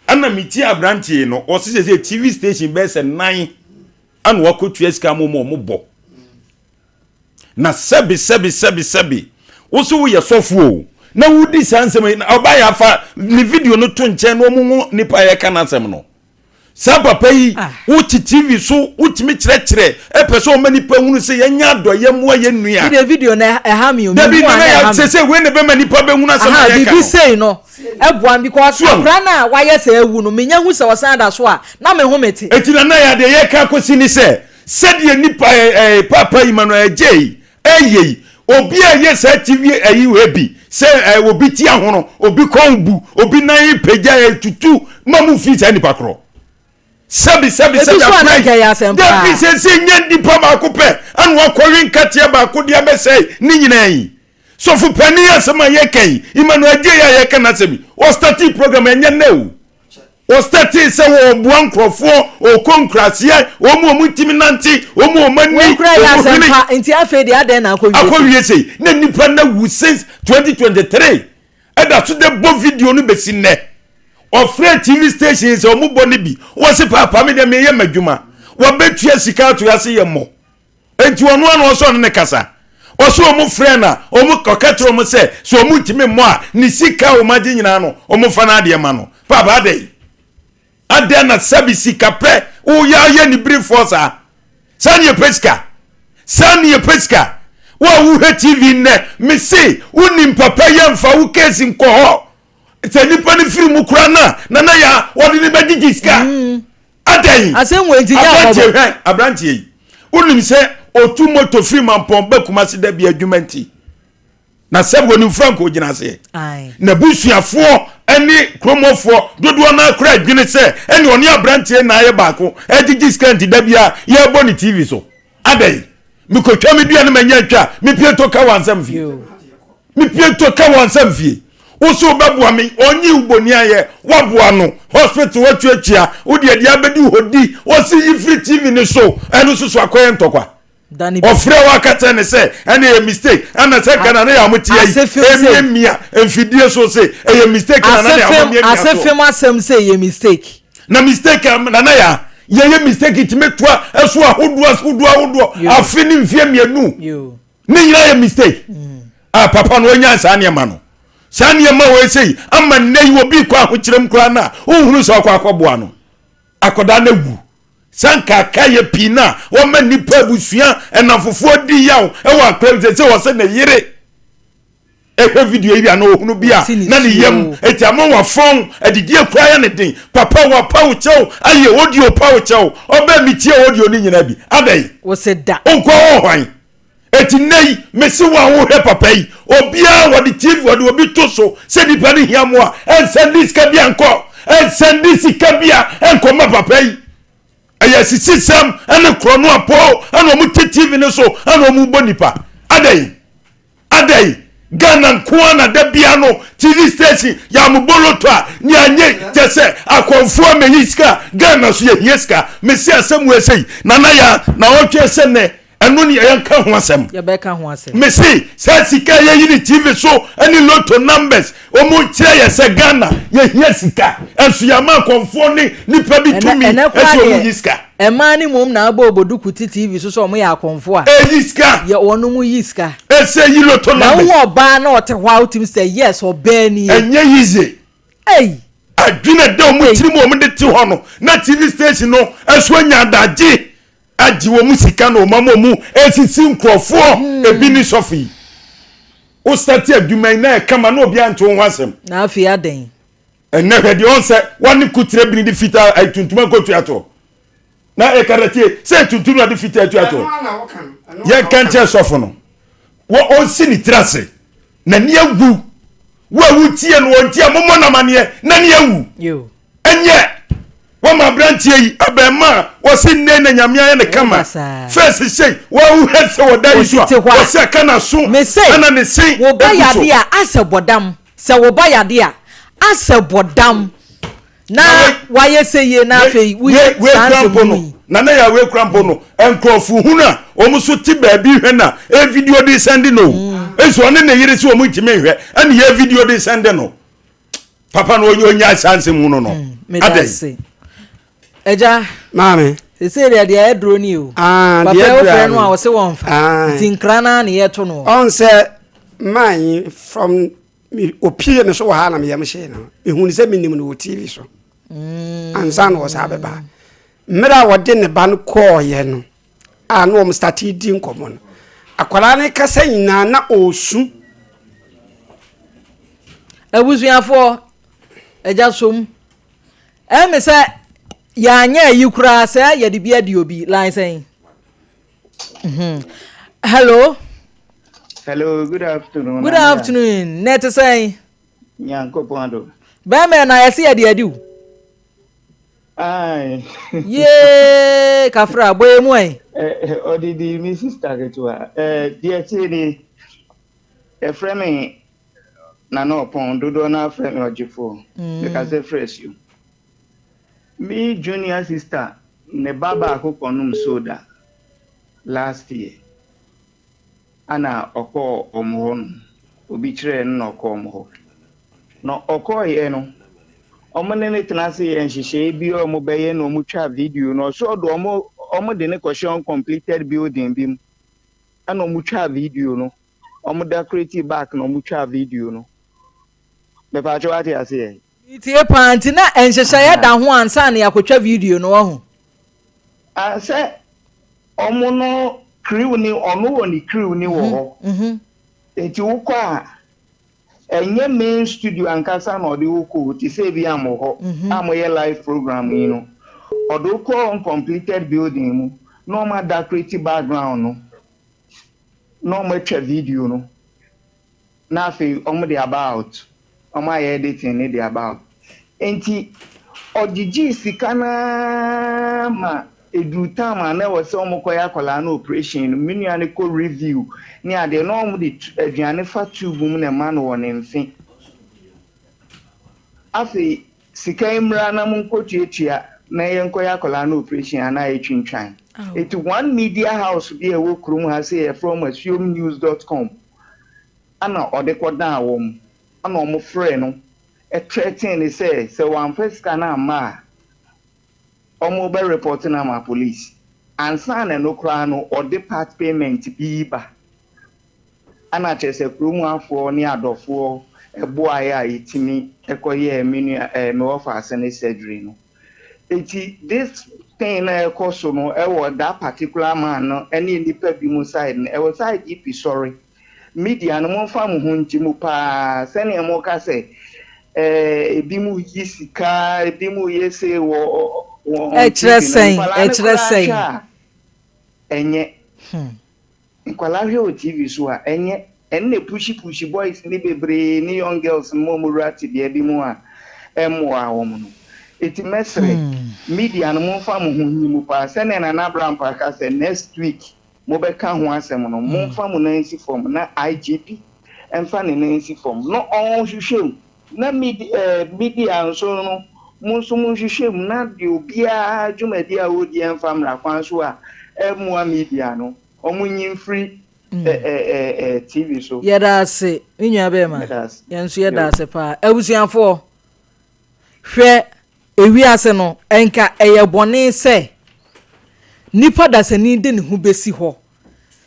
Ɛna metie aberanteɛ no, ɔse sɛ sɛ TV station bɛyɛ sɛ nan ana wakɔtua sika ma ɔmo ɔmo bɔ. Na sɛbi sɛbi sɛbi sɛbi wo so woyɛ sɔfo o na wodi saa nsɛm yi na ɔbaa yɛ afa ne video no to nkyɛn na ɔmo hu nipa a yɛka n'asɛm no saa papa yi ah. wote tv so wotumi kyerɛkyerɛ ɛpɛ sɛ ɔma nipa hunu sɛ yɛnyɛ adɔ yɛmmoa yɛn nua. Bi de video na ɛha mi o. Dabi nana yɛ sɛ sɛ wei na bɛma nipa bɛhunu asɛm a yɛka no. Bibi sei no ɛboa mi because akora no a wayɛ sɛ awu no menya hu sɛ ɔsan da so a na me ho mete. Eti nana yɛ adeɛ yɛka akɔsi ne sɛ Sɛdeɛ nipa ɛ ɛ paapa Emmanuel Adjei ɛyɛ yi, obi a ɛyɛ saa TV ɛyi wei bi sɛ ɛ obi ti ahono, obi kɔn bu, obi nan pagya ɛtutu ma mu fi saa nipa korɔ. Sɛbi sɛbi sɛbi akora yi, dabi sɛsɛ nyɛ nipa baako pɛ ɛna wakɔwe nkateɛ baako de abɛsɛe ne nyinaa yi. Sɔfo panin asɛm a yɛka yi, Emmanuel Adjei a yɛka n'asɛm yi, ɔstartee program ɛnyɛ nnɛ o. Ɔstartee sɛ ɔɔboa nkorɔfoɔ, ɔɔkɔ nkuraseɛ, wɔn a wɔntumi nante, wɔn a wɔn ani, Wei koraa yɛ wɔn hwene. asɛmpa, nti afei deɛ adɛn na akɔwie sei? Akɔwie sei. Na nnipa no awu since 2023. Ɛda so de bɔ video no bɛsi nnɛ. Ɔfrɛɛ TV station sɛ wɔn bɔ no bi. Wɔse paapa me deɛ meyɛ m'adwuma. Wɔbɛtua sika ato ase yɛ mmɔ. Enti ɔno ara na ɔsɛ ɔne no kasa. Ɔsɛ wɔn frɛ no a, wɔn ɔka kyerɛ wɔn sɛ sɛ wɔn ntumi mmɔ a, ne sika a wɔn agye nyinaa no, wɔn fa n'adeɛ ma no. Paapa adɛn? Adɛn na sɛbi sika pɛ woyɛ ayɛ ne birifoɔ saa? Saa ne yɛpɛ sika? Saa ne yɛpɛ sika? Wo a wohwɛ TV nnɛ, mese wonim papa yi mfa wo case nkɔ hɔ. Sɛ nipa no firi mu koraa no a, nana yɛ a wɔde ne bɛgyegye sika. Mm. Adɛn? Asɛm wei nti nyɛ Aberanteɛ hwɛ, aberanteɛ yi. Wonim sɛ otu moto firi Mampɔn ba Kumasi da bi adwuma nti. Na sɛ wɔnim Franco gyina aseɛ. N'abusuafoɔ ne kuromɔfoɔ dodoɔ no akora adwene sɛ ɛne ɔne aberanteɛ na ayɛ baako ɛgyegye sika nti da bi a yɛrebɔ ne TV so. Adɛn? Mekɔtwa me dua no manya atwa, mepie to ka wɔn nsɛm fie. Mepie to ka wɔn nsɛm fie. Wo so wobɛboa me, ɔnyi wo bɔni ayɛ, woaboa no, hospital watuatua, wode adi abɛdi hɔ di, ɔsi yi firi TV ne so, ɛno nso so akɔyɛ ntɔkwa. Ɔfrɛ wo aka kyerɛ ne sɛ ɛne ɛyɛ mistake, ɛna sɛ nka na ne yɛ a mote ayi, ɛmiamia mfidie so se ɛyɛ mistake na na ne yɛ a momiamia so. Asefem asɛm sɛ ɛyɛ mistake. Na mistake a nana yɛ a yɛyɛ mistake tumi toa ɛso ahodoɔ ahodoɔ ahodoɔ afe ne mfeɛ mmienu ne nyinaa yɛ mistake mm. a papa no ɔnya saa nneɛma no saa nneɛma wɔ ɛsɛ yi ama nnɛ yi obi kɔ ahokyerɛ mu koraa no a wohunu sɛ ɔkɔ akɔboa no akɔdaa no awu saa nkaaka yɛ pii no a wɔma nnipa abusua ɛnafofoɔ di yaw ɛwɔ akora bi sɛ sɛ wɔ sɛ ne yere Ehwɛ video yi bi anaa ohunu bi a na ne yam eti ama wafɔn adidie koraa yɛ ne den papa wapa wo kyɛw ayɛ audio pa wo kyɛw ɔbɛ mi tie audio ne nyinaa bi adɛn Wose da. Onkɔ hɔ hwan eti nnɛ yi mese wo a wohwɛ papa yi obiara wɔde tv wɔde obi to so sɛ nipa no hia mmoa ɛnsɛnde sika bi ankɔ ɛnsɛnde sika bi a ɛnkɔ ma papa yi ɛyɛ asisisɛm ɛne korɔ no apɔ ɛna wɔn te tv no so ɛna wɔn bɔ nipa adɛn Adɛn? Ghana nko ara na da bia no TV station yɛamobɔ loto a ne anyɛ kyɛ sɛ akɔmfoɔ amɛyi sika Ghana so yɛhia sika mese asɛm wei sɛi nana ya na ɔtwe sɛ nɛ ɛno ne yɛnka ho asɛm yɛbɛka ho asɛm mese saa sika yɛyi ne TV so ne loto numbers Wɔn kyerɛ yɛ sɛ Ghana yɛ hia sika ɛnso yɛ ama akɔnfoɔ ne nipa bi tumi ɛsɛ wɔn yi sika. Ɛmaa ne mom na abɔ oboduku te TV so sɛ wɔn yɛ akɔnfoɔ a. Ɛyi sika. Yɛ wɔn mo yi sika. Ɛsɛ yi loto numbers. Na wo ɔbaa na ɔte hɔ a wotumi sɛ yes ɔbaa nie. Ɛnyɛ yize. Ei. Adwene ɛda wɔn tiri mu wɔn de te hɔ no na TV station no ɛso anya adagye agye wɔn sika na wɔn ama wɔn esisi nkurɔfoɔ ebi ne sɔfo yi. Wo starte adwuma yi na ɛkama na obiara nte wo ho asɛm. Na afei adɛn? Ɛnɛ hwɛ deɛ ɔn sɛ wɔne kutire bini de fitaa ayi tuntum akɔtua toɔ. Na ɛkata tie sɛ tuntum na ɔde fitaa tua toɔ. Yɛnka nkyerɛ sɔfo no wɔ ɔnsi ne tiri ase n'ani awu. Wo a wotie no ɔntie a mommɔ no amaneɛ n'ani awu. Ɛnyɛ wɔma aberanteɛ yi abɛɛma a wɔse nnɛ na nyame ayɛ ne kama fɛs sei wɔwohɛ sɛ wɔda yi so a wɔse aka n'aso ɛna ne se wo ba yade a asɛ bɔdam sɛ wo ba yade a asɛ bɔdam na wayɛ sɛ yie na afei woyɛ saa nsɛm yi na na yɛ wei kura mpo no nkurɔfo hunu a wɔn nso te baabi hwɛ na e video de sɛnde no nso ɔne ne yere sɛ wɔn ntumi nhwɛ ɛne yɛ video de sɛnde no papa no ɔnya saa nsɛm hu no no hmm, adɛn agya maame sese deɛ deɛ ɛduro ni o ah, papa yi wofrɛ no a ɔse wɔn fa ah. nti nkra naa ne yɛto no ɔn sɛ maa yi from opie me so wɔ ha na meyam hyee no mehu ne sɛ menim no wɔ tv so mm. ansa na ɔsaa bɛba mmerɛ a wɔde ne ba no kɔɔyɛ no a na wɔn starte di nkɔmmɔ no akwadaa no kasa nyinaa na ɔresu. Abusuafoɔ, agya som. Ɛmi sɛ yɛanyɛ ayi koraa sɛ yɛde bi adi obi line sɛn. Mhm. Hello. Hello, good afternoon. Good afternoon. Na ɛte sɛn? Nyankopɔn adom. Bɛrima na yɛse yɛde adi wo. Aye. Yee kafra bɔ emu ɛ. Ɔdidi mi sista ketewa. Deɛ tie ni, yɛfrɛ me Nana Ɔpɔn, dodoɔ no ara frɛ me Ɔgyefoɔ. Mekasa firi Asuo. Me junior sister ne ba baako kɔnom soda last year ana ɔkɔɔ wɔn hɔ nom. Obi kyerɛɛ no na ɔkɔɔ wɔn hɔ. Na ɔkɔeɛ no, wɔn ne no tena ase yɛɛ nhyehyɛeɛ bi a wɔbɛyɛ na wɔtwaa video no. Ɔsɛ ɔde wɔn wɔde no kɔhyɛ uncompleted building bi mu ɛna wɔtwaa video no. Wɔn decorate back na wɔtwaa video no. Mepatwo wate aseɛ? Metie paa nti na nhyehyɛeɛ da ho ansa na yɛakɔtwa video no wahu. Ah sɛ ɔmo no crew ni ɔno wɔ ne crew ni wɔ hɔ nti wokɔ a ɛnyɛ main studio ankasa na ɔde wo kɔ o te sɛ ebi a mo hɔ a moyɛ live program yi no ɔde wo kɔ uncompleted building mu na ɔmo adecorate background no na ɔmo atwa video no. na afei wɔn de aba out, wɔn ayɛ editing no de aba out. Nti ɔgyegyee sika no ara ma ɛduru time a na ɛwɔ sɛ wɔn kɔyɛ akwadaa no operation no, me nua no kɔ review ne adeɛ na wɔn de aduane fa tube mu na ɛma no wɔ ne mfe. Afei sika yi mmra na monkɔtuatua na yɛnkɔyɛ akwadaa no operation anaa yɛtwintwan. Nti one media house bi a ɛwɔ kurom ha sei yɛfrɛ wɔn asuomnews dot com Ɛnna ɔde kɔdaa wɔn, ɛnna wɔfrɛɛ no threaten no sɛ, sɛ wamfa sika no amma a, wɔbɛrepɔte no ama police. Ansa na ɛno koraa no, ɔde part payment bi reba. Ɛnna kyerɛ sɛ kurom hafoɔ ne adɔfoɔ boaeɛ a yɛtumi kɔyɛɛ me nua ɛɛ me wɔfaase no surgery no. Enti this thing no a ɛrekɔ so no wɔ that particular man no ne nnipa binom side no, ɛwɔ sɛ IGP sɔre. Media no momfa mo ho ngye mu paa sɛdeɛ moka sɛ eh, ebinom yi sika, ebinom yɛ sei wɔ wɔ on Ɛkyerɛ TV no, sɛn? nkwadaa no Ɛkyerɛ koraa sɛn? hwɛ a ɛnyɛ. Nkwadaa hwɛ wɔ TV so a, ɛnyɛ. Ɛno na ɛpushi pushi boys no bebree ne young girls no ma wɔn wura tebea bi mu a ɛmmoa wɔn no. Enti mɛsrɛ, media no momfa mo ho nyi mu paa. Sɛdeɛ Nana Abrampah ka sɛ next week mobɛka ho asɛm no, momfa mo nan nsi fam na IGP mfa ne nan nsi fam na ɔnhwehwɛ mu. Na media nso no, mo nso monhwehwɛ mu na deɛ obiara dwumadi a ɔredi ɛmfa mmara kwan so a ɛmmoa media no, wɔnyi mfiri TV so. Yɛda ase me nua bɛɛma. Yɛn nso yɛda ase paa. Abusuafoɔ, hwɛ ewiase no, nka ɛyɛ bɔne sɛ nipa dasani de ne ho bɛsi hɔ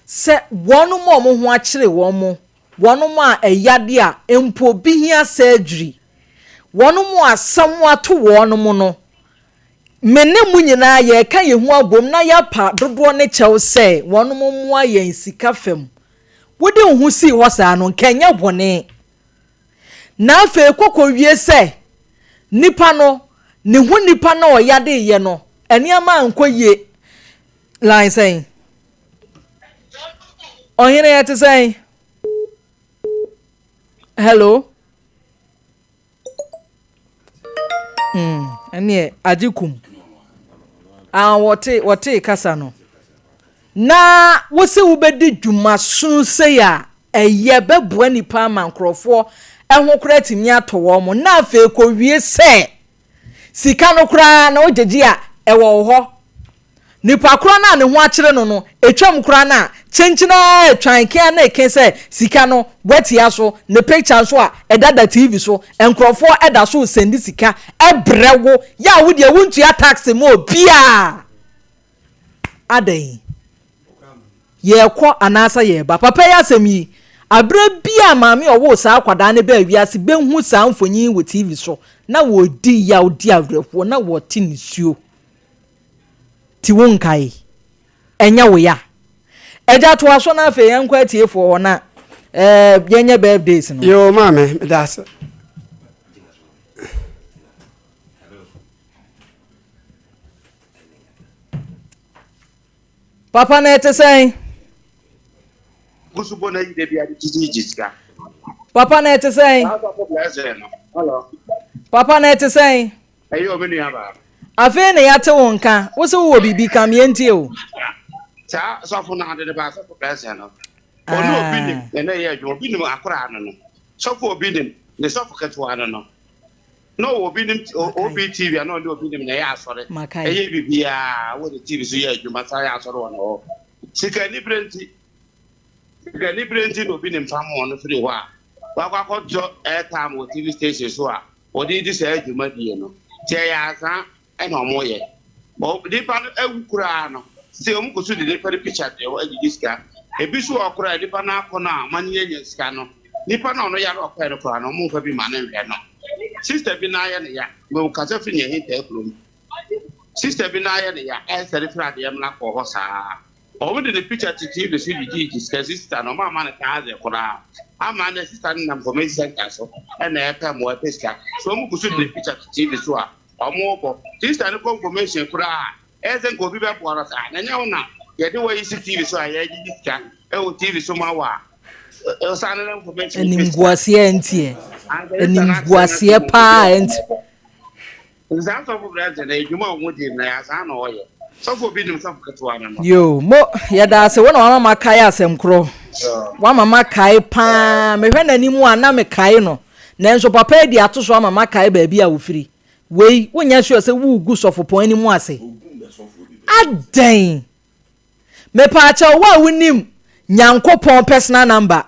sɛ wɔnom a wɔn ho akyere wɔn, wɔnom a ɛyade a mpo bi hia surgery, wɔnom a asɛm ato wɔnom no, Me ne mo nyinaa yɛreka yɛn ho abom na yɛapa dodoɔ no kyɛw sɛ wɔnom mmoa yɛn sika fam. Wode wo ho sii hɔ saa no, nka ɛnyɛ bɔne. Na afei kɔ kɔwie sɛ nipa no, ne ho nipa no a ɔyadeeɛ no, nneɛma ankɔ yie. Line sɛn? Ɔhene ɛte sɛn? Hello? Mm, ɛneɛ agye kum. Ah, wɔte wɔte kasa no. Na wose wobɛdi dwuma sono sei a ɛyɛ bɛboa nipa ama nkurɔfoɔ ɛho koraa atumi atɔ wɔn mo na afei kɔwie sɛ sika no koraa na wogyegye a ɛwɔ wo hɔ Nipa korɔ no a ne ho akyere no no, ɛtwam koraa no a, kyenkyen ara twan ke ara na eke sɛ sika no watia so, ne picture nso a ɛdada TV so, nkorɔfoɔ da so resɛndi sika brɛ wo, yɛ a wo deɛ wontua tax ma obiara. Adɛn? Yɛrekɔ anaasɛ yɛreba? Papa yi asɛm yi, aberɛ bi a maame a ɔwoo saa akwadaa no baa wiase bɛhu saa mfonyin yi wɔ TV so, na wɔredi yaw di awerɛhoɔ, na wɔte nisuo. Ti wo nkae. Ɛnyɛ wo ya. Agya toa so na afei yɛnkɔ atiefoɔ hɔ na eh, yɛnyɛ birthdays no. Yoo maame, meda ase. Papa na ɛte sɛn? Gusu bɔ na yi de bi ade gyigyi gyi sika. Papa na ɛte sɛn? Papa na ɛte sɛn? Ɛyɛ o me nua baa. Afei na yɛate wo nka. Wo se wowɔ biribi ka me yɛntie o. Saa sɔfo no ade no ba sɔfo blessing no. Ɔne obi nim na na ɛyɛ adwuma obi nim akoraa no no. Sɔfo obi nim ne sɔfo ketewa no no. Na ɔwɔ obi nim obi TV a na ɔne obi nim na ɛyɛ asɔre. Ɛyɛ biribiara wɔ ne TV so yɛ adwuma saa yɛ asɔre wɔ ne hɔ. Sika anibere nti sika anibere nti na obi nim fam wɔn no firi hɔ a wakɔ akɔtɔ airtime wɔ TV station so a wɔde di saa dwumadie no. Nti ɛyɛ azaa ɛna ɔmo yɛ. Bɔ nipa no awu koraa no sɛ ɔmo kɔ so de nipa no picture deɛ hɔ agyegye sika. Ebi so wɔ hɔ koraa nipa no akɔ no a ɔmo anyanya sika no nipa no a ɔno yare ɔkɔɛ no koraa no ɔmo nfa bi ma no nhwɛ no. Sister bi nan yɛ no ya me kasa firi nea hintaa kurom. Sister bi nan yɛ no ya ɛnsɛre firi adeɛ mena kɔɔ hɔ saa. Ɔmo de ne picture te TV so gyigyi sika sister no ɔmo ama no thousand koraa ama ɛnɛ sister no nam information center so ɛna ɛpɛ mmoa ɛpɛ sika so ɔmo gu so de ne picture te TV so a Ɔmo bɔ sister no kɔ information koraa a ɛyɛ sɛ nka obi bɛboa no saa na ɛnyɛ wo na yɛde wo ayi si TV so a yɛgyegye sika ɛwɔ TV so ma wo a ɔsan no information Animguaseɛ ɛnteɛ. Animguaseɛ paa ɛnte. Nsaa sɔfo brɛnte no adwuma a ɔmo di no ɛyɛ asaa na ɔyɛ sɔfo obi nim sɔfo ketewa no no. Yoo mo yɛda ase wo na wama makae asɛm korɔ wama makae paa mehwɛ n'anim a na mekae no Nanso papa yi de ato so ama makae baabi a ofiri. Wei, wonyɛ sure sɛ woregu sɔfopɔn anim ase? Adɛn? Mepaakyɛw, wo a wonim Nyankopɔn personal number,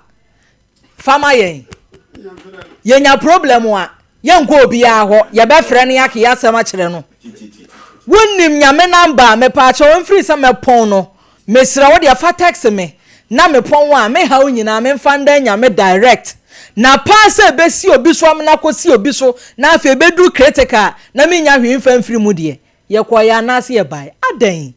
fa ma yɛn. Yɛnya problem a, yɛnkɔ obiara hɔ, yɛbɛfrɛ no yɛaka yɛn asɛm akyerɛ no. Wonim Nyame number a, mepaakyɛw, ɛmfiri sɛ mɛpɔn no, Mesrɛ wo deɛ fa text me na me pɔn a me haw nyinaa me nfa ndan Nyame direct na paa sɛ ɛbɛsi obi so amena kɔsi obi so na afei ɛbɛduru critical na mennya hwee mfa mfiri mu deɛ yɛkɔeɛ anaase yɛbaeɛ adɛn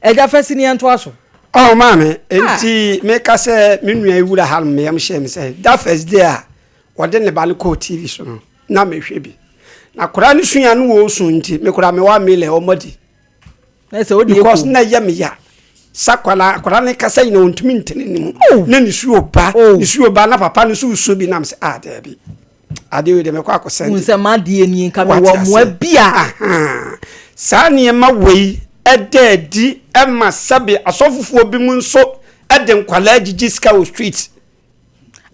Agya fa sini yɛntoa so. Oh maame, enti meka sɛ me nua yi wura ha no me yam hyɛɛ me sɛ da first day a wɔde ne ba no kɔɔ TV so no na mehwɛ bi. Na koraa no sua no wɔresu nti me koraa mewɔ amele ɔmɔdi. Because na ɛyɛ me ya sɛ akwadaa akwadaa no kasa nyina ɔntumi ntene ne mu oh. na ne suo ba oh. ne suo ba na papa no nso suo bi nam sɛ ah daabi adeɛ wei deɛ mɛkɔ akɔsɛn de sɛ madeɛ nie nka mewɔ mmoa bi a saa nneɛma wei ɛda adi ɛma sɛbe asɔfofoɔ bi mu nso ɛde nkwadaa gyigyi sika wɔ street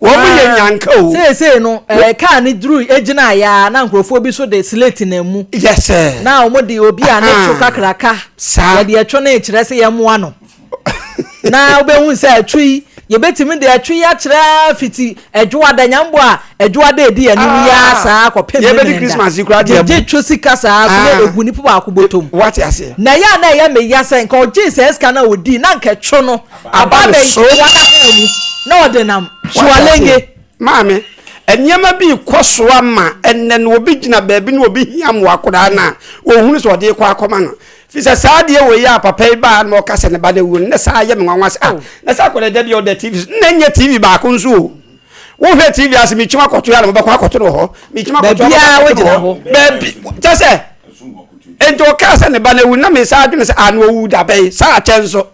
Wɔn yɛ ah, nyanka o. Seesei no, ɛɛ eh, kaa ne duru egyina ya na nkurɔfoɔ bi so de slate na mu. Yes sir. Na wɔn de obi a ne two kakraka. Saa. Yɛde ɛtwo ne kyerɛ sɛ yɛn mmoa no. Na wobɛhu sɛ ɛtwo yi yɛbɛtumi de ɛtwo yi akyerɛ fiti ɛdwoada nyambo a ɛdwoada edi anim yi ara ah. saa kɔpem ne yɛbɛdi Christmas yi koraa deɛ gyegye two sika saa so na ah. egu nipa baako bɔtɔm. Wate aseɛ. Na ɛyɛ a na ɛyɛ me ya sɛ nka ɔgye sɛ sika na odi na nka ɛtwo no. Aba ne so. Wada mu na ɔde nam Sualenge. Maame, nneɛma bi rekɔ so ama ɛnnɛ no obi gyina baabi na obi hia mmoa koraa no a, ɔhunu sɛ ɔde rekɔ akɔma no. Firi sɛ saa adeɛ wei a papa yi baa na ɔka sɛ ne ba no awu no, na saa yɛ me nwanwa sɛ ah, na saa akwadaa da bi a ɔda TV so, na ɛnyɛ TV baako nso o. Wohwɛ TV ase mekyim akɔto yɛ a na mobɛkɔ akɔto no wɔ hɔ. Mekyim akɔto a mobɛkɔ akɔto no wɔ hɔ. Baabi, kyɛ sɛ, enti ɔkaa sɛ ne ba no awu na me saa adwene sɛ ah, na ɔwu da bɛn, saa akyɛ nso.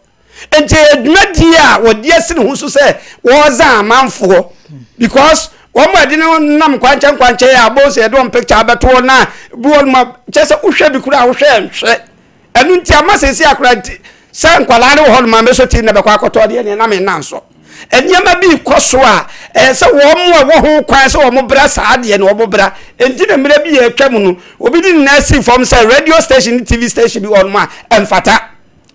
Nti ɛyɛ dwumadie a wɔde asi ne ho so sɛ wɔreza amanfoɔ because wɔn a ɛde no nam kwankyɛn kwankyɛn a abɔ sɛ yɛde wɔn picture abɛto hɔ na bi wɔn ma kyɛ sɛ wohwɛ bi koraa wohwɛ nhwɛ ɛno nti ama sɛsi akora nti sɛ nkwadaa no wɔ hɔ no ma mɛsɔ ti na bɛkɔ akɔtɔ deɛ neɛ na me nna nso nneɛma bi kɔ so a ɛyɛ sɛ wɔn a ɛwɔ ho kwan sɛ wɔn bra saa deɛ na wɔn bra nti na mmerɛ bi yɛ atwa mu no obi de ne nan si fam sɛ radio station ne tv station bi wɔ nom a ɛmfata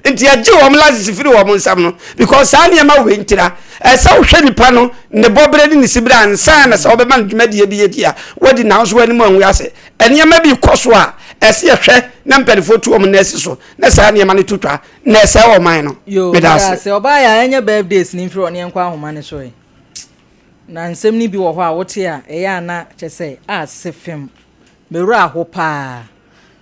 Nti yɛgye wɔn license firi wɔn nsam no because saa nneɛma wei ntira. Ɛsɛ wohwɛ nipa no ne bɔberɛ ne ne siberɛ ansa na sɛ wɔbɛma no dwumadie bi adi a wadi nanso w'anim angu ase. Nneɛma bi kɔ so a ɛsɛ yɛhwɛ na mpanimfoɔ tu wɔn nan si so na saa nneɛma no to twa na ɛsɛe ɔman no. Yoo, Meda meda ase. ase. Ɔbaa yɛ a ɛnyɛ birthdays no mfiri hɔ na yɛnkɔ ahoma no so ɛ. Na nsɛm no bi wɔ hɔ a wote a ɛyɛ a na kyɛ sɛ ase fem. Me werɛ aho paa.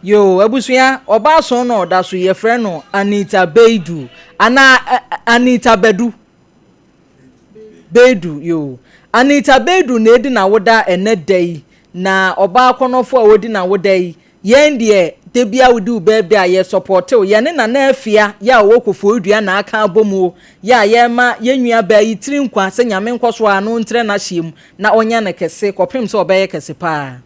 Yoo abusua, ɔbaa sɔn na ɔda so yi yɛfrɛ no Anita Beidu anaa Anita Badu? Beidu yoo. Anita Beidu na edi n'awoda ɛnɛ da yi na ɔbaa kɔnɔfo a odi n'awoda yi yɛn deɛ da bia wodi wo birthday a yɛ sɔpɔte wo yɛne Nana Afia yɛ a ɔwɔ Koforidua na aka abɔ mu o yɛ a yɛma yɛn nua baa yi tiri nkwa sɛ Nyame nkɔ so ara no ntrɛ n'ahyeɛ mu na ɔnyɛ no kɛse kɔpem sɛ ɔbɛyɛ kɛse paa.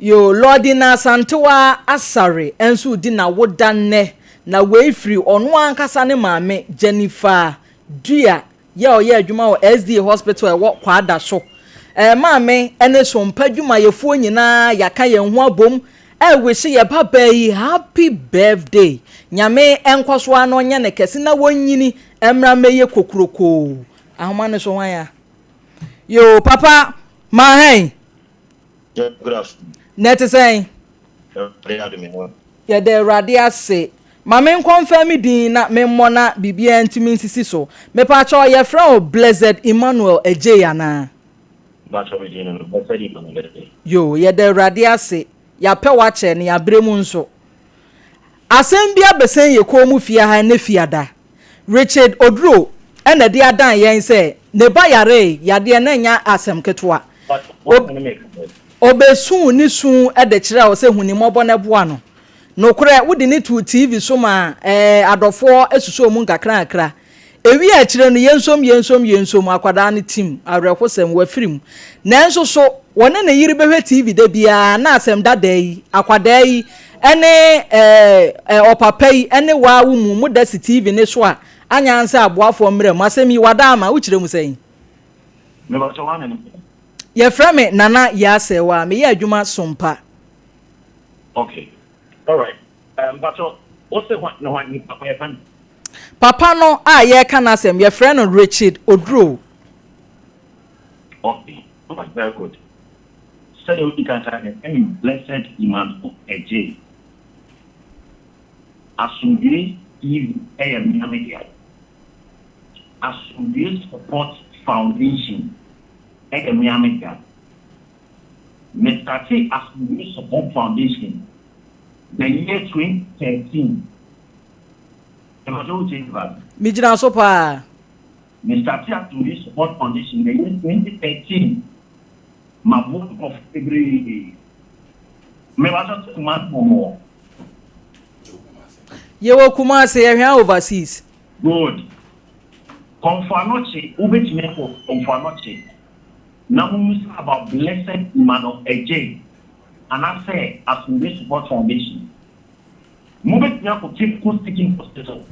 Yoo, Lordina Asantewaa Asare nso redi n'awoda nnɛ, na wei firi ɔno ankasa ne maame Jennifer Dua yɛ a ɔyɛ adwuma wɔ SDA Hospital a ɛwɔ Kwadaso. Ɛɛ maame ne Sompa dwumayɛfoɔ nyinaa yɛaka yɛn ho abom ɛrewihye yɛ ba baa yi happy birthday. Nyame nkɔ so ara na ɔnyɛ no kɛse na wɔnyini mmra mmɛyɛ kokurokoo. Ahoma no so hwan a? Yoo papa Mahan. Good afternoon. Na ɛte sɛn? Awurade adom yɛn ho. Yɛda Awurade ase. Ma me nkɔmfɛm me din na me mmɔ na biribiara ntumi nsisi so. Mepakyɛw yɛfrɛ wo Blessed Emmanuel Adjei anaa? Mepakyɛw me din no no, Blessed Emmanuel Adjei. Yoo, yɛda Awurade ase. Yɛapɛ wo akyɛ na yɛabrɛ mu nso. Asɛm bi abɛsɛn yɛ kɔn mu fie ha ɛnnɛ Fiada. Richard Oduro na ɛde adan yɛn sɛ ne ba yaree yadeɛ na ɛnyɛ asɛm ketewa. Ɔbɛsuu ne su de kyerɛɛ wo sɛ hu ne mmɔbɔ na boa no. Nokorɛ, wode no too TV so maa ɛɛ adɔfoɔ susoo mu nkakrankakra. Ewie akyire no, yɛnsom, yɛnsom, yɛnsom, akwadaa no tim, awerɛhosɛm, wafiri mu. Nanso so wɔne ne yere bɛhwɛ TV da biara na asɛm dada yi, akwadaa yi ne ɛɛ ɔpapa yi ne wo ara wo mu moda si TV no so a, anyɛ ansa aboafoɔ mmra mu. Asɛm yi, wada ama, wokyerɛ mu sɛn? Mebakyɛ wo ane ne sɛn? Yɛfrɛ me Nana Yaa Serwaa, meyɛ adwuma Sompa. Okay, alright. Mpakyɛ wo se hwan ne hwan nipa ko yɛfrɛ no? Papa no a yɛreka n'asɛm, yɛfrɛ no Richard Oduro. Okay, alright, very good. Sɛdeɛ wodi kan kae no, yɛfrɛ me Blessed Emmanuel Adjei. Asomdwoe TV yɛ me ara me dea. Asomdwoe Support Foundation yɛ me ara me dea. Me startee Asomdwoe Support Foundation the year 2013. Mepakyɛ wo tie me paa. Me gyina so paa. Me startee Asomdwoe Support Foundation the year 2013. Maboa nkurɔfo bebree. Mepakyɛ sɛ Kumasi na mo wɔ? Yɛwɔ Kumasi, yɛhwɛn overseas. Good. Kɔmfo Anokye, wobɛtumi akɔ Kɔmfo Anokye na mommisa about Blessed Emmanuel Adjei anaasɛ Asomdwoe Support Foundation. Mobɛtumi akɔ Cape Coast Teaching Hospital,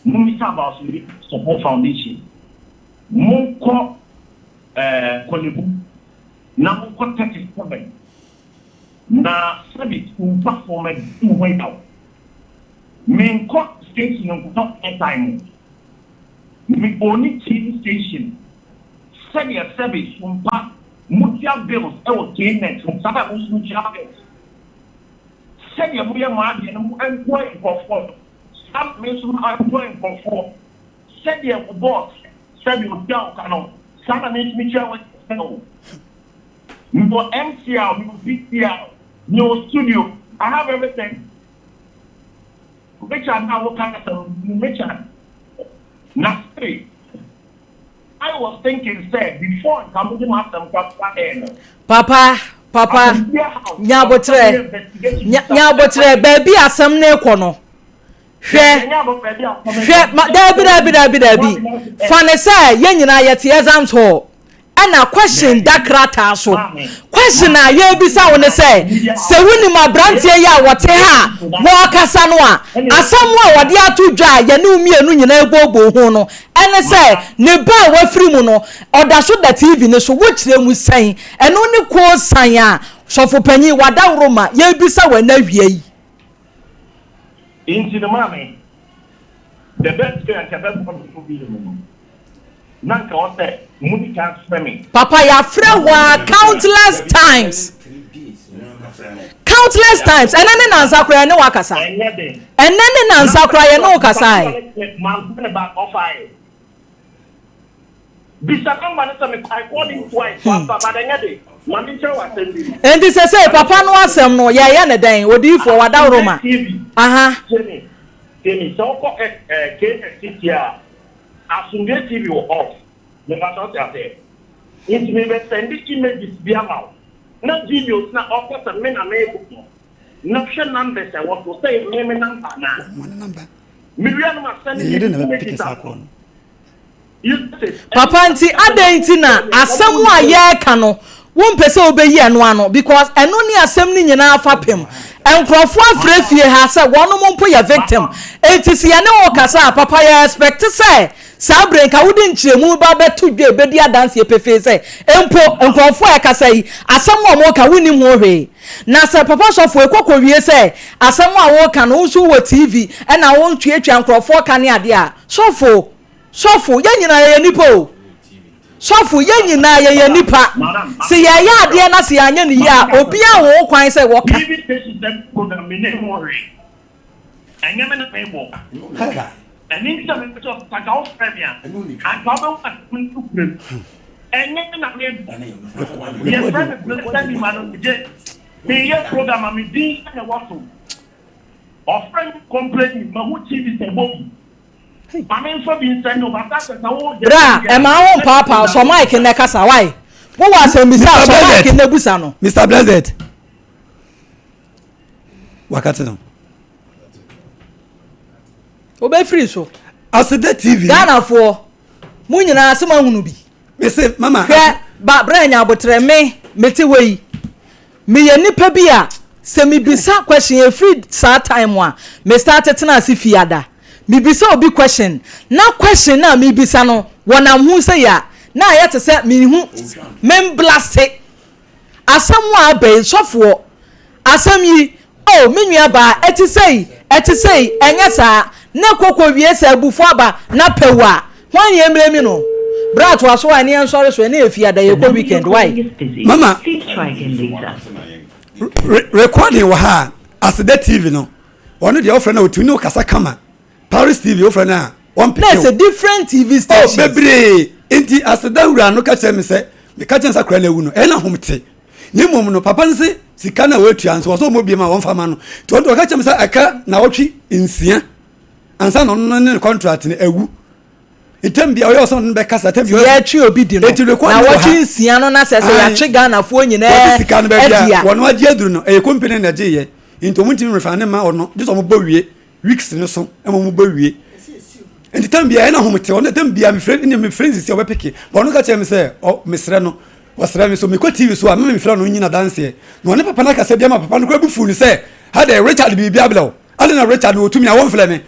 mommisa about Asomdwoe Support Foundation. Monkɔ eh, Korle Bu na monkɔ 37 na sɛbi sumfafoɔ madi mo ho yaw. Menkɔ station nkɔtɔ airtime o. Me ɔnni TV station sɛdeɛ sɛbe sumpa motua bills wɔ Knet no saa na mo nso motua bills. Sɛdeɛ moyɛ mo adeɛ no mo employ nkurɔfoɔ no saa na me nso ma employ nkurɔfoɔ. Sɛdeɛ wo boss sɛbe ɔtua wo ka no saa na me nso metua wo ka o. Mewɔ MCR, mewɔ VCR, mewɔ studio, I have everything. Richard na woka asɛm no Richard na sere I was thinking sɛ before nka mode m'asɛm kɔ aba air no. Papa papa nya aboterɛ nya aboterɛ baabi asɛm no rekɔ no hwɛ hwɛ ma daabi daabi daabi daabi fa ne sɛ yɛn nyinaa yɛte exams hall Ɛna question da krataa so. Question a yɛrebisa wo ne sɛ, sɛ wonim aberanteɛ yi a wɔte ha a wɔrekasa no a, asɛm a wɔde ato dwa a yɛne wo mmienu nyinaa booboo ho no ɛne sɛ ne ba a wafiri mu no, ɔda so da TV no so. Wokyerɛ mu sɛn? Ɛno ne koosan a sɔfopanyin wadaworo ma yɛrebisa wo ɛnɛ awia yi. Nti no maame, the best way anka ɛbɛboa me fo bi mu no, na anka ɔwɔ sɛ mudi kan frɛ me. Papa yɛafrɛ wo ara countless times. Countless times. Ɛnɛ ne nansa koraa yɛne wo akasa. Ɛnɛ ne nansa koraa yɛne wo kasa ɛ. Mamfrɛ no back ɔfae. Bisa number no sɛ me I called him twice wamfa but ɛnyɛ de. Ma me nkyerɛ wo asɛm bi. Enti sesei papa no asɛm no yɛyɛ no dɛn? Odiyifoɔ wadaworoma. Aha. Tie me, tie me. Sɛ wokɔ ɛ ɛ KNTT a, Asomdwoe TV wɔ off. Mepakyɛ wote aseɛ? Nti me bɛ sɛnde images bi ama wo na videos na ɔka sɛ me na mebɔ no na hwɛ numbers a ɛwɔ so sɛ ɛyɛ me me number anaa. Me wie a na ma sɛnde images ama wo. Papa nti adɛn nti na asɛm a yɛreka no wompɛ sɛ wobɛyi ɛno ano because ɛno ne asɛm no nyinaa fapem. Nkurɔfoɔ afrɛ fie ha sɛ wɔnom mpo yɛ victim. Enti sɛ yɛne wo kasa a papa yɛ expect sɛ. Saa berɛ yi, nka wode nkyerɛmu ba bɛto dwa a ɛbɛdi adanseɛ pefee sɛ mpo nkurɔfoɔ a ɛkasa yi, asɛm a wɔreka wonnim ho hwee. Na sɛ papa sɔfo ɛkɔ kɔwie sɛ asɛm a woreka no wo nso wowɔ TV na wotuatua nkurɔfoɔ ka ne adeɛ a, sɔfo, sɔfo, yɛn nyinaa yɛyɛ nnipa o. Sɔfo, yɛn nyinaa yɛyɛ nnipa. Sɛ yɛyɛ adeɛ na sɛ yɛanyɛ no yie a, obiara wɔ ho kwan sɛ wɔka. TV station sɛ program mennim ho hwee. Ɛnyɛ me na mebɔ. Ɛno nti na mepɛ sɛ anka wofrɛ me a, anka wobɛhu asɛm no nokorɛ mu. Ɛnyɛ me na mebɔ. Yɛfrɛ me Blessed Nima no gye. Meyɛ program a me din na ɛwɔ so. Ɔfrɛ me complain mahu TV sɛ ɛbɔ bi. Ma memfa bi nsɛnde wo but asɛ sɛ wo Bra, ɛma wo mpaapaa, sɔ mic nnɛ kasa, why? Wowɔ asɛmbisa a, sɔ mic nnɛ busa no. Mr. Blessed. Wakati no. Wobɛfiri so. Aseda TV. Ghanafoɔ, mo nyinaa sɛ moahunu bi. Mese mama. Hwɛ, ba berɛ nya abotrɛ me, mete hɔ yi. Meyɛ nipa bi a, sɛ mebisa question ɛfiri saa time a, me start tena ase fiada. Mebisa obi question, na question no a mebisa no, wɔnam ho sɛ yɛ a, na ayɛ te sɛ mehu, memblaste. Asɛm a aba yi, sɔfoɔ, asɛm yi, oh, me nua baa, ɛte sei, ɛte sei, ɛnyɛ saa, na ɛkɔ kɔ wie sɛ abufuo aba, na pɛw a, hwan na ɛmmerɛ mi no? Bra toa so a, ɛne yɛnsɔre so, ɛne yɛ fiada, yɛkɔ weekend, why? Mama, re recording wɔ ha a, Aseda TV no, ɔno deɛ wofrɛ no a ɔtumi ne wo kasa kama. Paris TV wofrɛ no a, wɔmpeke wo. Na ɛsɛ different TV stations. Oh, bebree. Nti aseda wura no ka kyerɛ me sɛ, meka kyerɛ sɛ akora no awu no, ɛyɛ na hom te. Na mmom no, papa no se sika no a wɔatua nso, wɔsɛ wɔmmɔ biem a wɔmfa ma no. Nti ɔno ɔka kyerɛ me sɛ ɛka naawɔtwe nsia ansa na ɔno ne ne contract no awu. Ntam bia ɔyɛ ɔsɛ ɔno bɛkasa tam bia yɛtwe obi di no naawɔtwe nsia no na sɛ sɛ yɛatwe Ghanafoɔ nyinaa wɔde sika no baabi a wɔn agye aduru no ɛyɛ company na ɛgye yɛ nti wɔn ntumi refa ne ma ɔno gye sɛ wɔn bɔ wie weeks no so ma ɔmo ba wie nti tam biara ɛna hom te ɔno tam biara mefrɛ ne mefrɛ nsisi a ɔbɛpeke ba ɔno ka kyerɛ me sɛ ɔ mesrɛ no ɔsrɛ me so mekɔ tv so a mema mefrɛ no nyina danseɛ na ɔne papa no akasa bi ama papa no kora bu fuu no sɛ ha dɛ Richard biribi abrɛ wo ade na Richard no ɔtumi a wɔmfrɛ me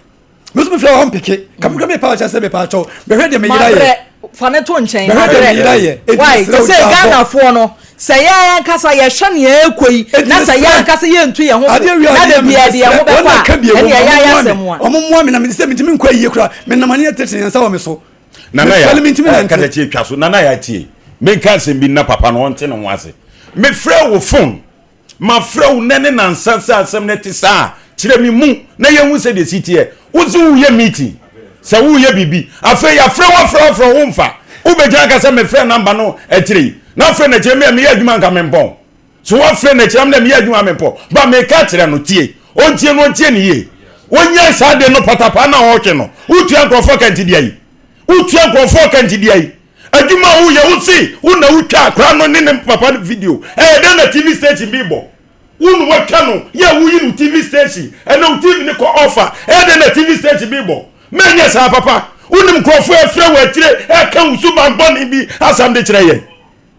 me so mefrɛ wɔ ɔmpeke kamekora mepa kyɛ sɛ mepa kyɛw bɛhwɛ deɛ meyera yɛ fa ne to nkyɛn bɛhwɛ deɛ meyera yɛ why te sɛ ghanafoɔ no Sɛ yɛn ankasa yɛhwɛ nea ɛrekɔ yi, na sɛ yɛn ankasa yɛntu yɛn ho fo, na da biara de yɛn ho bɛkɔ a, ɛnneɛ ɛyɛ ayɛ asɛm a. Wɔn mmoa me na mede sɛ mentumi nkɔ ayie koraa. Menam ani atete yɛn nsa wɔ me so. Nana ya, Mefɛle mentumi nante. katakyie twa so. Nana ya tie. Menka asɛm bi na papa no ɔnte ne ho ase. Mefrɛ wo phone. Mafrɛ wo nnɛ ne nansa sɛ asɛm no te saa a, kyerɛ me mu na yɛnhu sɛdeɛ ɛsi teɛ. Wo se woreyɛ meeting, sɛ woreyɛ biribi. Afei yɛafrɛ wo afrɛ wo afrɛ wo womfa. Wobɛgyina aka sɛ mefrɛ number no akyire yi. Na afrɛ no akyire me a meyɛ adwuma nka mempɔn. So woafrɛ no akyire am dɛ meyɛ adwuma mempɔn. Ba meka kyerɛ no tie. Ɔntie no ɔntie no yie. Ɔnyae saa de no patapaa no a ɔretwe no. Wotua nkurɔfoɔ ka nti deɛ yi. Wotua nkurɔfoɔ ka nti deɛ yi. Adwuma a woyɛ wo se wo na wotwa akora no ne ne papa no video ɛyɛ dɛn na TV station bi bɔ wo na watwa no yɛ a woyi no TV station ɛna wo TV no kɔ off a ɛyɛ dɛn na TV station bi bɔ mɛnyɛ saa papa wonim nkurɔfoɔ a ɛfrɛ wɔ akyire ɛka wo suban bɔne bi asɛm de kyerɛ yɛn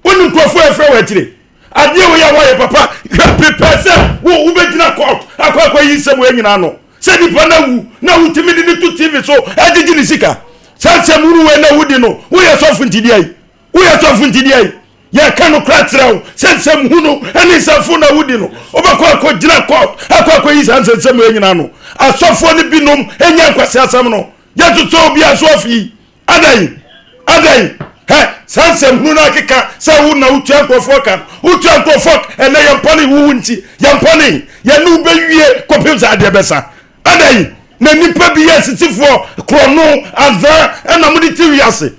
wonim nkurɔfoɔ a ɛfrɛ wɔ akyire Adeɛ wei a woayɛ papa, hwɛ prepare sɛ wo wobɛgyina court akɔ akɔyi nsɛm wei nyinaa ano. Sɛ nipa no awu na wotumi de no to TV so ɛgyegye ne sika. Saa nsɛm hunu wei na wodi no, woyɛ sɔfo nti deɛ yi? Woyɛ sɔfo nti deɛ yi? Yɛka no kora kyerɛ wo sɛ nsɛm hunu ne nsɛmfo na wodi no, wobɛkɔ akɔgyina court akɔ akɔyi saa nsɛnsɛm wei nyinaa ano. Asɔfoɔ no binom nya nkwaseasɛm no, yɛtotɔ obi aso afii. Adɛn? Adɛn? Hɛ, saa nsɛm hunu no akeka sɛ wo na wotua nkurɔfoɔ ka no. Wotua nkurɔfoɔ ka, ɛnɛ yɛmpɔne wo wo nti, yɛmpɔne, yɛne wo bɛwie kɔpem sɛ adeɛ bɛsa. Adɛn? Na nnipa bi yɛ asisifoɔ, korɔno, azaa, ɛna mode te wiase.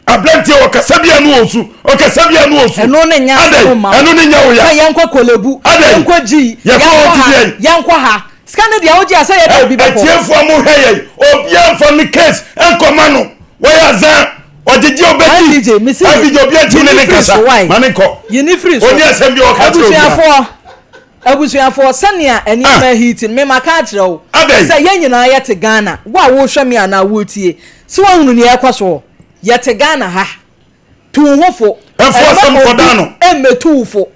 Aberanteɛ ɔkasa bi a no ɔsu, ɔkasa bi a no ɔsu. Ɛno ne nyɛ asɛm mma wo. Ɛno ne nyɛ wo ya. Sɛ yɛnkɔ Korle-Bu, yɛnkɔ Gyi, yɛnkɔ ha, yɛnkɔ ha. Sika no deɛ wogye a sɛ yɛde obi bɛkɔ. Atiefoɔ mo hwɛ yɛn obiara nfa ne case nkɔma no wɔyɛ azan ɔgyegye obɛdi abigye obi antumi ne ne kasa ma ne nkɔ yini firi so oni asɛm bi ɔka kyerɛ obiara. Abusuafoɔ abusuafoɔ sɛnea nneɛma heat no mema ka akyerɛ wo sɛ yɛn nyinaa yɛte Ghana wo a wohwɛ me anaa wotie sɛ woahunu nea ɛkɔ soɔ yɛte Ghana ha tu wo ho fo ɛmfa obi mmɛtu wo fo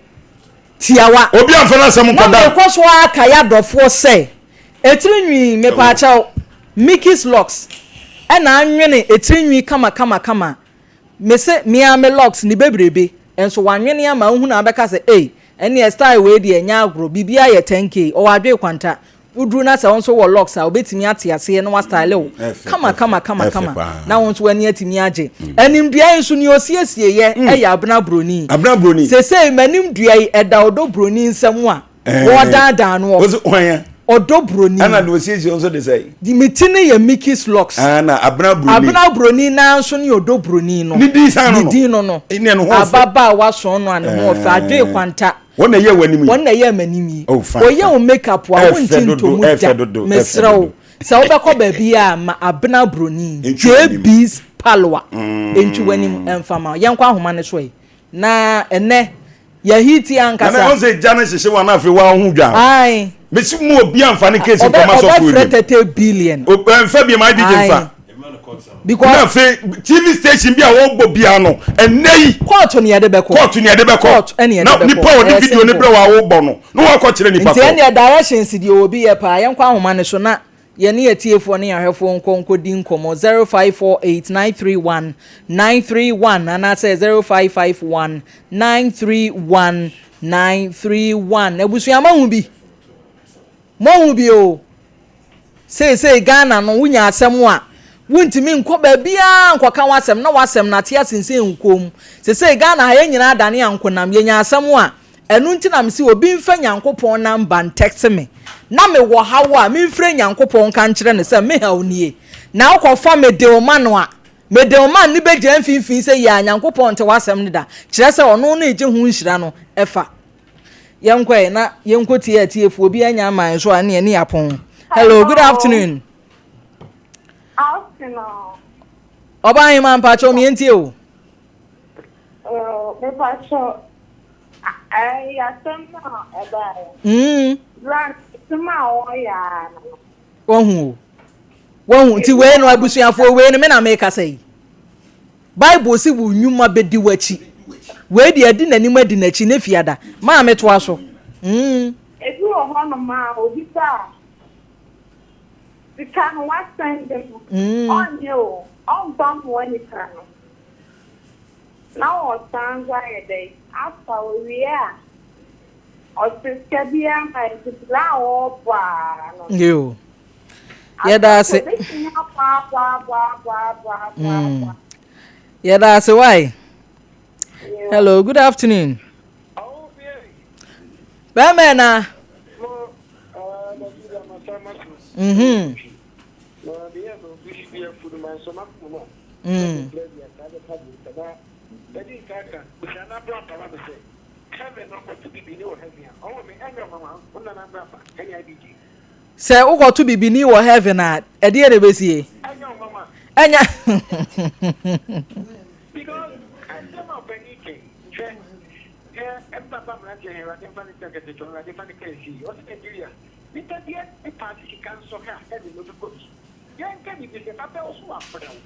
tiawa. Obi amfa n'asɛm nkɔda. Na mekɔ so ara kae adɔfoɔ sɛ, Etiri nwi, mepaakyɛw, Mickey's Locks. Ɛna anwene etiri nwi kama kama kama. Mese me ara me locks ne bebrebe nso wanwene ama wohunu a wobɛka sɛ ei ɛneɛ style wei deɛ ɛnyɛ agorɔ biribiara yɛ 10k ɔwɔ adwee kwanta woduru na sɛ wo nso wɔ locks a obɛtumi ate aseɛ na wastyle wo kama kama kama kama na wo nso w'ani atumi agye. Animdua yi nso nea ɔsiesieeɛ yɛ Abena Broni. Abena Broni. Sesei m'animdua yi ɛda Ɔdɔ Broni nsam a Wɔdaadaa no. Ɔsi hwan ya? Ɔdɔ broni. Ɛna deɛ osiesie nso de sɛ. Me ti no yɛ Mickey's locks. Ɛna abena broni. Abena broni naa nso ne ɔdɔ broni no. Ne din san no no. Ne din no no. Ɛna ne ho ɔfɛ. Ababaawa sɔn no a ne ho ɔfɛ. Adwee kwanta. Wɔn na ɛyɛ w'anim yi. Wɔn na ɛyɛ m'anim yi. Oh fine. Ɔyɛ wo make up a wonti ntomu da. Mesrɛ wo sɛ wobɛkɔ baabi a ma abena broni. JB's Paloa. Ntwi w'anim ɛmfa ma. Yɛnkɔ ahoma no so ɛ. Na ɛnɛ yɛ heat ankasa. Nana ɔn sɛ gya no hyehye wa na afei wa ho dwa. Ayi. Mesi mu obi anfa ne case nkɔma sɔfo ebi. Ɔbɛfrɛ 30 billion. Ɛnfɛ bi ma IBJ nfa. Because. Na afei TV station bi a wɔbɔ bia no ɛnɛ yi. Court ni yɛde bɛkɔ. Court ni yɛde bɛkɔ. Court ɛni yɛde bɛkɔ. Na nipa a ɔde video ne brɛ wa wɔbɔ no na wakɔ kyerɛ nipa kɔ. Nti ɛnna directions deɛ obi yɛ paa yɛn kɔ ahoma ne so na. Yɛne atiefoɔ ne ahwɛfoɔ nkɔ nkɔdi nkɔmmɔ 0548 931 931 anaasɛ 0551 931 931. Abusua moahu bi? Moahu bi o. Seesei Ghana no wonya asɛm a wontumi nkɔ baabiara nkɔka w'asɛm na w'asɛm no ate asensɛn wo kɔn mu. Seesei Ghana ha yɛn nyinaa adane ankonam yɛnya asɛm a Ɛno nti na mese obi mfa Nyankopɔn number ntext me na mewɔ haw a memfrɛ Nyankopɔn nka nkyerɛ no sɛ me haw nie. Na wokɔfa me deal ma no a, me deal man no bɛgyina mfimfini sɛ yea Nyankopɔn nte w'asɛm no da, kyerɛ sɛ ɔno no regye ho nhyira no fa. Yɛnkɔ ɛ na yɛnkɔtie atiefoɔ, obi anya ama yɛn so a ɛne ɛne yɛapɔn. Hello, good afternoon. Afternoon. Ɔbaa mpakyɛw meɛntie o. Oh, mepakyɛw, ɛyɛ asɛm no a ɛbaeɛ. Bra no, a wɔyɛ ara no. Wahu o. Wahu. Nti wei no, abusuafoɔ wei no, me na mekasa yi. Bible si wo nnwuma bɛdi w'akyi. Wei deɛ adi n'anim adi n'akyi ne fiada. Maa metoa so. Ebi wɔ hɔnom a obi ba a, sika no wasɛnde no, ɔnyɛ o, ɔmfa mmoa nipa no. Na ɔsan nso ayɛ dɛn afa owie a ɔte sika biara ma nti bra a ɔrebɔ ara no. Yoo. Yɛda ase. Obetumi abɔ abɔ abɔ abɔ abɔ abɔ abɔ. Yɛda ase why? Hello, good afternoon. Bɛmɛ na. Mhm. Mm. Sɛ wokɔto bibini wɔ heaven a, ɛdeɛ na ɛbɛsie? Ɛnyɛ. Yɛnka biribi sɛ, Papa wo so wabrɛ wo.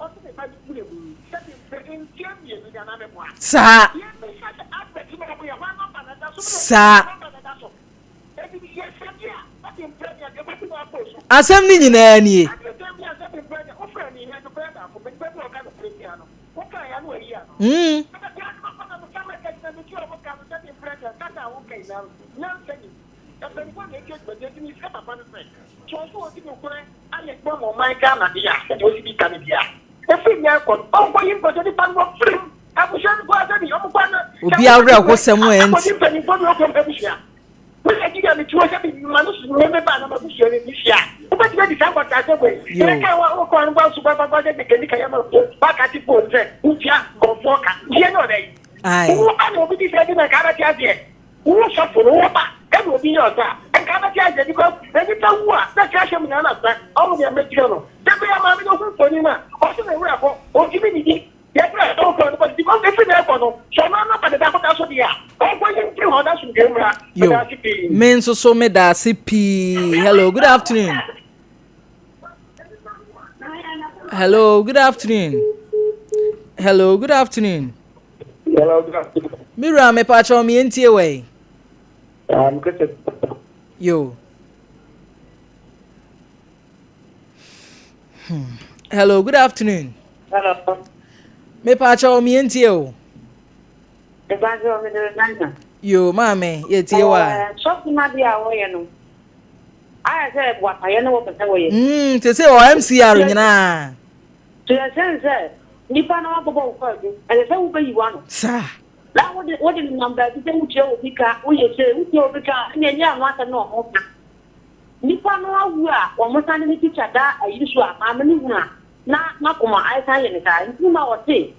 Ɔse me ba no mmerɛ mu yi, sɛbe mprɛ mfeɛ mmienu ni anaa meboa? Saa. Yɛmmisa sɛ advert no ɔmo yɛ hwan number na ɛda so? Saa. Number na ɛda so. Enti yɛsɛ bi a, sɛbe mprɛ nea ɛbɛtumi akɔ so. Asɛm no nyinaa nie. Advert bi a sɛbe mprɛ nea wofrɛ no yɛ nokorɛ baako pɛ, nipa bi a ɔka nokorɛ biara no, wokae a na wayi ano. Sɛbe deɛ ade bɛkɔ na meka mɛka gyina me ti a ɔmo ka no sɛbe mprɛ nea kasa a woka nyinaa no, nyansa nim. Mpanyinfoɔ na ɛdi dwumadie nti mesrɛ papa no sɛ sɛ ɔse ɔdi nokorɛ ayɛ adwuma ma ɔman Ghana deɛ a sɛdeɛ ɔsi di ka no deɛ a ɛfiri nnɛ rekɔ no ɔnkɔ yi nkɔ sɛ nipa no wɔfiri mu abusua no koraa sɛbi ɔmo kɔ no Obi awerɛhosɛm a ɛnti. akɔdi mpanyinfoɔ bi ɔkɔm abusua me sɛ gyi deɛ mete hɔ sɛbi ma no so me me ba na m'abusua no ni hyia wobɛtumi adi saa nkɔtaasɛm wei Yo. yɛka wa wokɔ no ba so ba ba ba sɛ mekani ka yɛma mpo waka te phone sɛ wotua nkɔmfoɔ ka nti ɛnyɛ ɔdɛ yi Ae. wo ba na obi di sɛ di na nka abɛte aseɛ Wo sɔfo no wo ba ɛna obi yɛ ɔsa a nka abɛte aseɛ because nnipa wu a na kyerɛ hyɛ mu nyinaa na sa ɔmo deɛ mɛkyerɛ no da bia maame no hu mfoni no a ɔse ne werɛ ho ɔntumi nidi yɛbrɛ sɛ ɔkɔ no bɔde because ɛfiri na ɛkɔ no sɛ ɔno ano ba deda kɔda so deɛ a ɔnkɔ yi mfiri hɔ na asomdwoe mmra. Yo, Meda ase pii. me nso so meda ase pii. Hello, good afternoon. Hello, good afternoon. Hello, good afternoon. Hello, good afternoon. Me wura me pa kyɛw me entie wɛ. Kese. Yo. Hmm. Hello, good afternoon. Hello. Mepaakyɛw me yɛntie o. Mepaakyɛw me de Regina. Yo, maame, yɛtie wa. Eh, sɔfo no adeɛ a wɔyɛ no, ayɛ sɛ boapayɛ no wɔpɛ sɛ wɔyɛ. Mm, te sɛ wɔ MCR nyinaa. To yɛ sɛn sɛ nipa na wabɔbɔ wo kwaadu, ɛsɛ sɛ wobɛyi w'ano. Saa. Na wode wode nenam baabi sɛ wotua obi ka, woyɛ sei, wotua obi ka a, ɛnna ɛnyɛ ɛho asɛm na wɔka. Nipa no awu a wɔn san de ne picture da ayi so a, maame no hunu a, na n'akoma ayɛ san yɛ ne saa. Nti na ɔse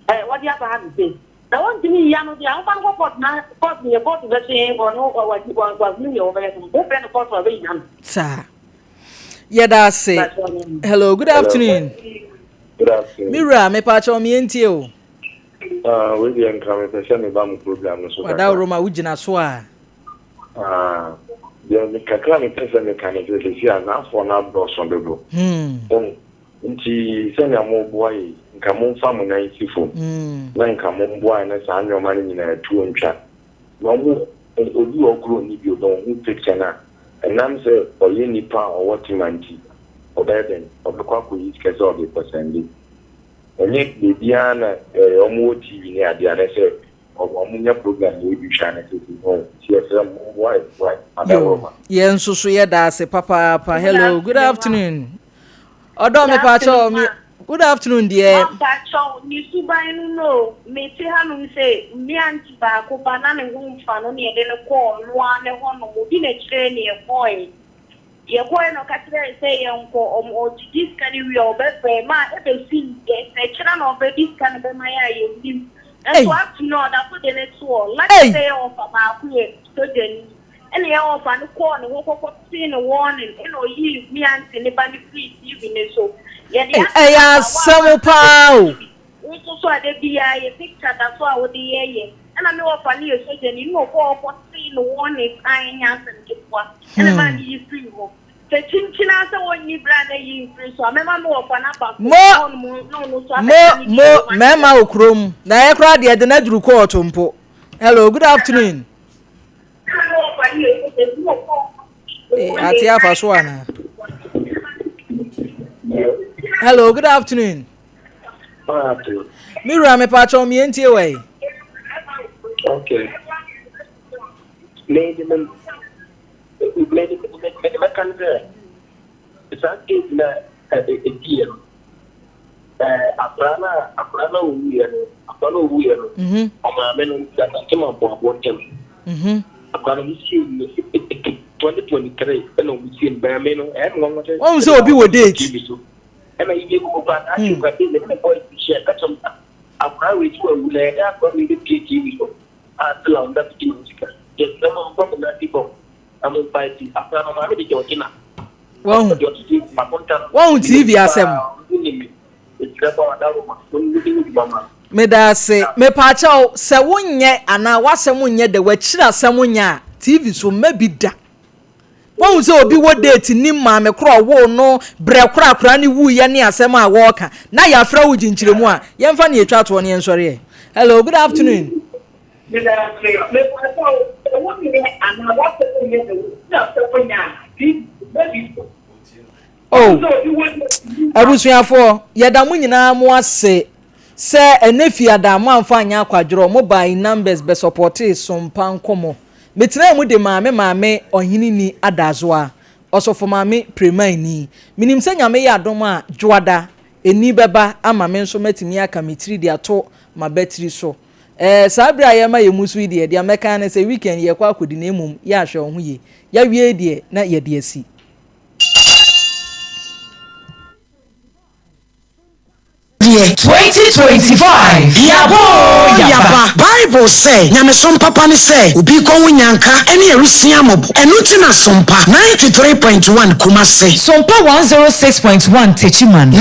ɛ wɔde aba ha no sei. Na wɔntumi nyi ano deɛ a, wɔmfa no kɔ court na court neɛ court bɛtwe ɔno wahunu deɛ wɔbɛyɛ no. Wofrɛ no court a ɔbɛyi n'ano. Saa. Yɛda ase. Hello, good afternoon. Good afternoon. Me wura, mepaakyɛw me yɛntie o. Ah, wei deɛ nka mepɛ sɛ meba mo program no so kakra. Wada Roma wogyina so a. Ah, deɛ me kakra mepɛ sɛ meka ne sɛ sɛsi a n'afoɔ no adɔɔso dodo. Hmm. Oh, nti sɛnea moboa yi, nka momfa mo nan si fam. Hmm. Na nka momboa na saa nneɛma no nyinaa tuo ntwa. Na ɔmo obi wɔ hɔ koraa onni bi o, but ohu picture no a, ɛnam sɛ ɔyɛ nipa a ɔwɔ tema nti, ɔbɛyɛ dɛn? Ɔbɛkɔ akɔyi sika sɛ ɔde rekɔsɛnde. Ɛnyɛ baabiara na ɛɛ ɔmo wɔ TV ne adeɛ anasɛ ɔmo nya program wei bi hwɛ anasɛ sei no. Nti yɛsrɛ mo, momboa yɛn boa yɛn. Yo, Adaworoma. yɛn nso so yɛda ase papaapa. Hello, good afternoon. Ɔdɔ Good me afternoon, pakyɛw me ma. good afternoon deɛ. Ma mpakyɛw, ne suban no no o, me te hanom sɛ me aunty baako ba na ne ho mfa no na yɛde no kɔɔ ɔno ara ne hɔ nom, obi na kyerɛɛ ne yɛkɔɔe. Yɛkɔɔe na ɔka kyerɛɛ yɛn sɛ yɛnkɔ, ɔm ɔgyegye sika no wie a ɔbɛfrɛ yɛn, ma ɛbɛsi nnɛ, sɛ kyena na ɔbɛde sika no bɛma yɛn a yɛnnim. Ei. Nso up to now ɔda so de no to hɔ, lucky Ei. sɛ yɛn wɔfa baako yɛ sogyani. Ɛna yɛn wɔfa no kɔɔ ne hɔ kɔkɔ tee no warning ɛna ɔyii me aunty ne ba no firii TV no so. Yɛde Ei ato ɛyɛ aba wo a asɛm woanhwɛ paa o. TV wo nso so a da biara yɛ picture da so a wode yɛyɛ. Ɛna me wɔfa no yɛ sogyani na ɔkɔɔ hɔ kɔ tee no warning paa ɛnyɛ asɛm ketewa ɛna maa no yi firii hɔ. Sɛ kyinkyin ara sɛ wɔnyi bra na yi mfiri so a mɛma me wɔfa no aba Mo hɔ nom na ɔno nso mo abɛka ne mo deɛ wɔ ho akyerɛ mmarima me. wɔ kurom na yɛ koraa deɛ yɛde no aduru kɔɔto mpo. Hello good afternoon. Hey, ate afa so ana? Hello, good afternoon. Me wura me pa kyɛw me entie wɔ yi. Okay. Me de me me de me de mɛka ne sɛ saa case na ɛdiiɛ no akwadaa no a akwadaa no a ɔwuiɛ no akwadaa no a ɔwuiɛ no ɔmaame no asante ma boaboɔ ntɛm akwadaa no ɔmo sie no 2023 ɛna ɔmo sie no bɛn me no ɛyɛ me nwanwa sɛ wɔn sɛ obi wɔ date TV so ɛna yiye koko kora na ahwɛ kora de ne ne boys bi hyɛ ɛka kyɛm akwadaa wei ti wawu na yɛde akwadaa wei bɛpie TV so a still a ɔmo da so gye ne ho sika yɛsrɛ mo mpɔ mo nan ase fam na mo mfa nti akwadaa no ɔmaame de Georgina Wahu. Wahu TV asɛm. Medaase. Mepaakyɛw, sɛ wonyɛ anaa w'asɛm nyɛ dɛ, w'akyiri asɛm nyɛ a, TV so mma bi da. Wahu sɛ obi wɔ date nim maame korɔ a ɔwoo no, brɛ korɔ a akwadaa no wuiɛ ne asɛm a wɔreka, na yɛafrɛ wo gyinkyerɛmu a, yɛmfa nea ɛtwa toɔ no yɛnsɔre ɛ. Hello, good afternoon. Medaase. Mepakyɛw, sɛ wo nyɛ anaa w'asɛm nyɛ dɛ, wo asɛm nyɛ a, please mma bi so. Oh, abusuafoɔ, yɛda mo nyinaa mo ase sɛ ɛnɛ fiada moamfa anyɛ akwadworɔ, mo baa in numbers bɛ supportee Sompa nkɔmmɔ. Metenaa mu de maa me maame Ɔheneni Adazoa, Ɔsɔfo Maame Premaini. Menim sɛ Nyame yɛ adom a, Dwoada, ɛni bɛba ama me nso matumi aka me tiri de ato m'abatiri so. Ɛɛ, saa bere a yɛrema yɛn mu so yi deɛ, deɛ mɛka ara ne sɛ weekend yɛrekɔ akɔdi na mmom yɛahwɛ wo ho yie. Yɛawie yi deɛ, na yɛde asi. Deɛ. 2025 Yaba oo yaba. Bible sɛ, Nyamesom papa ne sɛ obi rekɔ ho nyanka ne awisia mmɔbɔ. Ɛno nti na Sompa 93.1 Kumasi. Sompa 106.1 Techiman.